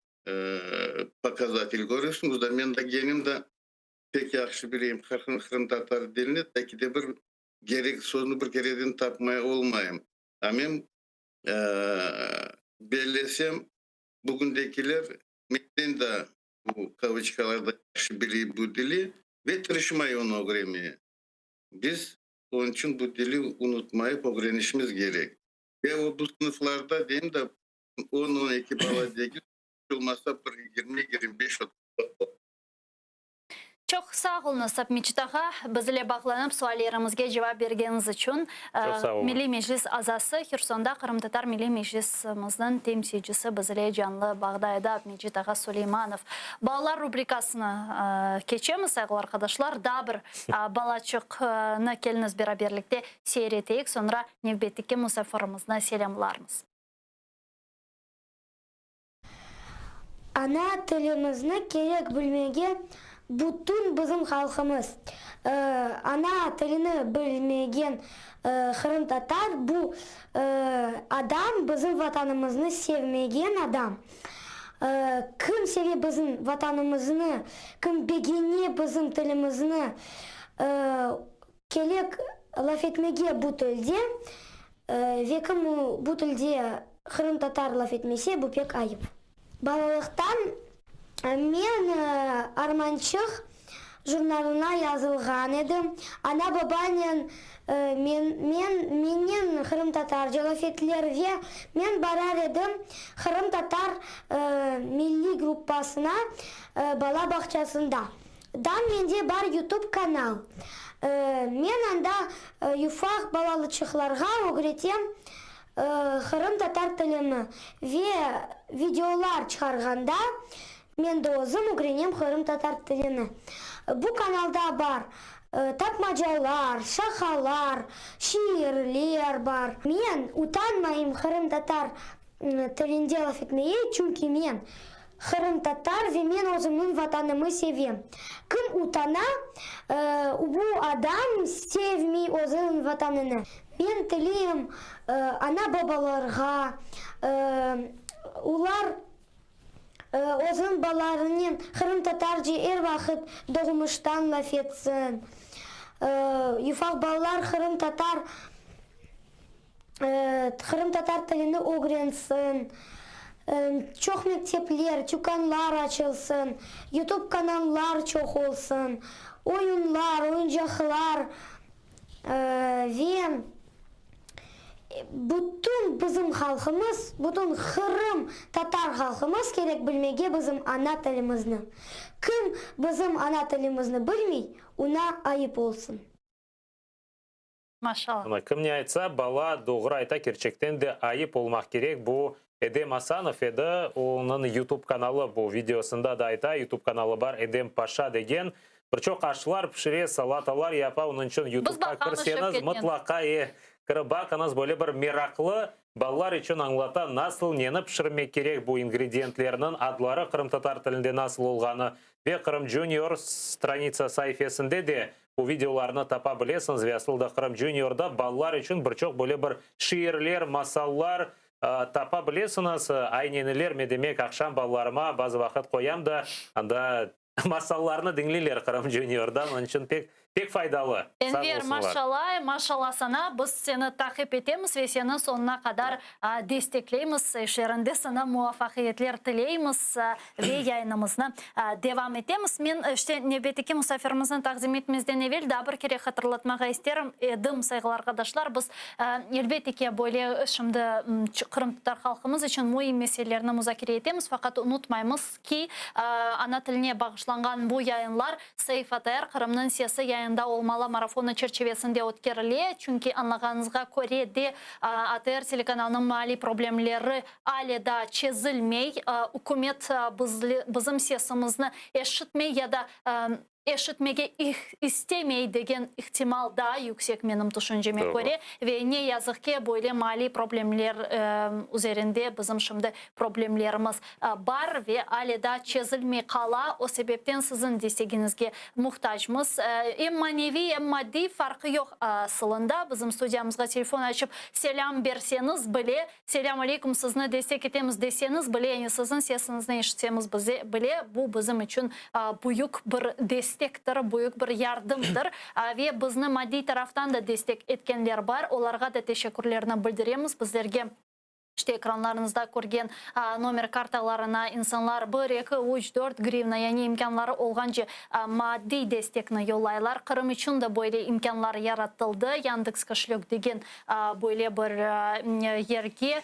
S10: показатель körüsiñiz da. Men de kenim de pek yahşı bileyim qırımtatar dilini, belki de bir kerek sözni bir kereden tapmay olmayım. A men bellesem, bugündekiler menden de bu kavıçkalarda yahşı biley bu dili ve tırışmay onı ögrenmeye. Biz onıñ içün bu dili unutmayıp ögrenişimiz kerek. Ve o bu sınıflarda deyim da 10-12 bala degil. olmasa bir 20, 25,
S1: Çoq sağ oluñız, Abmecit ağa, biz ile bağlanıp suallerimizge cevap bergeniñiz içün.
S2: Çoq sağ oluñ.
S1: Milliy Meclis azası, Hersonda Qırımtatar Milliy Meclisimizniñ temsilcisi biz ile canlı bağda edi, Abmecit ağa Suleymanov. Balalar rubrikasına keçemiz, sayğılı arqadaşlar. Daa bir balaçıqnı keliñiz beraberlikte seyir eteyik, soñra nevbetteki musafirimizni selâmlarmız.
S5: Ana tilimizni kerek bilmege bütün bizim halqımız. Ana tilini bilmegen qırımtatar bu adam bizim Vatanımıznı sevmegen adam. Kim seve bizim Vatanımıznı, kim begene bizim tilimizni, kerek laf etmege bu tilde ve kim bu tilde qırımtatar laf etmese, bu pek ayıp. Balalıqtan men Armançıq jurnalına yazılğan edim. Ana-babanen men, men, mennen qırımtatarca laf ettiler ve men barar edim qırımtatar milliy gruppasına bala bağçasında. Dan mende bar YouTube kanal. Men anda yufaq balalıçıqlarğa ögretem qırımtatar tilini ve videolar çıqarğanda men de özüm ögrenem qırımtatar tilini. Bu kanalda bar tapmacalar, şaqalar, şiirler bar. Men utanmayım qırımtatar tilinde laf etmeye, çünki men Qırımtatar ve men özümniñ Vatanımı sevem. Kim utana, bu adam sevmey özüniñ Vatanını. Men tileyim ana-babalarğa, olar özüniñ balalarınen qırımtatarca er vaqıt doğmuştan laf etsin. Ufaq balalar qırımtatar qırımtatar tilini ögrensin, çoq mektepler, tükânlar açılsın, YouTube kanallar çoq olsun, oyunlar, oyuncaqlar ve bütün bizim halqımız, bütün Qırım tatar halqımız kerek bilmege bizim ana tilimizni. Kim bizim ana tilimizni bilmey, oña ayıp olsun.
S1: Maşallah.
S2: Amma kim ne aytsa, bala doğru ayta, kerçekten de ayıp olmaq kerek. Bu Edem Asanov edi, onıñ YouTube kanalı, bu videosında da ayta, YouTube kanalı bar, Edem Paşa degen. Bir çoq aşlar pişire, salatalar yapa, onıñ içün YouTubeqa
S1: baqamız
S2: kirseñiz,
S1: Şevketnen.
S2: mıtlaqa e, kirip baqıñız, böyle bir meraqlı, balalar içün añlata, nasıl neni pişirmek kerek, bu ingrediyentlerniñ adları qırımtatar tilinde nasıl olğanı ve Qırım Junior stranitsa saifesinde de Bu videolarnı tapa bilesiñiz ve asıl da Qırım Juniorda balalar içün bir çoq böyle bir şiirler, masallar tapa bilesiñiz. Ayneniler me demek aqşam balalarıma bazı vaqıt qoyam da, anda masallarnı diñleyler Qırım Juniordan, onıñ içün pek pek faydalı. Sağ
S1: Enver,
S2: olsunlar.
S1: maşallah, maşallah saña, biz seni taqip etemiz ve seni soñuna qadar destekleymiz, işlerinde saña muvafaqiyetler tileymiz ve yayınımıznı devam etemiz. Men, işte, nevbetteki musafirimizni taqdim etmezden evel daa bir kere hatırlatmağa isterim edim, sayğılı arqadaşlar, biz, elbette ki, böyle şimdi qırımtatar halqımız içün müim meselelerni muzakere etemiz, faqat unutmaymız ki, ana tiline bağışlanğan bu yayınlar Save ATR, Qırımnıñ sesi yayında olmalı marafonı çerçivesinde ötkerile, çünki añlağanıñızğa köre de ATR telekanalınıñ maliy problemleri ale daa çezilmey, ükümet bizim sesimizni eşitmey ya da eşitmege istemey degen ihtimal daa yüksek menim tüşünceme köre ve ne yazıq ki, böyle maliy problemler üzerinde bizim şimdi problemlerimiz bar ve ale daa çezilmey qala, o sebepten siziñ destegiñizge muhtacmız. Em maneviy, em maddiy, farqı yoq asılında. Bizim studiyamızğa telefon açıp selâm berseñiz bile, Selâm aleyküm, sizni destek etemiz deseñiz bile, yani siziñ sesiñizni eşitsemiz bile, bu bizim içün büyük bir destektir, büyük bir yardımdır. Ve bizni maddiy taraftan da destek etkenler bar, olarğa da teşekkürlerni bildiremiz. Bizlerge. İşte, ekranlarıñızda körgen nomer kartalarına insanlar bir, eki, üç, dört grivna, yani imkânları olğance maddiy destekni yollaylar. Qırım içün de böyle imkânlar yaratıldı. Yandeks koşelök degen böyle bir yerge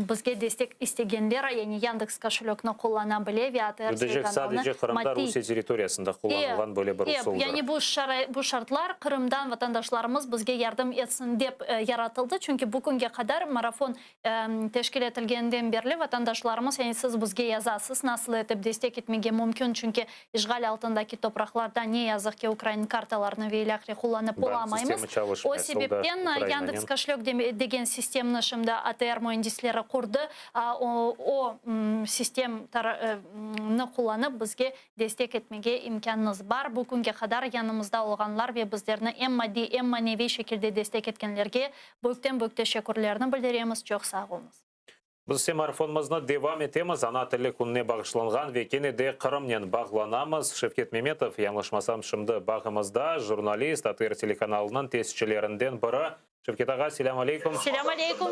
S1: bizge destek istegenler, yani Yandeks koşelökni qullana bile ve ATR
S2: Bu deycek,
S1: telekanalını
S2: sadece Qırımda
S1: maddiy
S2: Rusiye territoriyasında qullanılğan böyle bir usuldır.
S1: Yani bu şartlar Qırımdan vatandaşlarımız bizge yardım etsin dep yaratıldı, çünki bu künge qadar marafon teşkil etilgeninden berli vatandaşlarımız, yani siz bizge yazasız, nasıl etip destek etmege mümkün, çünki işğal altındaki topraqlarda ne yazıq ki ukrain kartalarını ve ilâhre qullanıp olamaymız. O sebepten Yandeks koşelök degen sistemni şimdi ATR müendisleri qurdı, o sistemni qullanıp bizge Destek etmege imkânıñız bar. Bu künge qadar yanımızda olğanlar ve bizlerni em maddiy, em maneviy şekilde destek etkenlerge büyükten-büyük teşekkürlerni bildiremiz. Çoq sağ oluñız.
S2: Biz ise marafonımıznı devam etemiz, Ana tili kününe bağışlanğan ve kene de Qırımnen bağlanamız. Şevket Memetov, yañlışmasam, şimdi bağımızda, jurnalist, ATR telekanalınıñ tesisçilerinden biri. Şevket ağa, selâm aleyküm.
S1: Selâm aleyküm.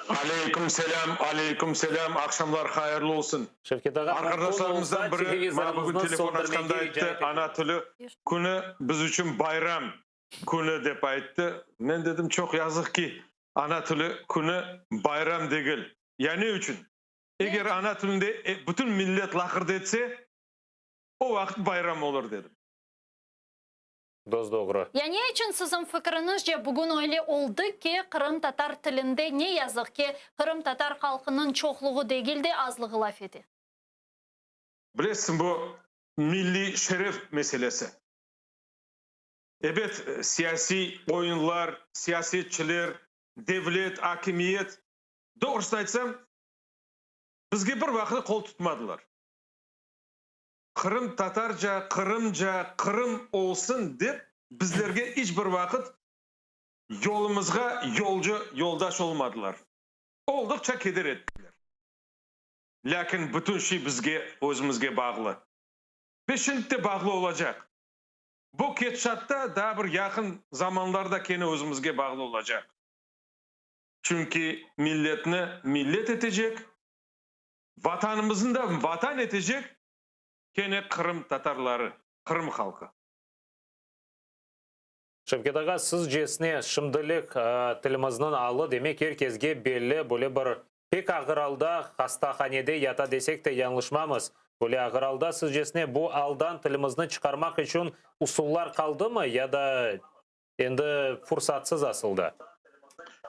S11: Aleyküm selâm, aleyküm selâm, aqşamlar hayırlı olsun.
S2: Şevket ağa, mümkün olsa,
S11: Arqadaşlarımızdan biri maña bugün
S2: televizorıñıznı
S11: telefon açqanda
S2: söndürmege rica
S11: ayttı,
S2: etemiz.
S11: Ana tili künü biz içün bayram künü dep ayttı. Men dedim, çoq yazıq ki, ana tili künü bayram degil. Ya ne içün? Eger ana tilinde bütün millet laqırdı etse, o vaqıt bayram olur dedim.
S2: Dos-doğru.
S1: Ya ne içün siziñ fikriñizce bugün öyle oldı ki, qırımtatar tilinde, ne yazıq ki, qırımtatar halqınıñ çoqluğı degil de, azlığı laf ete?
S11: Bilesiñ, bu milliy şeref meselesi. Ebet, siyasiy oyunlar, siyasetçiler, devlet, akimiyet, doğrusını aytsam, bizge bir vaqıt qol tutmadılar. Qırımtatarca, qırımca, Qırım olsun dep bizlerge iç bir vaqıt yolumızğa yolcu, yoldaş olmadılar. Olduqça keder ettiler. Lâkin bütün şey bizge, özümizge bağlı. Ve şimdi de bağlı olacaq. Bu ketişatta daa bir yaqın zamanlarda kene özümizge bağlı olacaq. Çünki milletni millet etecek, Vatanımıznı da vatan etecek kene Qırım tatarları, Qırım halqı.
S2: Şevket ağa, sizcesine, şimdilik tilimizniñ alı, demek, er kesge belli, böyle bir pek ağır alda, hastahanede yata desek de yañlışmamız. Böyle ağır alda, sizcesine, bu aldan tilimizni çıqarmaq içün usullar qaldımı ya da endi fursatsız asılda?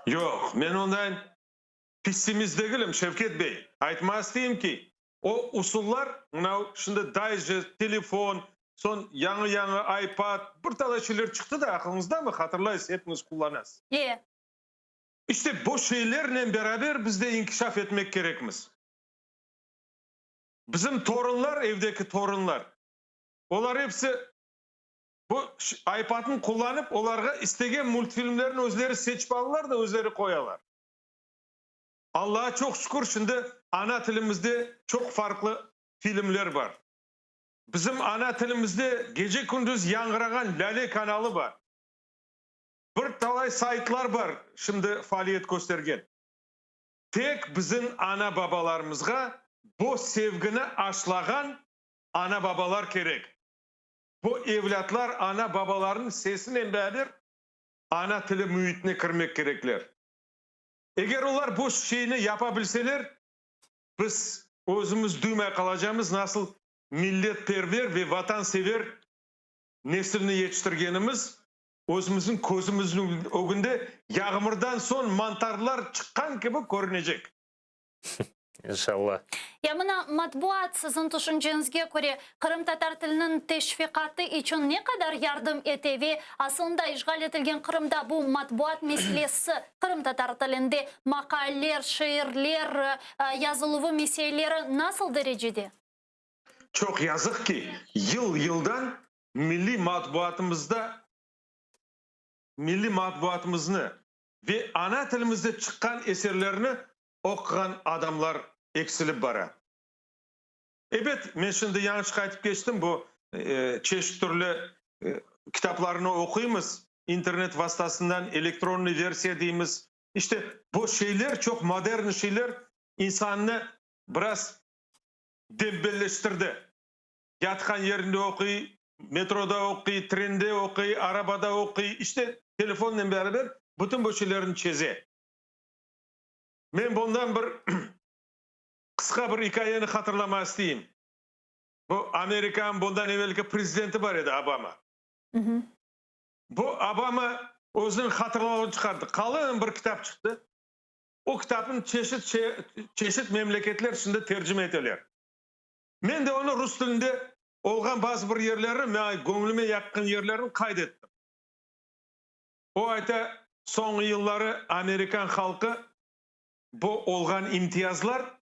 S11: Yoq, men ondan Pessimist degilim, Şevket bey. Aytmağa isteyim ki, o usullar, mına şimdi dayjest, telefon, soñ yañı-yañı iPad, bir talay şeyler çıqtı da, aqılıñızdamı, hatırlaysız, epiñiz qullanasız.
S1: E.
S11: İşte, bu şeylernen beraber biz de inkişaf etmek kerekmiz. Bizim torunlar, evdeki torunlar, olar episi bu iPadnı qullanıp, olarğa istegen multfilmlerni özleri seçip alalar da, özleri qoyalar. Allağa çoq şükür, şimdi ana tilimizde çoq farqlı filmler bar. Bizim ana tilimizde gece-kündüz yañğırağan Lâle kanalı bar. Bir talay saytlar bar şimdi faaliyet köstergen. Tek bizim ana-babalarımızğa bu sevgini aşlağan ana-babalar kerek. Bu evlâtlar ana-babalarınıñ sesinen beraber ana tili müitine kirmek kerekler. Eger olar bu şeyni yapa bilseler, biz özümiz duymay qalacamız, nasıl milletperver ve vatansever nesilni yetiştirgenimiz özümizniñ közümizniñ ögünde yağmurdan soñ mantarlar çıqqan kibi körünecek.
S2: İnşallah.
S1: Ya mına matbuat, siziñ tüşünceñizge köre, qırımtatar tiliniñ teşviqatı içün ne qadar yardım ete ve asılında işğal etilgen Qırımda bu matbuat meselesi, qırımtatar tilinde maqaleler, şiirler yazıluvı meseleleri nasıl derecede?
S11: Çoq yazıq ki, yıl-yıldan milliy matbuatımızda milliy matbuatımıznı ve ana tilimizde çıqqan eserlerni oquğan adamlar eksilip bara. Ebet, men şimdi yañış qaytıp keçtim, bu çeşit türlü kitaplarnı oquymız, internet vastasından, elektronnıy versiya deymiz. İşte, bu şeyler, çoq modern şeyler insannı biraz dembelleştirdi. Yatqan yerinde oquy, metroda oquy, trende oquy, arabada oquy, işte, telefonnen beraber bütün bu şeylerni çeze. Men bundan bir qısqa bir ikâyeni hatırlamağa isteyim. Bu Amerikanıñ bundan evelki prezidenti bar edi, Obama. Bu Obama özüniñ hatırlavını çıqardı. Qalın bir kitap çıqtı. O kitapnı çeşit çeşit memleketler şimdi tercime eteler. Men de onı rus tilinde olğan bazı bir yerlerini, maña göñlüme yaqqın yerlerini qayd ettim. O ayta, soñğı yılları amerikan halqı bu olğan imtiyazlar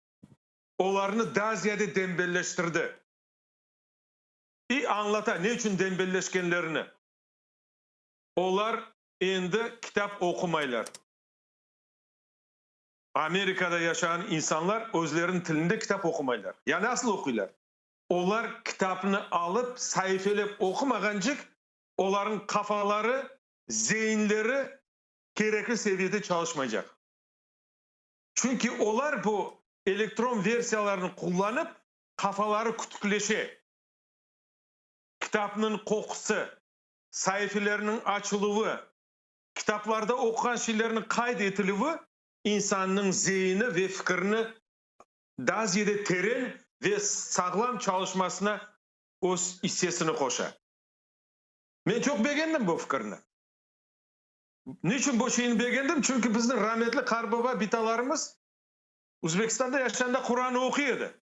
S11: olarnı daa ziyade dembelleştirdi. İ añlata ne içün dembelleşkenlerini. Olar endi kitap oqumaylar. Amerikada yaşağan insanlar özleriniñ tilinde kitap oqumaylar. Ya nasıl oquylar? Olar kitapnı alıp, saifelep oqumağancıq, olarnıñ qafaları, zeinleri kerekli seviyede çalışmaycaq. Çünki olar bu elektron versiyalarnı qullanıp, qafaları kütükleşe. Kitapnıñ qoqusı, saifelerniñ açıluvı, kitaplarda oquğan şeylerniñ qayd etilüvi insannıñ zeini ve fikirini daa ziyade teren ve sağlam çalışmasına öz issesini qoşa. Men çoq begendim bu fikirni. Niçün bu şeyni begendim? Çünki bizniñ rametli qarbaba, bitalarımız Üzbekistanda yaşağanda Quranı oquy edi.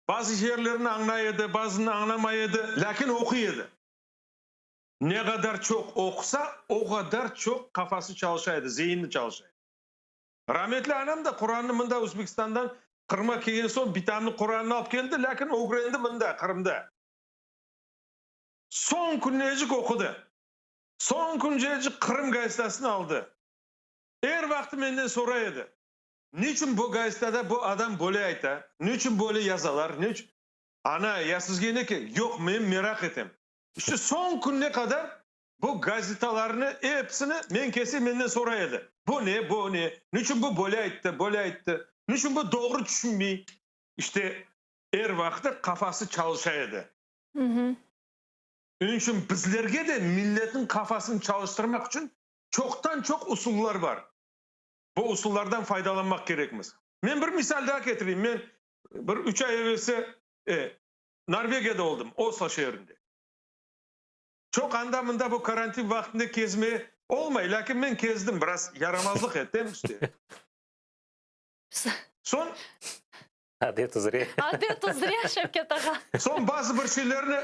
S11: Bazı yerlerini añlay edi, bazını añlamay edi, lâkin oquy edi. Ne qadar çoq oqusa, o qadar çoq qafası çalışa edi, zeyini çalışa edi. Rametli anam da Qurannı mında Özbekistandan Qırımğa kelgen soñ bitamnıñ Quranını alıp keldi, lâkin ögrendi mında, Qırımda. Soñ künecik oqudı. Soñ küncecik Qırım gazetasını aldı. Er vaqtı menden soray edi, Niçün bu gazetada bu adam böyle ayta, niçün böyle yazalar, niçün. Ana, ya sizge ne kerek? Yoq, men meraq etem. İşte soñ kününe qadar bu gazetalarnı episini men kelsem menden soray edi, Bu ne, bu ne, niçün bu böyle ayttı, böyle ayttı, niçün bu doğru tüşünmey? İşte er vaqıt qafası çalışa edi. Onıñ içün bizlerge de milletniñ qafasını çalıştırmaq içün çoqtan-çoq usullar bar. Bu usullardan faydalanmaq kerekmiz. Men bir misal daa ketireyim. Men bir üç ay evelsi Norvegiyada oldım, Oslo şeerinde. Çoq anda-mında bu karantin vaqtında kezme olmay, lâkin men kezdim, biraz yaramazlıq ettim işte. Soñ.
S2: Adet üzre.
S1: Adet üzre, Şevket ağa.
S11: Soñ bazı bir şeylerni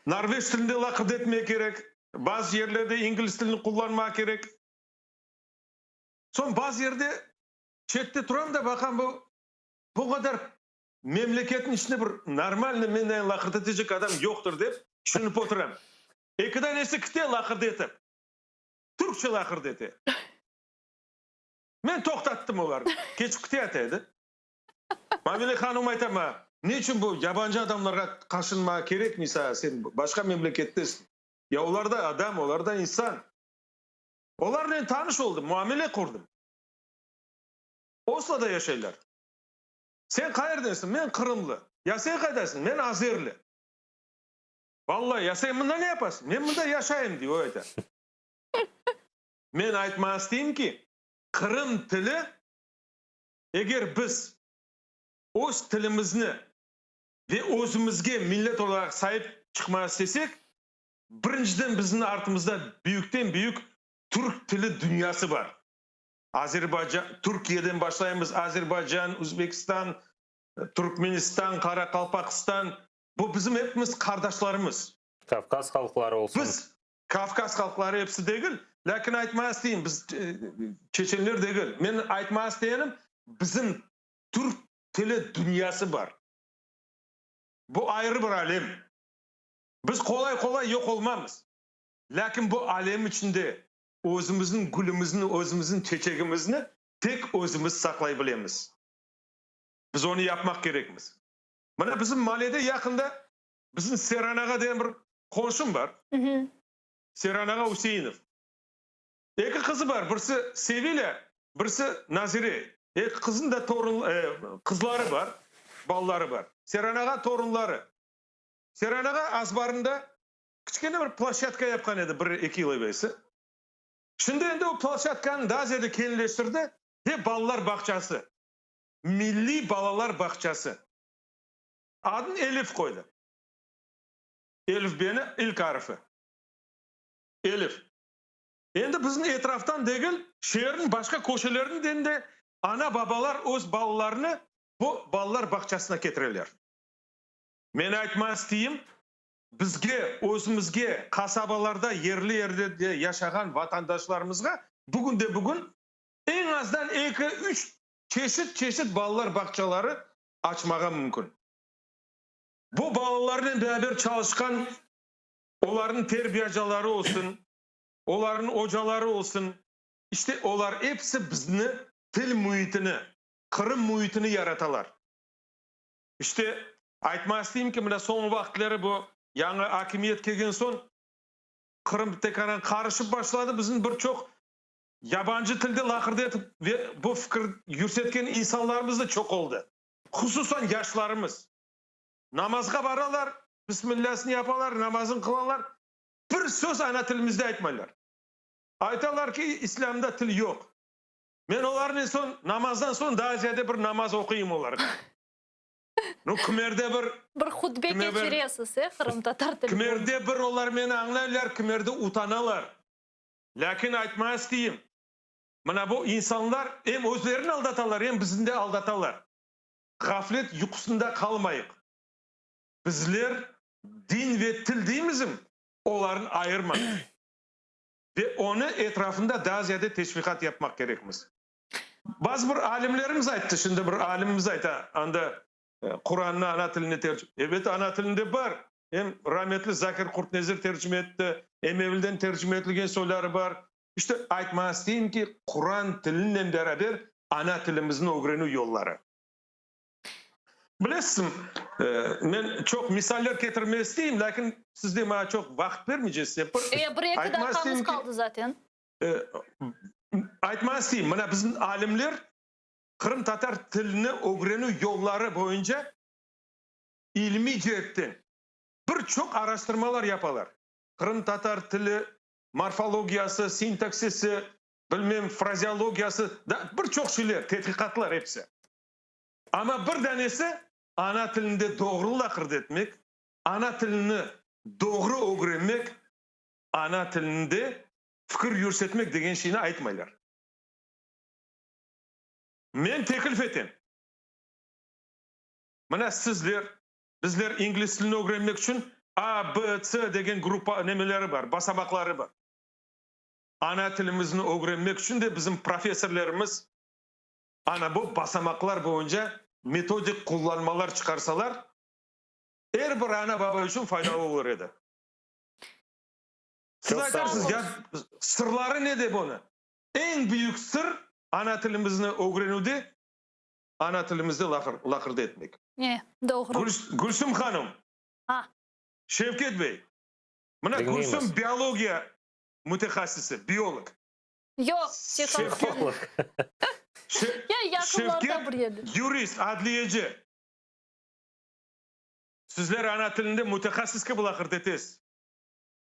S11: norveç tilinde laqırdı etmek kerek, bazı yerlerde ingliz tilini qullanmaq kerek. Soñ bazı yerde çette turam da baqam, bu bu qadar Memleketniñ içinde bir normalnıy menden laqırdı etecek adam yoqtır dep tüşünip oturam. Eki danesi kite laqırdı etip. Türkçe laqırdı ete. Men toqtattım olarnı. Keçip kite ata edi. Mavile hanım ayta maña, Ne içün bu yabancı adamlarğa qaşınmağa kerekmi saña, sen başqa memlekettesiñ. Ya olar da adam, olar da insan. Olarnen tanış oldım, muamele qurdım. Osloda yaşaylar. Sen qayerdensiñ? Men qırımlı. Ya sen qaydasıñ? Men azerli. Vallahi, ya sen mında ne yapasıñ? Men mında yaşayım, dey o ayta. Men aytmağa isteyim ki, qırım tili, eger biz öz tilimizni ve özümizge millet olaraq saip çıqmağa istesek, birinciden bizim artımızda büyükten-büyük türk tili dünyası bar. Azerbaycan, Türkiyeden başlaymız, Azerbaycan, Özbekistan, Türkmenistan, Qaraqalpaqistan, bu bizim epimiz qardaşlarımız.
S2: Kavkaz halqları olsun.
S11: Biz, Kavkaz halqları episi degil, lâkin aytmağa isteyim, biz çeçenler degil. Men aytmağa istegenim, bizim türk tili dünyası bar. Bu ayrı bir alem. Biz qolay-qolay yoq olmamız. Lâkin bu alem içinde Özümizniñ gülümizni, özümizniñ çeçegimizni tek özümiz saqlay bilemiz. Biz onı yapmaq kerekmiz. Mına bizim malede yaqında bizim Seran ağa degen bir qonşum bar. Seran ağa Üseinov. Eki qızı bar, birisi Sevilâ, birisi Nazire. Eki qızınıñ da torun, qızları bar, balaları bar. Seyran ağa torunları. Seyran ağa azbarında kiçkene bir ploşçadka yapqan edi bir, eki yıl evelsi. Şimdi endi o ploşçadkanı daa ziyade keñleştirdi ve balalar bağçası, milliy balalar bağçası. Adını Elif qoydı. Elifbeni ilk arfi. Elif. Endi bizim etraftan degil, şeerniñ başqa köşelerinden de ana-babalar öz balalarını bu balalar bağçasına ketireler. Men aytma isteyim, bizge, özümizge, qasabalarda, yerli yerlerde yaşağan vatandaşlarımızğa bugünde-bugün eñ azdan eki, üç çeşit-çeşit balalar bağçaları açmağa mümkün. Bu balalarnen beraber çalışqan olarnıñ terbiyacaları olsun, olarnıñ ocaları olsun, işte olar episi bizni til müitini, Qırım müitini yaratalar. İşte, aytmaq isteyim ki, mına soñu vaqıtları bu yañı akimiyet kelgen soñ, Qırım tekaran qarışıp başladı, bizim bir çoq yabancı tilde laqırdı etip ve bu fikir yürsetken insanlarımız da çoq oldı. Hususan yaşlarımız. Namazğa baralar, bismillasını yapalar, namazını qılalar, bir söz ana tilimizde aytmaylar. Aytalar ki, islâmda til yoq. Men olarnen soñ, namazdan soñ daa ziyade bir namaz oquyım olarğa. Nu, kimerde bir...
S1: Bir hutbe keçiresiz, e, qırımtatar tili boyunca.
S11: Kimerde bir olar meni añlaylar, kimerde utanalar. Lâkin aytmağa isteyim, mına bu insanlar em özlerini aldatalar, em bizni de aldatalar. Ğaflet yuqusında qalmayıq. Bizler din ve til deymizm, olarnı ayırmañız. Ve onı etrafında daa ziyade teşviqat yapmaq kerekmiz. Bazı bir alimlerimiz ayttı, şimdi bir alimimiz ayta, anda Qurannı ana tiline tercime, ebet, ana tilinde bar, em rametli Zakir Qurtnezir tercime etti, em evelden tercime etilgen soyları bar. İşte, aytmağa isteyim ki, Quran tilinen beraber ana tilimizni ögrenüv yolları. Bilesizmi, men çoq misaller ketirmege isteyim, lâkin siz de maña çoq vaqıt bermeycesiz.
S1: E, bir-eki daqqamız qaldı zaten.
S11: Aytmağa isteyim, mına bizim alimler qırımtatar tilini ögrenüv yolları boyunca ilmiy ceetten bir çoq araştırmalar yapalar. Qırımtatar tili morfologiyası, sintaksisi, bilmem, frazeologiyası, bir çoq şeyler, tedqiqatlar episi. Amma bir danesi ana tilinde doğru laqırdı etmek, ana tilini doğru ögrenmek, ana tilinde fikir yürsetmek degen şeyni aytmaylar. Men teklif etem, mına sizler, bizler ingliz tilini ögrenmek içün A, B, C degen gruppa nemeleri bar, basamaqları bar. Ana tilimizni ögrenmek içün de bizim professorlarımız ana bu basamaqlar boyunca metodik qullanmalar çıqarsalar, er bir ana-baba içün faydalı olur edi. Siz aytarsız, ya sırları ne dep onı? Eñ büyük sır ana tilimizni ögrenüvde, ana tilimizde laqırdı etmek.
S1: E, doğru.
S11: Gülsüm hanım, Şevket bey, mına Gülsüm biologiya mütehassisi, biolog.
S1: Yoq, psiholog. Ya yaqınlarda bir yerde.
S11: Şevket yurist, adliyeci. Sizler ana tilinde mütehassıs kibi laqırdı etesiz.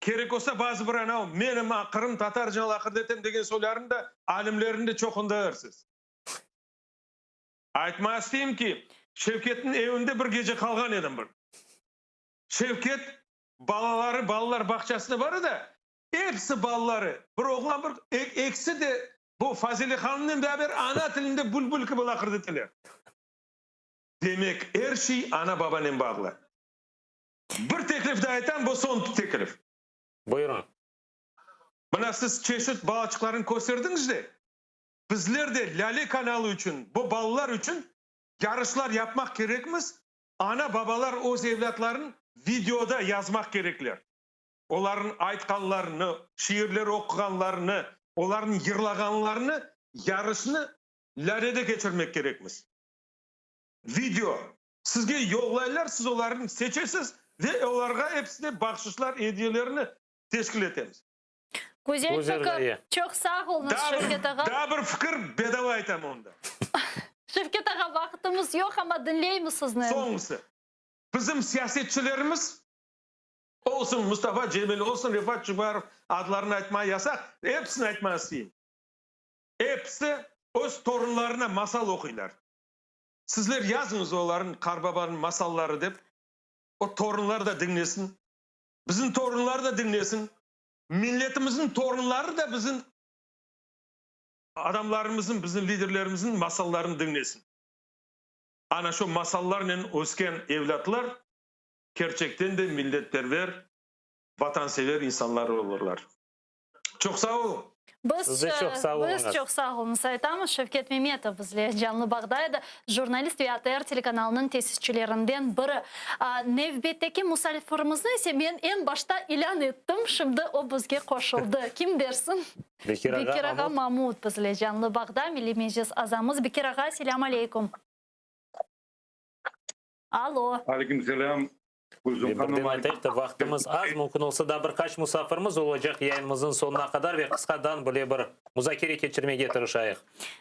S11: Kerek olsa, bazı bir ana, menim qırımtatarca laqırdı etem degen soylarnı da alimlerniñ de çoqundadırsız. Aytmağa isteyim ki, Şevketniñ evinde bir gece qalğan edim bir. Şevket balaları balalar bağçasına bara da, episi balaları, bir oğlan, bir ekisi de bu Fazile hanımnen beraber ana tilinde bülbül kibi laqırdı eteler. Demek, er şey ana-babanen bağlı. Bir teklif daa aytam, bu soñ teklif.
S2: Buyurıñ.
S11: Mına siz çeşit balaçıqlarnı kösterdiñiz de, bizler de Lâle kanalı içün, bu balalar içün yarışlar yapmaq kerekmiz, ana-babalar öz evlâtlarını videoda yazmaq kerekler. Olarnıñ aytqanlarını, şiirler oquğanlarını, olarnıñ yırlağanlarını yarışnı Lâlede keçirmek kerekmiz. Video sizge yollaylar, siz olarnı seçesiz ve olarğa episine bahşışlar, ediyelerini teşkil etemiz.
S1: Güzel
S2: Güzel
S1: fikir.
S2: ğaye.
S1: Çoq sağ oluñız,
S11: Daa bir,
S1: Şevket ağa.
S11: daa bir fikir bedava aytam onda.
S1: Şevket ağa, vaqıtımız yoq, amma diñleymiz sizni.
S11: Soñusı. Bizim siyasetçilerimiz, olsun Mustafa Cemilev, olsun Refat Çubarov, adlarını aytmağa yasaq, episini aytmağa isteyim. Episi öz torunlarına masal oquylar. Sizler yazıñız olarnıñ qarbabanıñ masalları dep, o torunlar da diñlesin, bizim torunlar da diñlesin, milletimizniñ torunları da bizim adamlarımıznıñ, bizim liderlerimizniñ masallarını diñlesin. Ana şu masallarnen ösken evlâtlar kerçekten de milletperver, vatansever insanlar olurlar. Çoq sağ oluñ.
S1: Biz,
S2: Siz de çoq sağ
S1: biz
S2: oluñız.
S1: çoq sağ oluñız aytamız. Şevket Memetov bizle canlı bağda edi, jurnalist ve ATR telekanalınıñ tesisçilerinden biri. Nevbetteki musafirimizni ise men eñ başta ilân ettim, şimdi o bizge qoşuldı. Kim dersiñ?
S2: Bekir ağa
S1: Bekir ağa
S2: Mamut.
S1: Mamut bizle canlı bağda, Milliy Meclis azamız. Bekir ağa, selâm aleyküm. Alo.
S12: Aleyküm selâm, Gülsüm
S2: Ve birden
S12: hanım.
S2: aytayıq da, vaqtımız az, mümkün olsa daa bir qaç musafirimiz olacaq yayınımıznıñ soñuna qadar ve qısqadan bile bir muzakere keçirmege tırışayıq.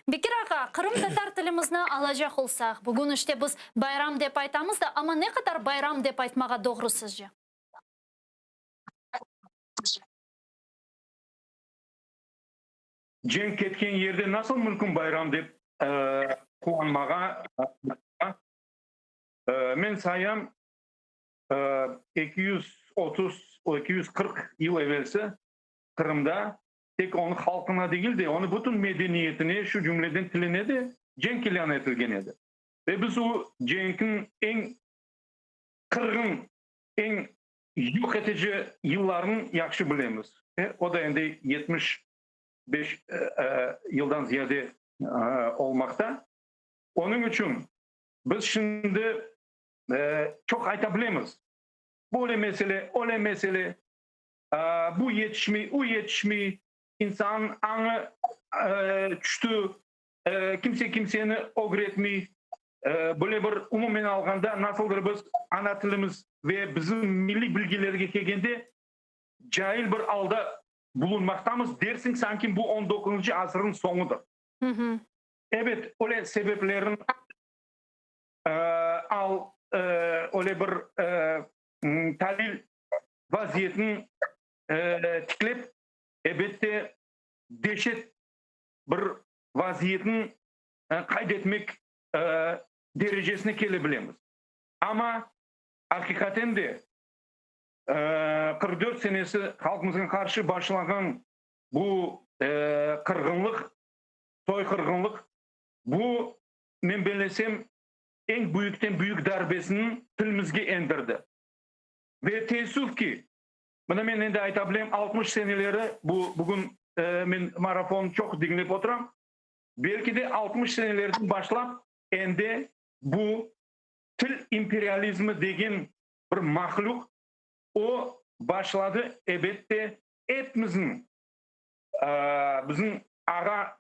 S1: Bekir ağa, qırımtatar tilimizni alacaq olsaq, bugün işte biz bayram dep aytamız da, amma ne qadar bayram dep aytmağa doğru sizce?
S12: Cenk ketken yerde nasıl mümkün bayram dep quvanmağa? Men sayam, 230, 240 yıl evelsi Qırımda tek onıñ halqına degil de, onıñ bütün medeniyetine, şu cümleden tiline de cenk ilân etilgen edi. Ve biz o cenkniñ eñ qırğın, eñ yoq etici yıllarını yahşı bilemiz. O da endi 75 yıldan ziyade olmaqta. Onıñ içün biz şimdi çoq ayta bilemiz, böyle mesele, öyle mesele, bu yetişmey, o yetişmey, insannıñ añı tüşti, kimse kimseni ögretmey. Böyle bir umumen alğanda nasıldır biz ana tilimiz ve bizim milliy bilgilerge kelgende cail bir alda bulunmaqtamız, dersiñ sanki bu on doquzıncı asırnıñ soñudır. Ebet, öyle sebeplerin al, öyle bir talil vaziyetini tiklep, ebette, deşet bir vaziyetni qayd etmek derecesine kele bilemiz. Amma aqiqaten de 44 senesi halqımızğa qarşı başlağan bu qırğınlıq, soyqırğınlıq, bu, men bellesem, eñ büyükten büyük darbesini tilimizge endirdi. Ve teessüf ki, mına men endi ayta bilem, 60 seneleri, bu bugün men marafon çoq diñlep oturam, belki de 60 senelerden başlap endi bu til imperializmi degen bir mahlüq, o başladı, ebette, epimizniñ, bizim ağa,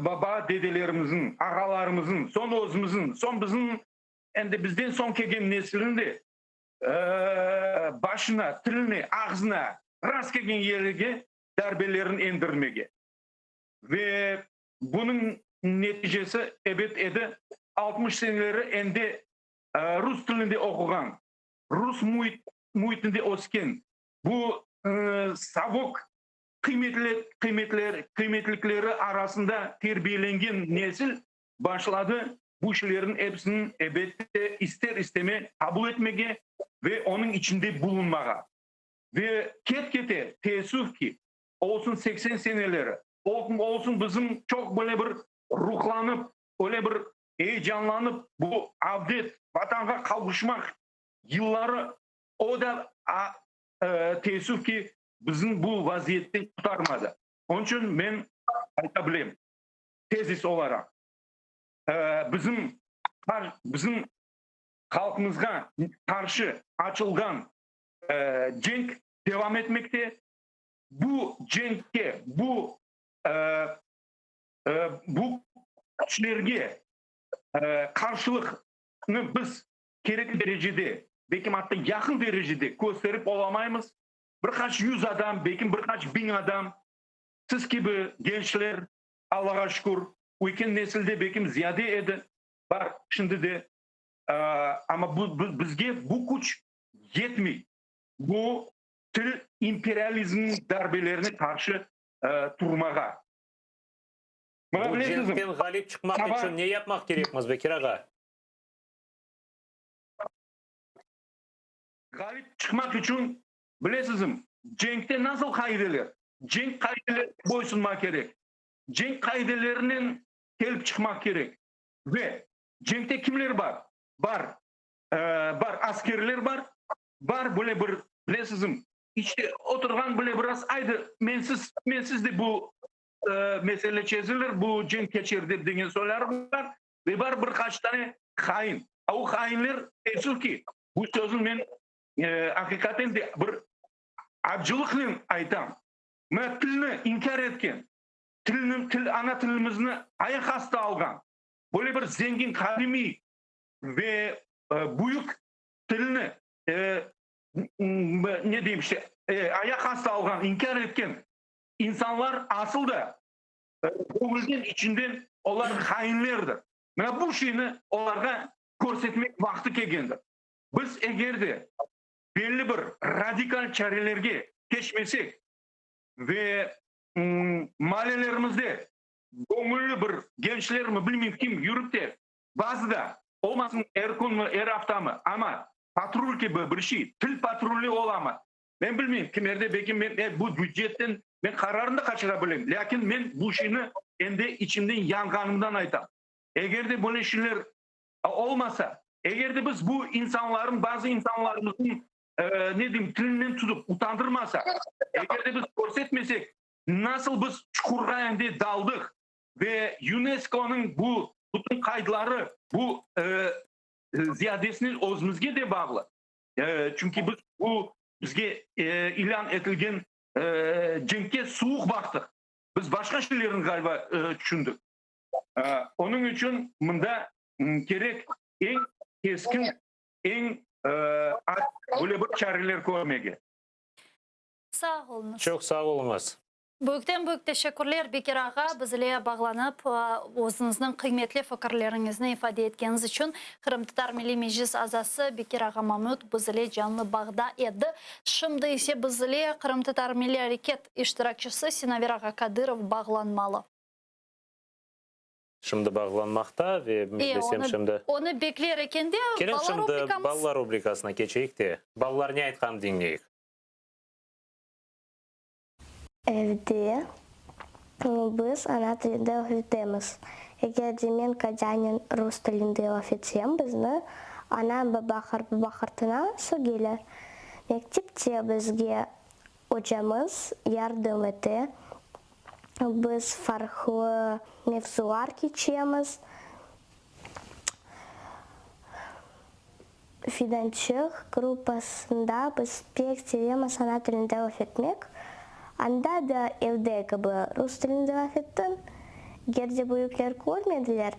S12: baba, dedelerimizniñ, ağalarımıznıñ, soñ özümizniñ, soñ bizim, endi bizden soñ kelgen nesilniñ de başına, tiline, ağzına rast kelgen yerge darbelerini endirmege. Ve bunıñ neticesi, ebet, edi, 60 seneleri endi rus tilinde oquğan, rus müitinde ösken bu savok qıymetlikleri arasında terbiyelengen nesil başladı bu şeylerniñ episini, ebette, ister-isteme qabul etmege ve onıñ içinde bulunmağa. Ve ket-kete, teessüf ki, olsun 80 seneleri, olsun bizim çoq böyle bir ruhlanıp, öyle bir eyecanlanıp bu avdet, Vatanğa qavuşmaq yılları, o da, teessüf ki, bizni bu vaziyetten qurtarmadı. Onıñ içün men ayta bilem, tezis olaraq, bizim bizim halqımızğa qarşı açılğan cenk devam etmekte. Bu cenkke, bu bu küçlerge qarşılıqnı biz kerekli derecede, belkim atta yaqın derecede kösterip olamaymız. Bir qaç yüz adam, belkim bir qaç biñ adam. Siz kibi gençler, Allağa şükür, üyken nesilde belkim ziyade edi, bar şimdi de, amma bu, bizge bu küç yetmey. Bu til imperializmniñ darbelerine qarşı turmağa.
S2: Mına Bu cenkten ğalip çıqmaq içün ne yapmaq kerekmiz, Bekir ağa?
S12: Ğalip çıqmaq içün, bilesizmi, cenkte nasıl qaideler? Cenk qaidelerine boysunmaq kerek. Cenk qaidelerinen kelip çıqmaq kerek. Ve cenkte kimler bar? Bar, bar askerler bar, bar böyle bir, bilesizmi, içte oturğan böyle biraz, aydı, mensiz, mensiz de bu mesele çezilir, bu cenk keçer dep degen soyları bar. Ve bar bir qaç tane hain. A o hainler, teessüf ki, bu sözni men aqiqaten de bir acılıqnen aytam, mına tilni inkâr etken, tilni, til, ana tilimizni ayaq astı alğan, böyle bir zengin, qadimiy ve büyük tilni, ne deyim işte, ayaq astı alğan, inkâr etken insanlar asıl da Göñülden, içinden olar hainlerdir. Mına bu şeyni olarğa körsetmek vaqtı kelgendir. Biz eger de belli bir radikal çarelerge keçmesek ve maalelerimizde göñülli bir gençlermi, bilmeyim kim, yürip de bazıda, olmasın er künmi, er aftamı, amma patrul kibi bir şey, til patruli olamı, Men bilmeyim, kimerde belki men bu bücetten men qararnı da qaçıra bilem, lâkin men bu şeyni endi içimden yanğanımdan aytam. Eger de böyle şeyler olmasa, eger de biz bu insanların, bazı insanlarımıznıñ, ne deyim, tilinden tutıp utandırmasaq, eger de biz körsetmesek, nasıl biz çuqurğa endi daldıq ve YUNESKOnıñ bu bütün qaydları, bu ziyadesinen özümizge de bağlı. Çünki biz bu bizge ilân etilgen cenkke suvuq baqtıq. Biz başqa şeylerni ğaliba tüşündik. Onıñ içün mında kerek eñ keskin, eñ böyle bir çareler körmege.
S1: Sağ oluñız.
S2: Çoq sağ oluñız.
S1: Büyükten büyük teşekkürler, Bekir ağa, biz ile bağlanıp, özüñizniñ qıymetli fikirleriñizni ifade etkeniñiz içün. Qırımtatar Milliy Meclis azası Bekir ağa Mamut biz ile canlı bağda edi. Şimdi ise biz ile Qırımtatar Milliy Areket iştirakçisi Sinaver ağa Kadırov bağlanmalı.
S2: Şimdi bağlanmaqta ve
S1: E,
S2: desem
S1: onı,
S2: şimdi.
S1: onı bekler ekende,
S2: Keliñ
S1: bala
S2: şimdi
S1: rubrikamız.
S2: balalar rubrikasına keçeyik de, balalar ne aytqanını diñleyik.
S5: Evde biz ana tilinde laf etemiz. Eger de men Katânen rus tilinde laf etsem, bizni anam, baba, qartbaba, qartana sögeler. Mektepte bizge ocamız yardım ete, biz farqlı mevzular keçemiz. Fidançıq gruppasında biz pek sevemiz ana tilinde laf etmek. Anda da evde kibi rus tilinde laf ettim. Eger de büyükler körmediler,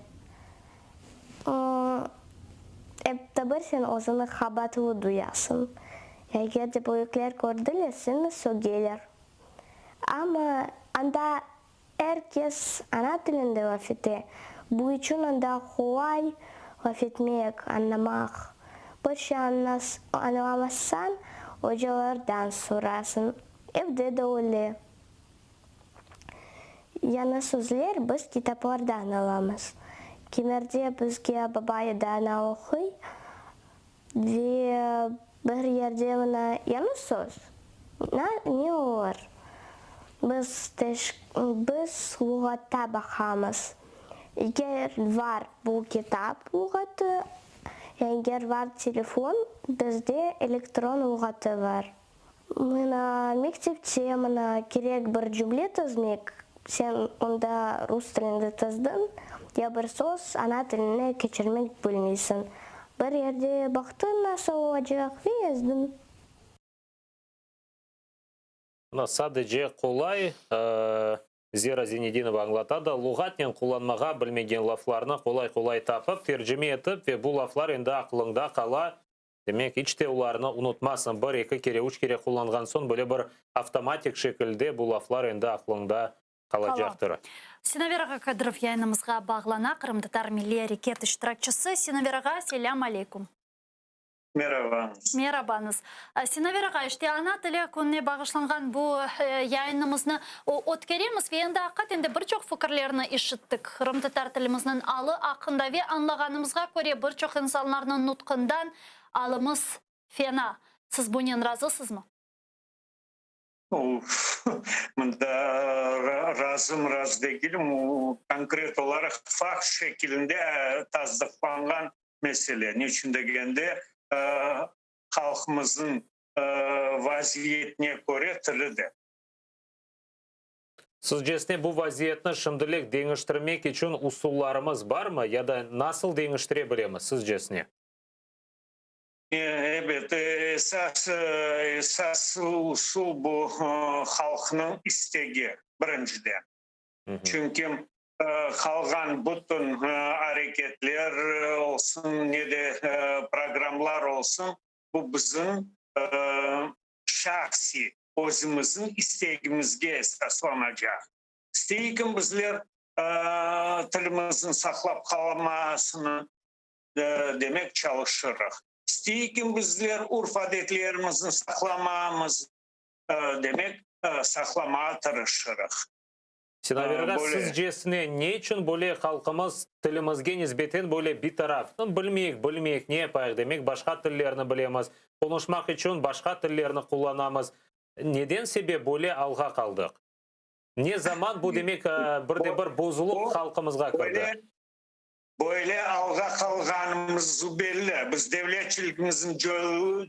S5: ep de bir sen özüni qabaatlı duyasıñ. Eger de büyükler kördiler, seni sögeler. Amma anda Er kes ana tilinde laf ete, bu içün anda qolay laf etmek, añlamaq. Bir şey añlamazsañ, ocalardan sorasıñ. Evde de öyle. Yañı sözler biz kitaplardan alamız. Kimerde bizge baba ya da ana oquy Ve bir yerde mına yañı söz, ne olur, biz biz luğatta baqamız. Eger var bu kitap luğatı, eger var telefon, bizde elektron luğatı var. Mına mektepte mına kerek bir cümle tizmek, sen onda rus tilinde tizdiñ, ya bir söz ana tiline keçirmek bilmeysiñ. Bir yerde baqtıñ nasıl olacaq ve yazdıñ.
S2: Mına sadece qolay, Zera Zinedinova añlata da, luğatnen qullanmağa bilmegen laflarnı qolay-qolay tapıp, tercime etip ve bu laflar endi aqlıñda qala. Demek, iç te olarnı unutmazsıñ. Bir, eki kere, üç kere qullanğan soñ, böyle bir avtomatik şekilde bu laflar endi aqlıñda qalacaqtır.
S1: Sinaver ağa Kadırov yayınımızğa bağlana, qırımtatar milliy areket iştirakçisi. Sinaver ağa, selâm aleykum.
S13: Merabañız.
S1: Merabañız. Sinaver ağa, işte ana tili kününe bağışlanğan bu yayınımıznı ötkeremiz ve endi aqiqaten de bir çoq fikirlerni işittik qırımtatar tilimizniñ alı aqqında ve añlağanımızğa köre bir çoq insanlarnıñ nutqından alımız fena. Siz bunen razısızmı?
S13: Mında razım, razı degilim. O, konkret olaraq fakt şekilinde tasdıqlanğan mesele. Ne içün degende, halqımıznıñ vaziyetine köre tili de.
S2: Sizcesine, bu vaziyetni şimdilik deñiştirmek içün usullarımız barmı ya da nasıl deñiştire bilemiz, sizcesine?
S13: Ebet, esas, esas usul bu halqnıñ istegi, birinciden. Çünki qalğan bütün areketler olsun, ne de programlar olsun, bu bizim şahsiy, özümizniñ istegimizge esaslanacaq. İsteyik bizler tilimizniñ saqlap qalmasını, demek çalışırıq. İsteyik bizler urf-adetlerimizni saqlamamız, demek saqlamağa tırışırıq.
S2: Sinaver ağa, sizcesine ne içün böyle halqımız tilimizge nisbeten böyle bitaraf? Bilmeyik, bilmeyik, ne yapayıq, demek başqa tillerni bilemiz, qonuşmaq içün başqa tillerni qullanamız. Neden sebep böyle alğa qaldıq? Ne zaman bu demek bir de bir bozuluq halqımızğa kirdi?
S13: Böyle alğa qalğanımız belli. Biz devletçiligimizni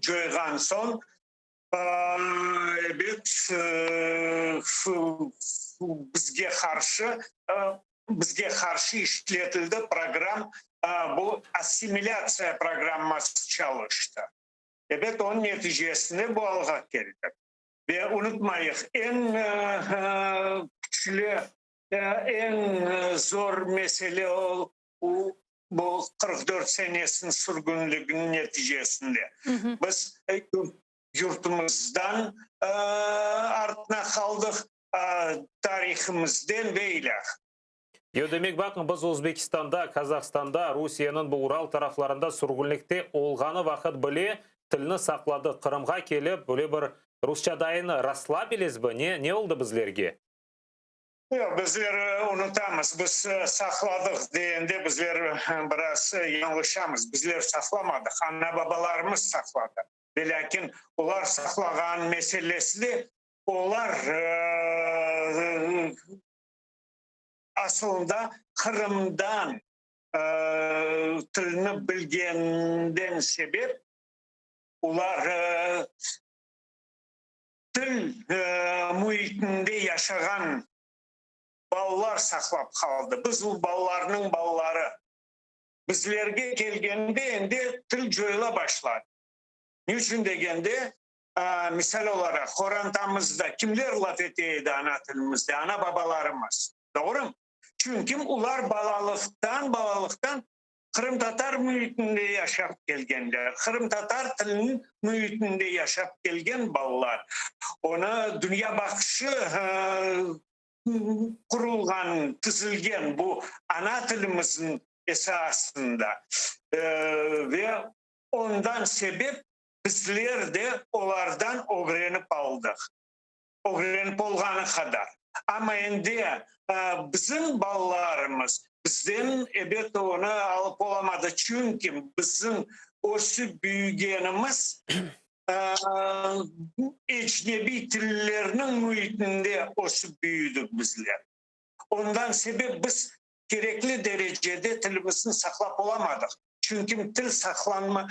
S13: coyğan soñ, ebet, bizge qarşı, bizge qarşı işletildi program, bu assimilâtsiya programması çalıştı. Ebet, onıñ neticesinde bu alğa keldik. Ve unutmayıq, eñ küçlü Eñ zor mesele o, bu 44 senesiniñ sürgünliginiñ neticesinde. Biz yurtumızdan artına qaldıq, tarihımızden ve ilâh.
S2: Yo, demek, baqıñ, biz Özbekistanda, Kazahstanda, Rusiyeniñ bu Ural taraflarında sürgünlikte olğanı vaqıt bile tilni saqladıq. Qırımğa kelip, böyle bir rusça dayın rasslabilizmi, ne, ne oldı bizlerge?
S13: Yoq, bizler unutamız. Biz saqladıq degende bizler biraz yañlışamız. Bizler saqlamadıq, ana-babalarımız saqladı. Velâkin olar saqlağan meselesi de olar asılında Qırımdan tilni bilgeninden sebep olar Til müitinde yaşağan balalar saqlap qaldı. Biz bu balalarnıñ balaları. Bizlerge kelgende endi til coyula başladı. Ne içün degende, misal olaraq, qorantamızda kimler laf ete edi ana tilimizde? Ana-babalarımız. Doğrumı? Çünki olar balalıqtan, balalıqtan Qırımtatar müitinde yaşap kelgenler, qırımtatar tiliniñ müitinde yaşap kelgen balalar, onı dünya baqışı qurulğan, tizilgen bu ana tilimizniñ esasında ve ondan sebep bizler de olardan ögrenip aldıq, ögrenip olğanı qadar. Amma endi bizim balalarımız bizden ebet onı alıp olamadı, çünki bizim ösüp büyügenimiz ecnebiy tillerniñ müitinde ösüp büyüdik bizler. Ondan sebep biz kerekli derecede tilimizni saqlap olamadıq. Çünki til saqlanma,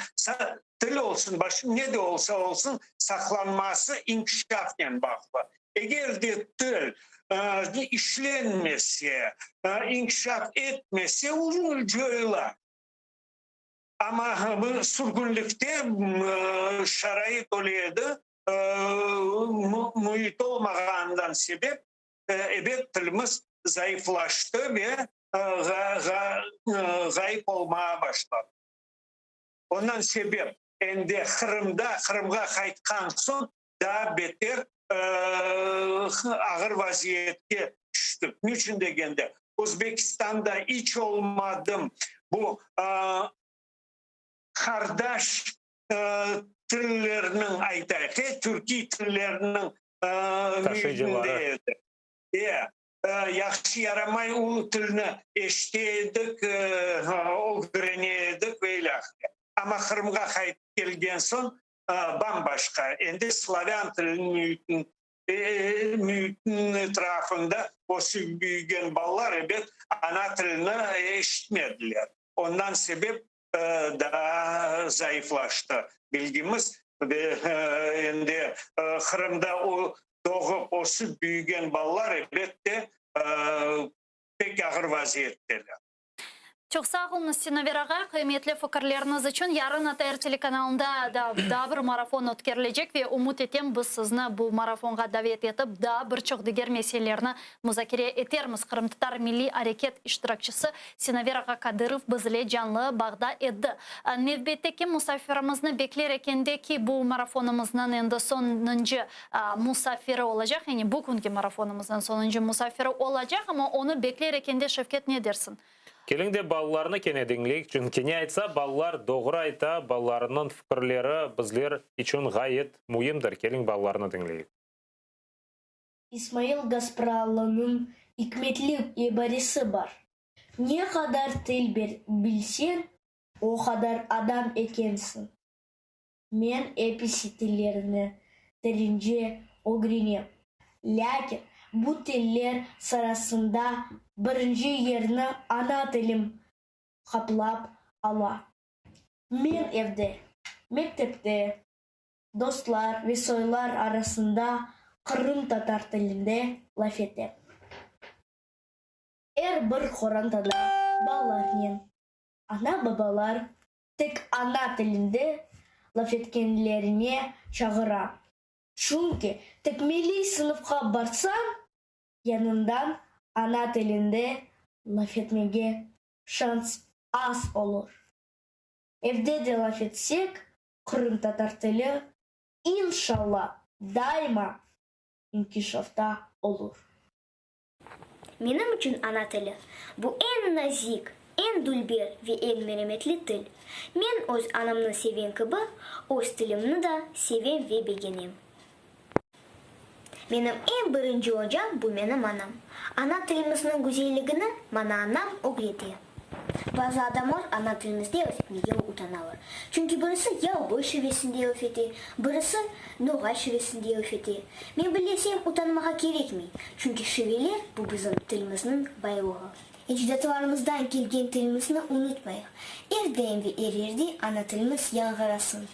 S13: til olsun, başqa ne de olsa olsun, saqlanması inkişafnen bağlı. Eger de til işlenmese, inkişaf etmese, o coyula. Amma bu sürgünlikte şarait öyle edi, müit olmağanından sebep, ebet, tilimiz zayıflaştı ve ğayıp olmağa başladı. Ondan sebep. Endi Qırımda, Qırımğa qaytqan soñ daa beter ağır vaziyetke tüştik. Niçün degende, Özbekistanda iç olmadım bu qardaş tillerniñ, aytayıq, türkiy tillerniñ müitinde edi. E, yahşı yaramay o tilni eşite edik, ögrene edik ve ilâhre. Amma Qırımğa qaytıp kelgen soñ bam-başqa, endi slavân tiliniñ müitiniñ etrafında ösip büyügen balalar, ebet, ana tilini eşitmediler. Ondan sebep daa zayıflaştı bilgimiz ve endi Qırımda doğıp, ösip büyügen balalar, ebet de, pek ağır vaziyetteler.
S1: Çoq sağ oluñız, Sinaver ağa, qıymetli fikirleriñiz içün. Yarın ATR telekanalında da daa bir marafon ötkerilecek ve ümüt etem, biz sizni bu marafonğa davet etip, daa bir çoq diger meselelerni muzakere etermiz. Qırımtatar milliy areket iştirakçisi Sinaver ağa Kadırov biz ile canlı bağda edi. Nevbetteki musafirimizni bekler ekende ki, bu marafonımıznıñ endi soñunci musafiri olacaq, yani bugünki marafonımıznıñ soñunci musafiri olacaq, amma onı bekler ekende, Şevket, ne dersiñ?
S2: Keliñ de balalarnı kene diñleyik, çünki ne aytsa, balalar doğru ayta, balalarnıñ fikirleri bizler içün ğayet müimdir. Keliñ balalarnı diñleyik.
S5: İsmail Gaspralınıñ ikmetli ibaresi bar, Ne qadar til bilseñ, o qadar adam ekensiñ. Men episi tillerni terence ögrenem. Lâkin bu tiller sırasında birinci yerni ana tilim qaplap ala. Men evde, mektepte, dostlar ve soylar arasında qırımtatar tilinde laf etem. Er bir qorantada balalarnen ana-babalar tek ana tilinde laf etkenlerine çağıram. Çünki tek milliy sınıfqa barsañ, yanından ana tilinde laf etmege şans az olur. Evde de laf etsek, qırımtatar tili, inşalla, daima inkişafta olur.
S14: Menim içün ana tili, bu eñ nazik, eñ dülber ve eñ meremetli til. Men öz anamnı sevgen kibi, öz tilimni da sevem ve begenem. Menim eñ birinci ocam bu menim anam. Ana tilimizniñ güzelligini maña anam ögrete. Bazı adamlar ana tilimizde laf etmege utanalar. Çünki birisi yalboy şivesinde laf ete, birisi noğay şivesinde laf ete. Men bilesem, utanmağa kerekmey, çünki şiveler, bu bizim tilimizniñ baylığı. Ecdatlarımızdan kelgen tilimizni unutmayıq. Er daim ve er yerde ana tilimiz yañğırasın.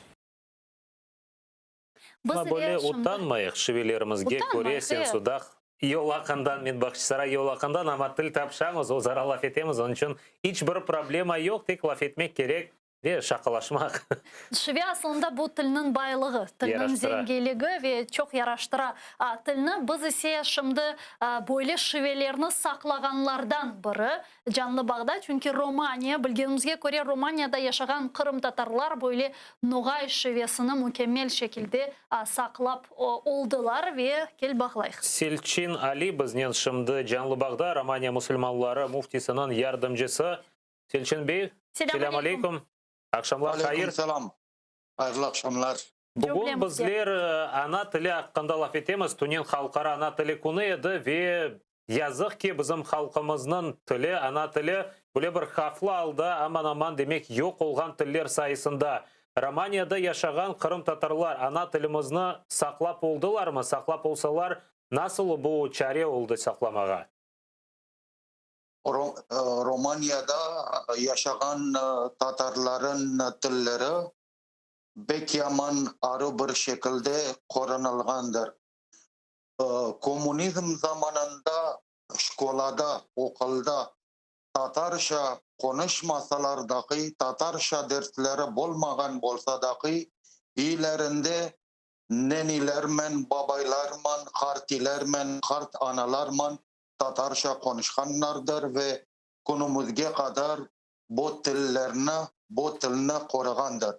S1: Biz
S2: Ama böyle
S1: ile şimdi
S2: utanmayıq şivelerimizge köre,
S1: Utanmayıq,
S2: sen
S1: e.
S2: Sudaq yolaqından, men Bağçasaray yolaqından, amma til tapşamız, özara laf etemiz, onıñ içün iç bir problema yoq, tek laf etmek kerek ve şaqalaşmaq.
S1: Şive aslında bu tilniñ baylığı, tilniñ
S2: Yaraştıra.
S1: zengiligi ve çoq yaraştıra tilni. Biz ise şimdi böyle şivelerni saqlağanlardan biri Canlı bağda, çünki Romaniya, bilgenimizge köre, Romaniyada yaşağan qırımtatarlar böyle noğay şivesini mükemmel şekilde saqlap oldılar ve kel bağlayıq.
S2: Selçin Ali biznen şimdi canlı bağda, Romaniya musulmanları müftisiniñ yardımcısı. Selçin bey,
S1: Selâm
S2: selâm
S1: aleyküm.
S2: aleyküm, aqşamlar hayır.
S15: Aleyküm selâm, hayırlı aqşamlar.
S2: Bugün bizler ana tili aqqında laf etemiz. Tünün Halqara ana tili künü edi ve Yazıq ki, bizim halqımıznıñ tili, ana tili, böyle bir havflı alda, aman-aman demek yoq olğan tiller sayısında. Romaniyada yaşağan qırımtatarlar ana tilimizni saqlap oldılarmı? Saqlap olsalar, nasıl bu çare oldı saqlamağa?
S15: Romaniyada yaşağan tatarların tilleri bek yaman arı bir şekilde qorunılğandır. Kommunizm zamanında şkolada, oqulda tatarca qonuşmasalar dahi, tatarca dersleri bolmağan bolsa dahi, üylerinde nenilermen, babaylarman, qartiylermen, qart analarman tatarca qonuşqanlardır ve künümizge qadar bu tillerni, bu tilni qoruğandır.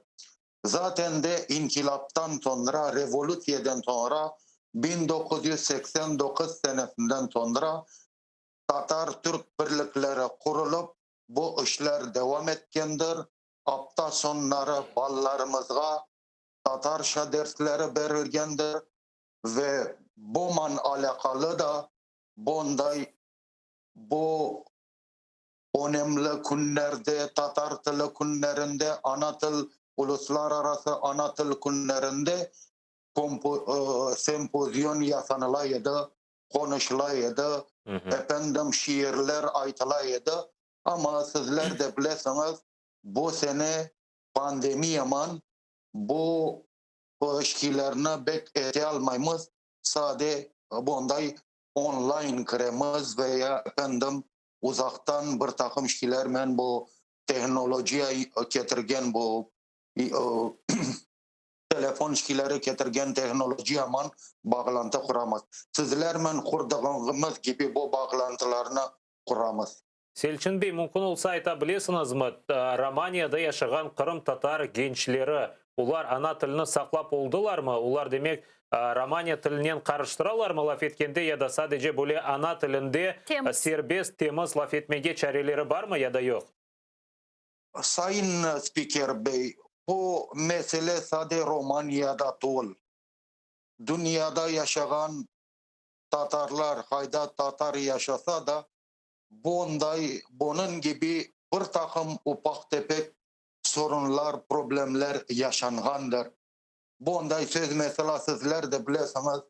S15: Zaten de inkilaptan soñra, revolütsiyeden soñra, 1989 senesinden soñra tatar-türk birlikleri qurulıp, bu işler devam etkendir. Apta soñları balalarımızğa tatarca dersleri berilgendir ve buman alâqalı da bunday bu önemli künlerde, tatar tili künlerinde, ana til, uluslararası ana til künlerinde sempozion yasanıla edi, qonuşıla edi, efendim, şiirler aytıla edi. Amma sizler de bilesiñiz, bu sene pandemiyaman bu şeylerni bek ete almaymız, sade bunday online kiremiz ve ya, efendim, uzaqtan bir taqım şeylermen bu tehnologiya ketirgen bu telefon şeyleri ketirgen tehnologiyaman bağlantı quramız. Sizlermen qurdığımız kibi bu bağlantılarnı quramız.
S2: Selçin bey, mümkün olsa ayta bilesiñizmi, Romaniyada yaşağan qırımtatar gençleri, olar ana tilini saqlap oldılarmı? Olar, demek, Romaniya tilinen qarıştıralarmı laf etkende ya da sadece böyle ana tilinde serbest, temiz laf etmege çareleri barmı ya da yoq?
S15: Sayın spiker bey, bu mesele sade Romaniyada tuvul. Dünyada yaşağan tatarlar, qayda tatar yaşasa da, bunday, bunıñ kibi bir taqım ufaq-tefek sorunlar, problemler yaşanğandır. Bunday söz, mesela, sizler de bilesiñiz,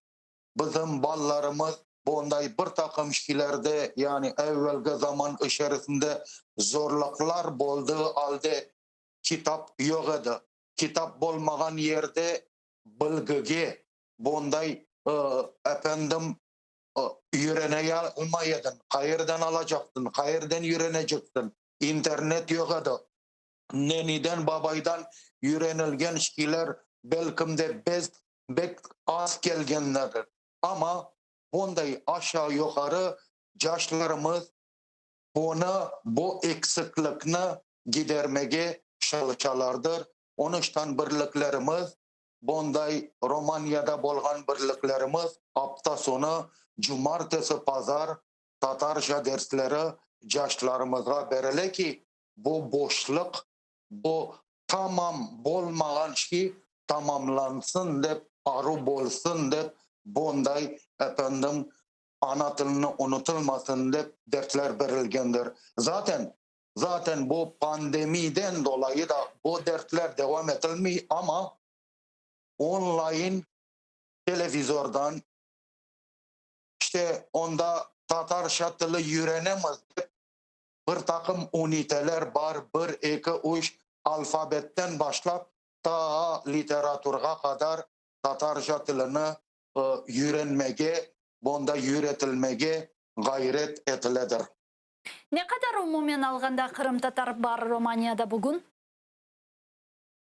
S15: bizim balalarımız bunday bir taqım şeylerde, yani evvelki zaman içerisinde zorluqlar boldığı alde kitap yoq edi. Kitap bolmağan yerde bilgige bunday, efendim, Üyreneye almay ediñ. Qayerden alacaqsıñ, qayerden üyreneceksin? İnternet yoq edi. Neniden, babaydan üyrenilgen şeyler belkim de bez bek az kelgenlerdir. Amma bunday aşağı-yuqarı yaşlarımız bunı, bu eksiklikni gidermege çalışalardır. Onıçtan birliklerimiz Bunday Romaniyada bolğan birliklerimiz apta soñu, cumartesi-pazar tatarca dersleri yaşlarımızğa berile ki, bu boşluq, bu tamam bolmağan şey tamamlansın dep, aru bolsun dep, bunday, efendim, ana tilini unutılmasın dep dersler berilgendir. Zaten, zaten bu pandemiden dolayı da bu dersler devam etilmey, amma online televizordan, işte onda tatarca tili yürenemiz dep bir taqım üniteler bar, bir, eki, üç, alfabetten başlap taa literaturğa qadar tatarca tilini yürenmege, bonda yüretilmege ğayret etiledir.
S1: Ne qadar umumen alğanda qırımtatar bar Romaniyada bugün?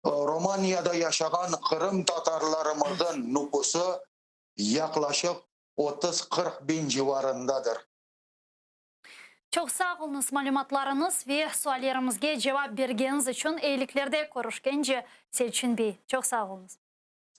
S15: Romaniyada yaşağan qırımtatarlarımızın nüfusı yaqlaşıq 30-40 biñ civarındadır.
S1: Çoq sağ oluñız malümatlarıñız ve suallerimizge cevap bergeniñiz içün. Eyiliklerde körüşkence, Selçin bey. Çoq sağ oluñız.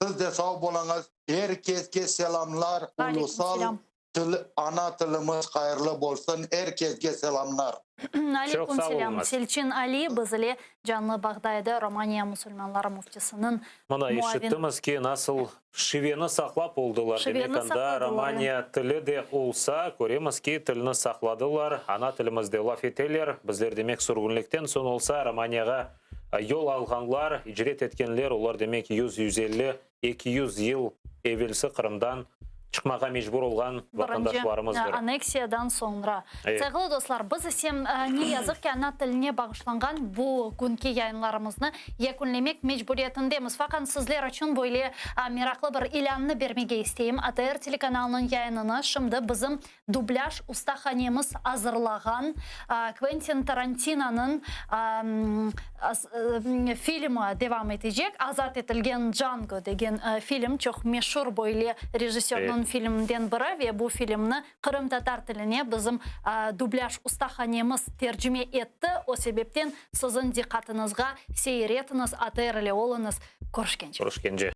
S15: Siz de sağ boluñız. Er keske selamlar. Ulusal til, ana tilimiz hayırlı bolsun. Er keske selamlar.
S1: Aleyküm selâm. Selçin Ali biz ile canlı bağda edi, Romaniya musulmanları müftisiniñ
S2: Mına,
S1: muavini.
S2: eşittimiz ki, nasıl şiveni saqlap oldılar.
S1: Şiveni
S2: Demek, anda
S1: saqladılar,
S2: Romaniya tili de olsa, köremiz ki, tilni saqladılar, ana tilimizde laf eteler. Bizler, demek, sürgünlikten soñ olsa, Romaniyağa yol alğanlar, icret etkenler, olar, demek, yüz, 150, 200 yıl evelsi Qırımdan çıqmağa mecbur olğan
S1: Birinci
S2: vatandaşlarımızdır.
S1: anneksiyadan soñra.
S2: Evet.
S1: Sayğılı dostlar, biz ise, ne yazıq ki, ana tiline bağışlanğan bu künki yayınlarımıznı yekünlemek mecburiyetindemiz. Faqat sizler içün böyle meraqlı bir ilânnı bermege isteyim, ATR telekanalınıñ yayınını şimdi bizim Dublâj ustahanemiz azırlağan Kventin Tarantinonıñ filmi devam etecek, Azat etilgen Django degen film, çoq meşur böyle rejissörniñ. yekün filminden biri ve bu filmni qırımtatar tiline bizim dublâj ustahanemiz tercime etti. O sebepten siziñ diqqatıñızğa seyir etiñiz, ATR ile oluñız. Körüşkence.
S2: Körüşkence.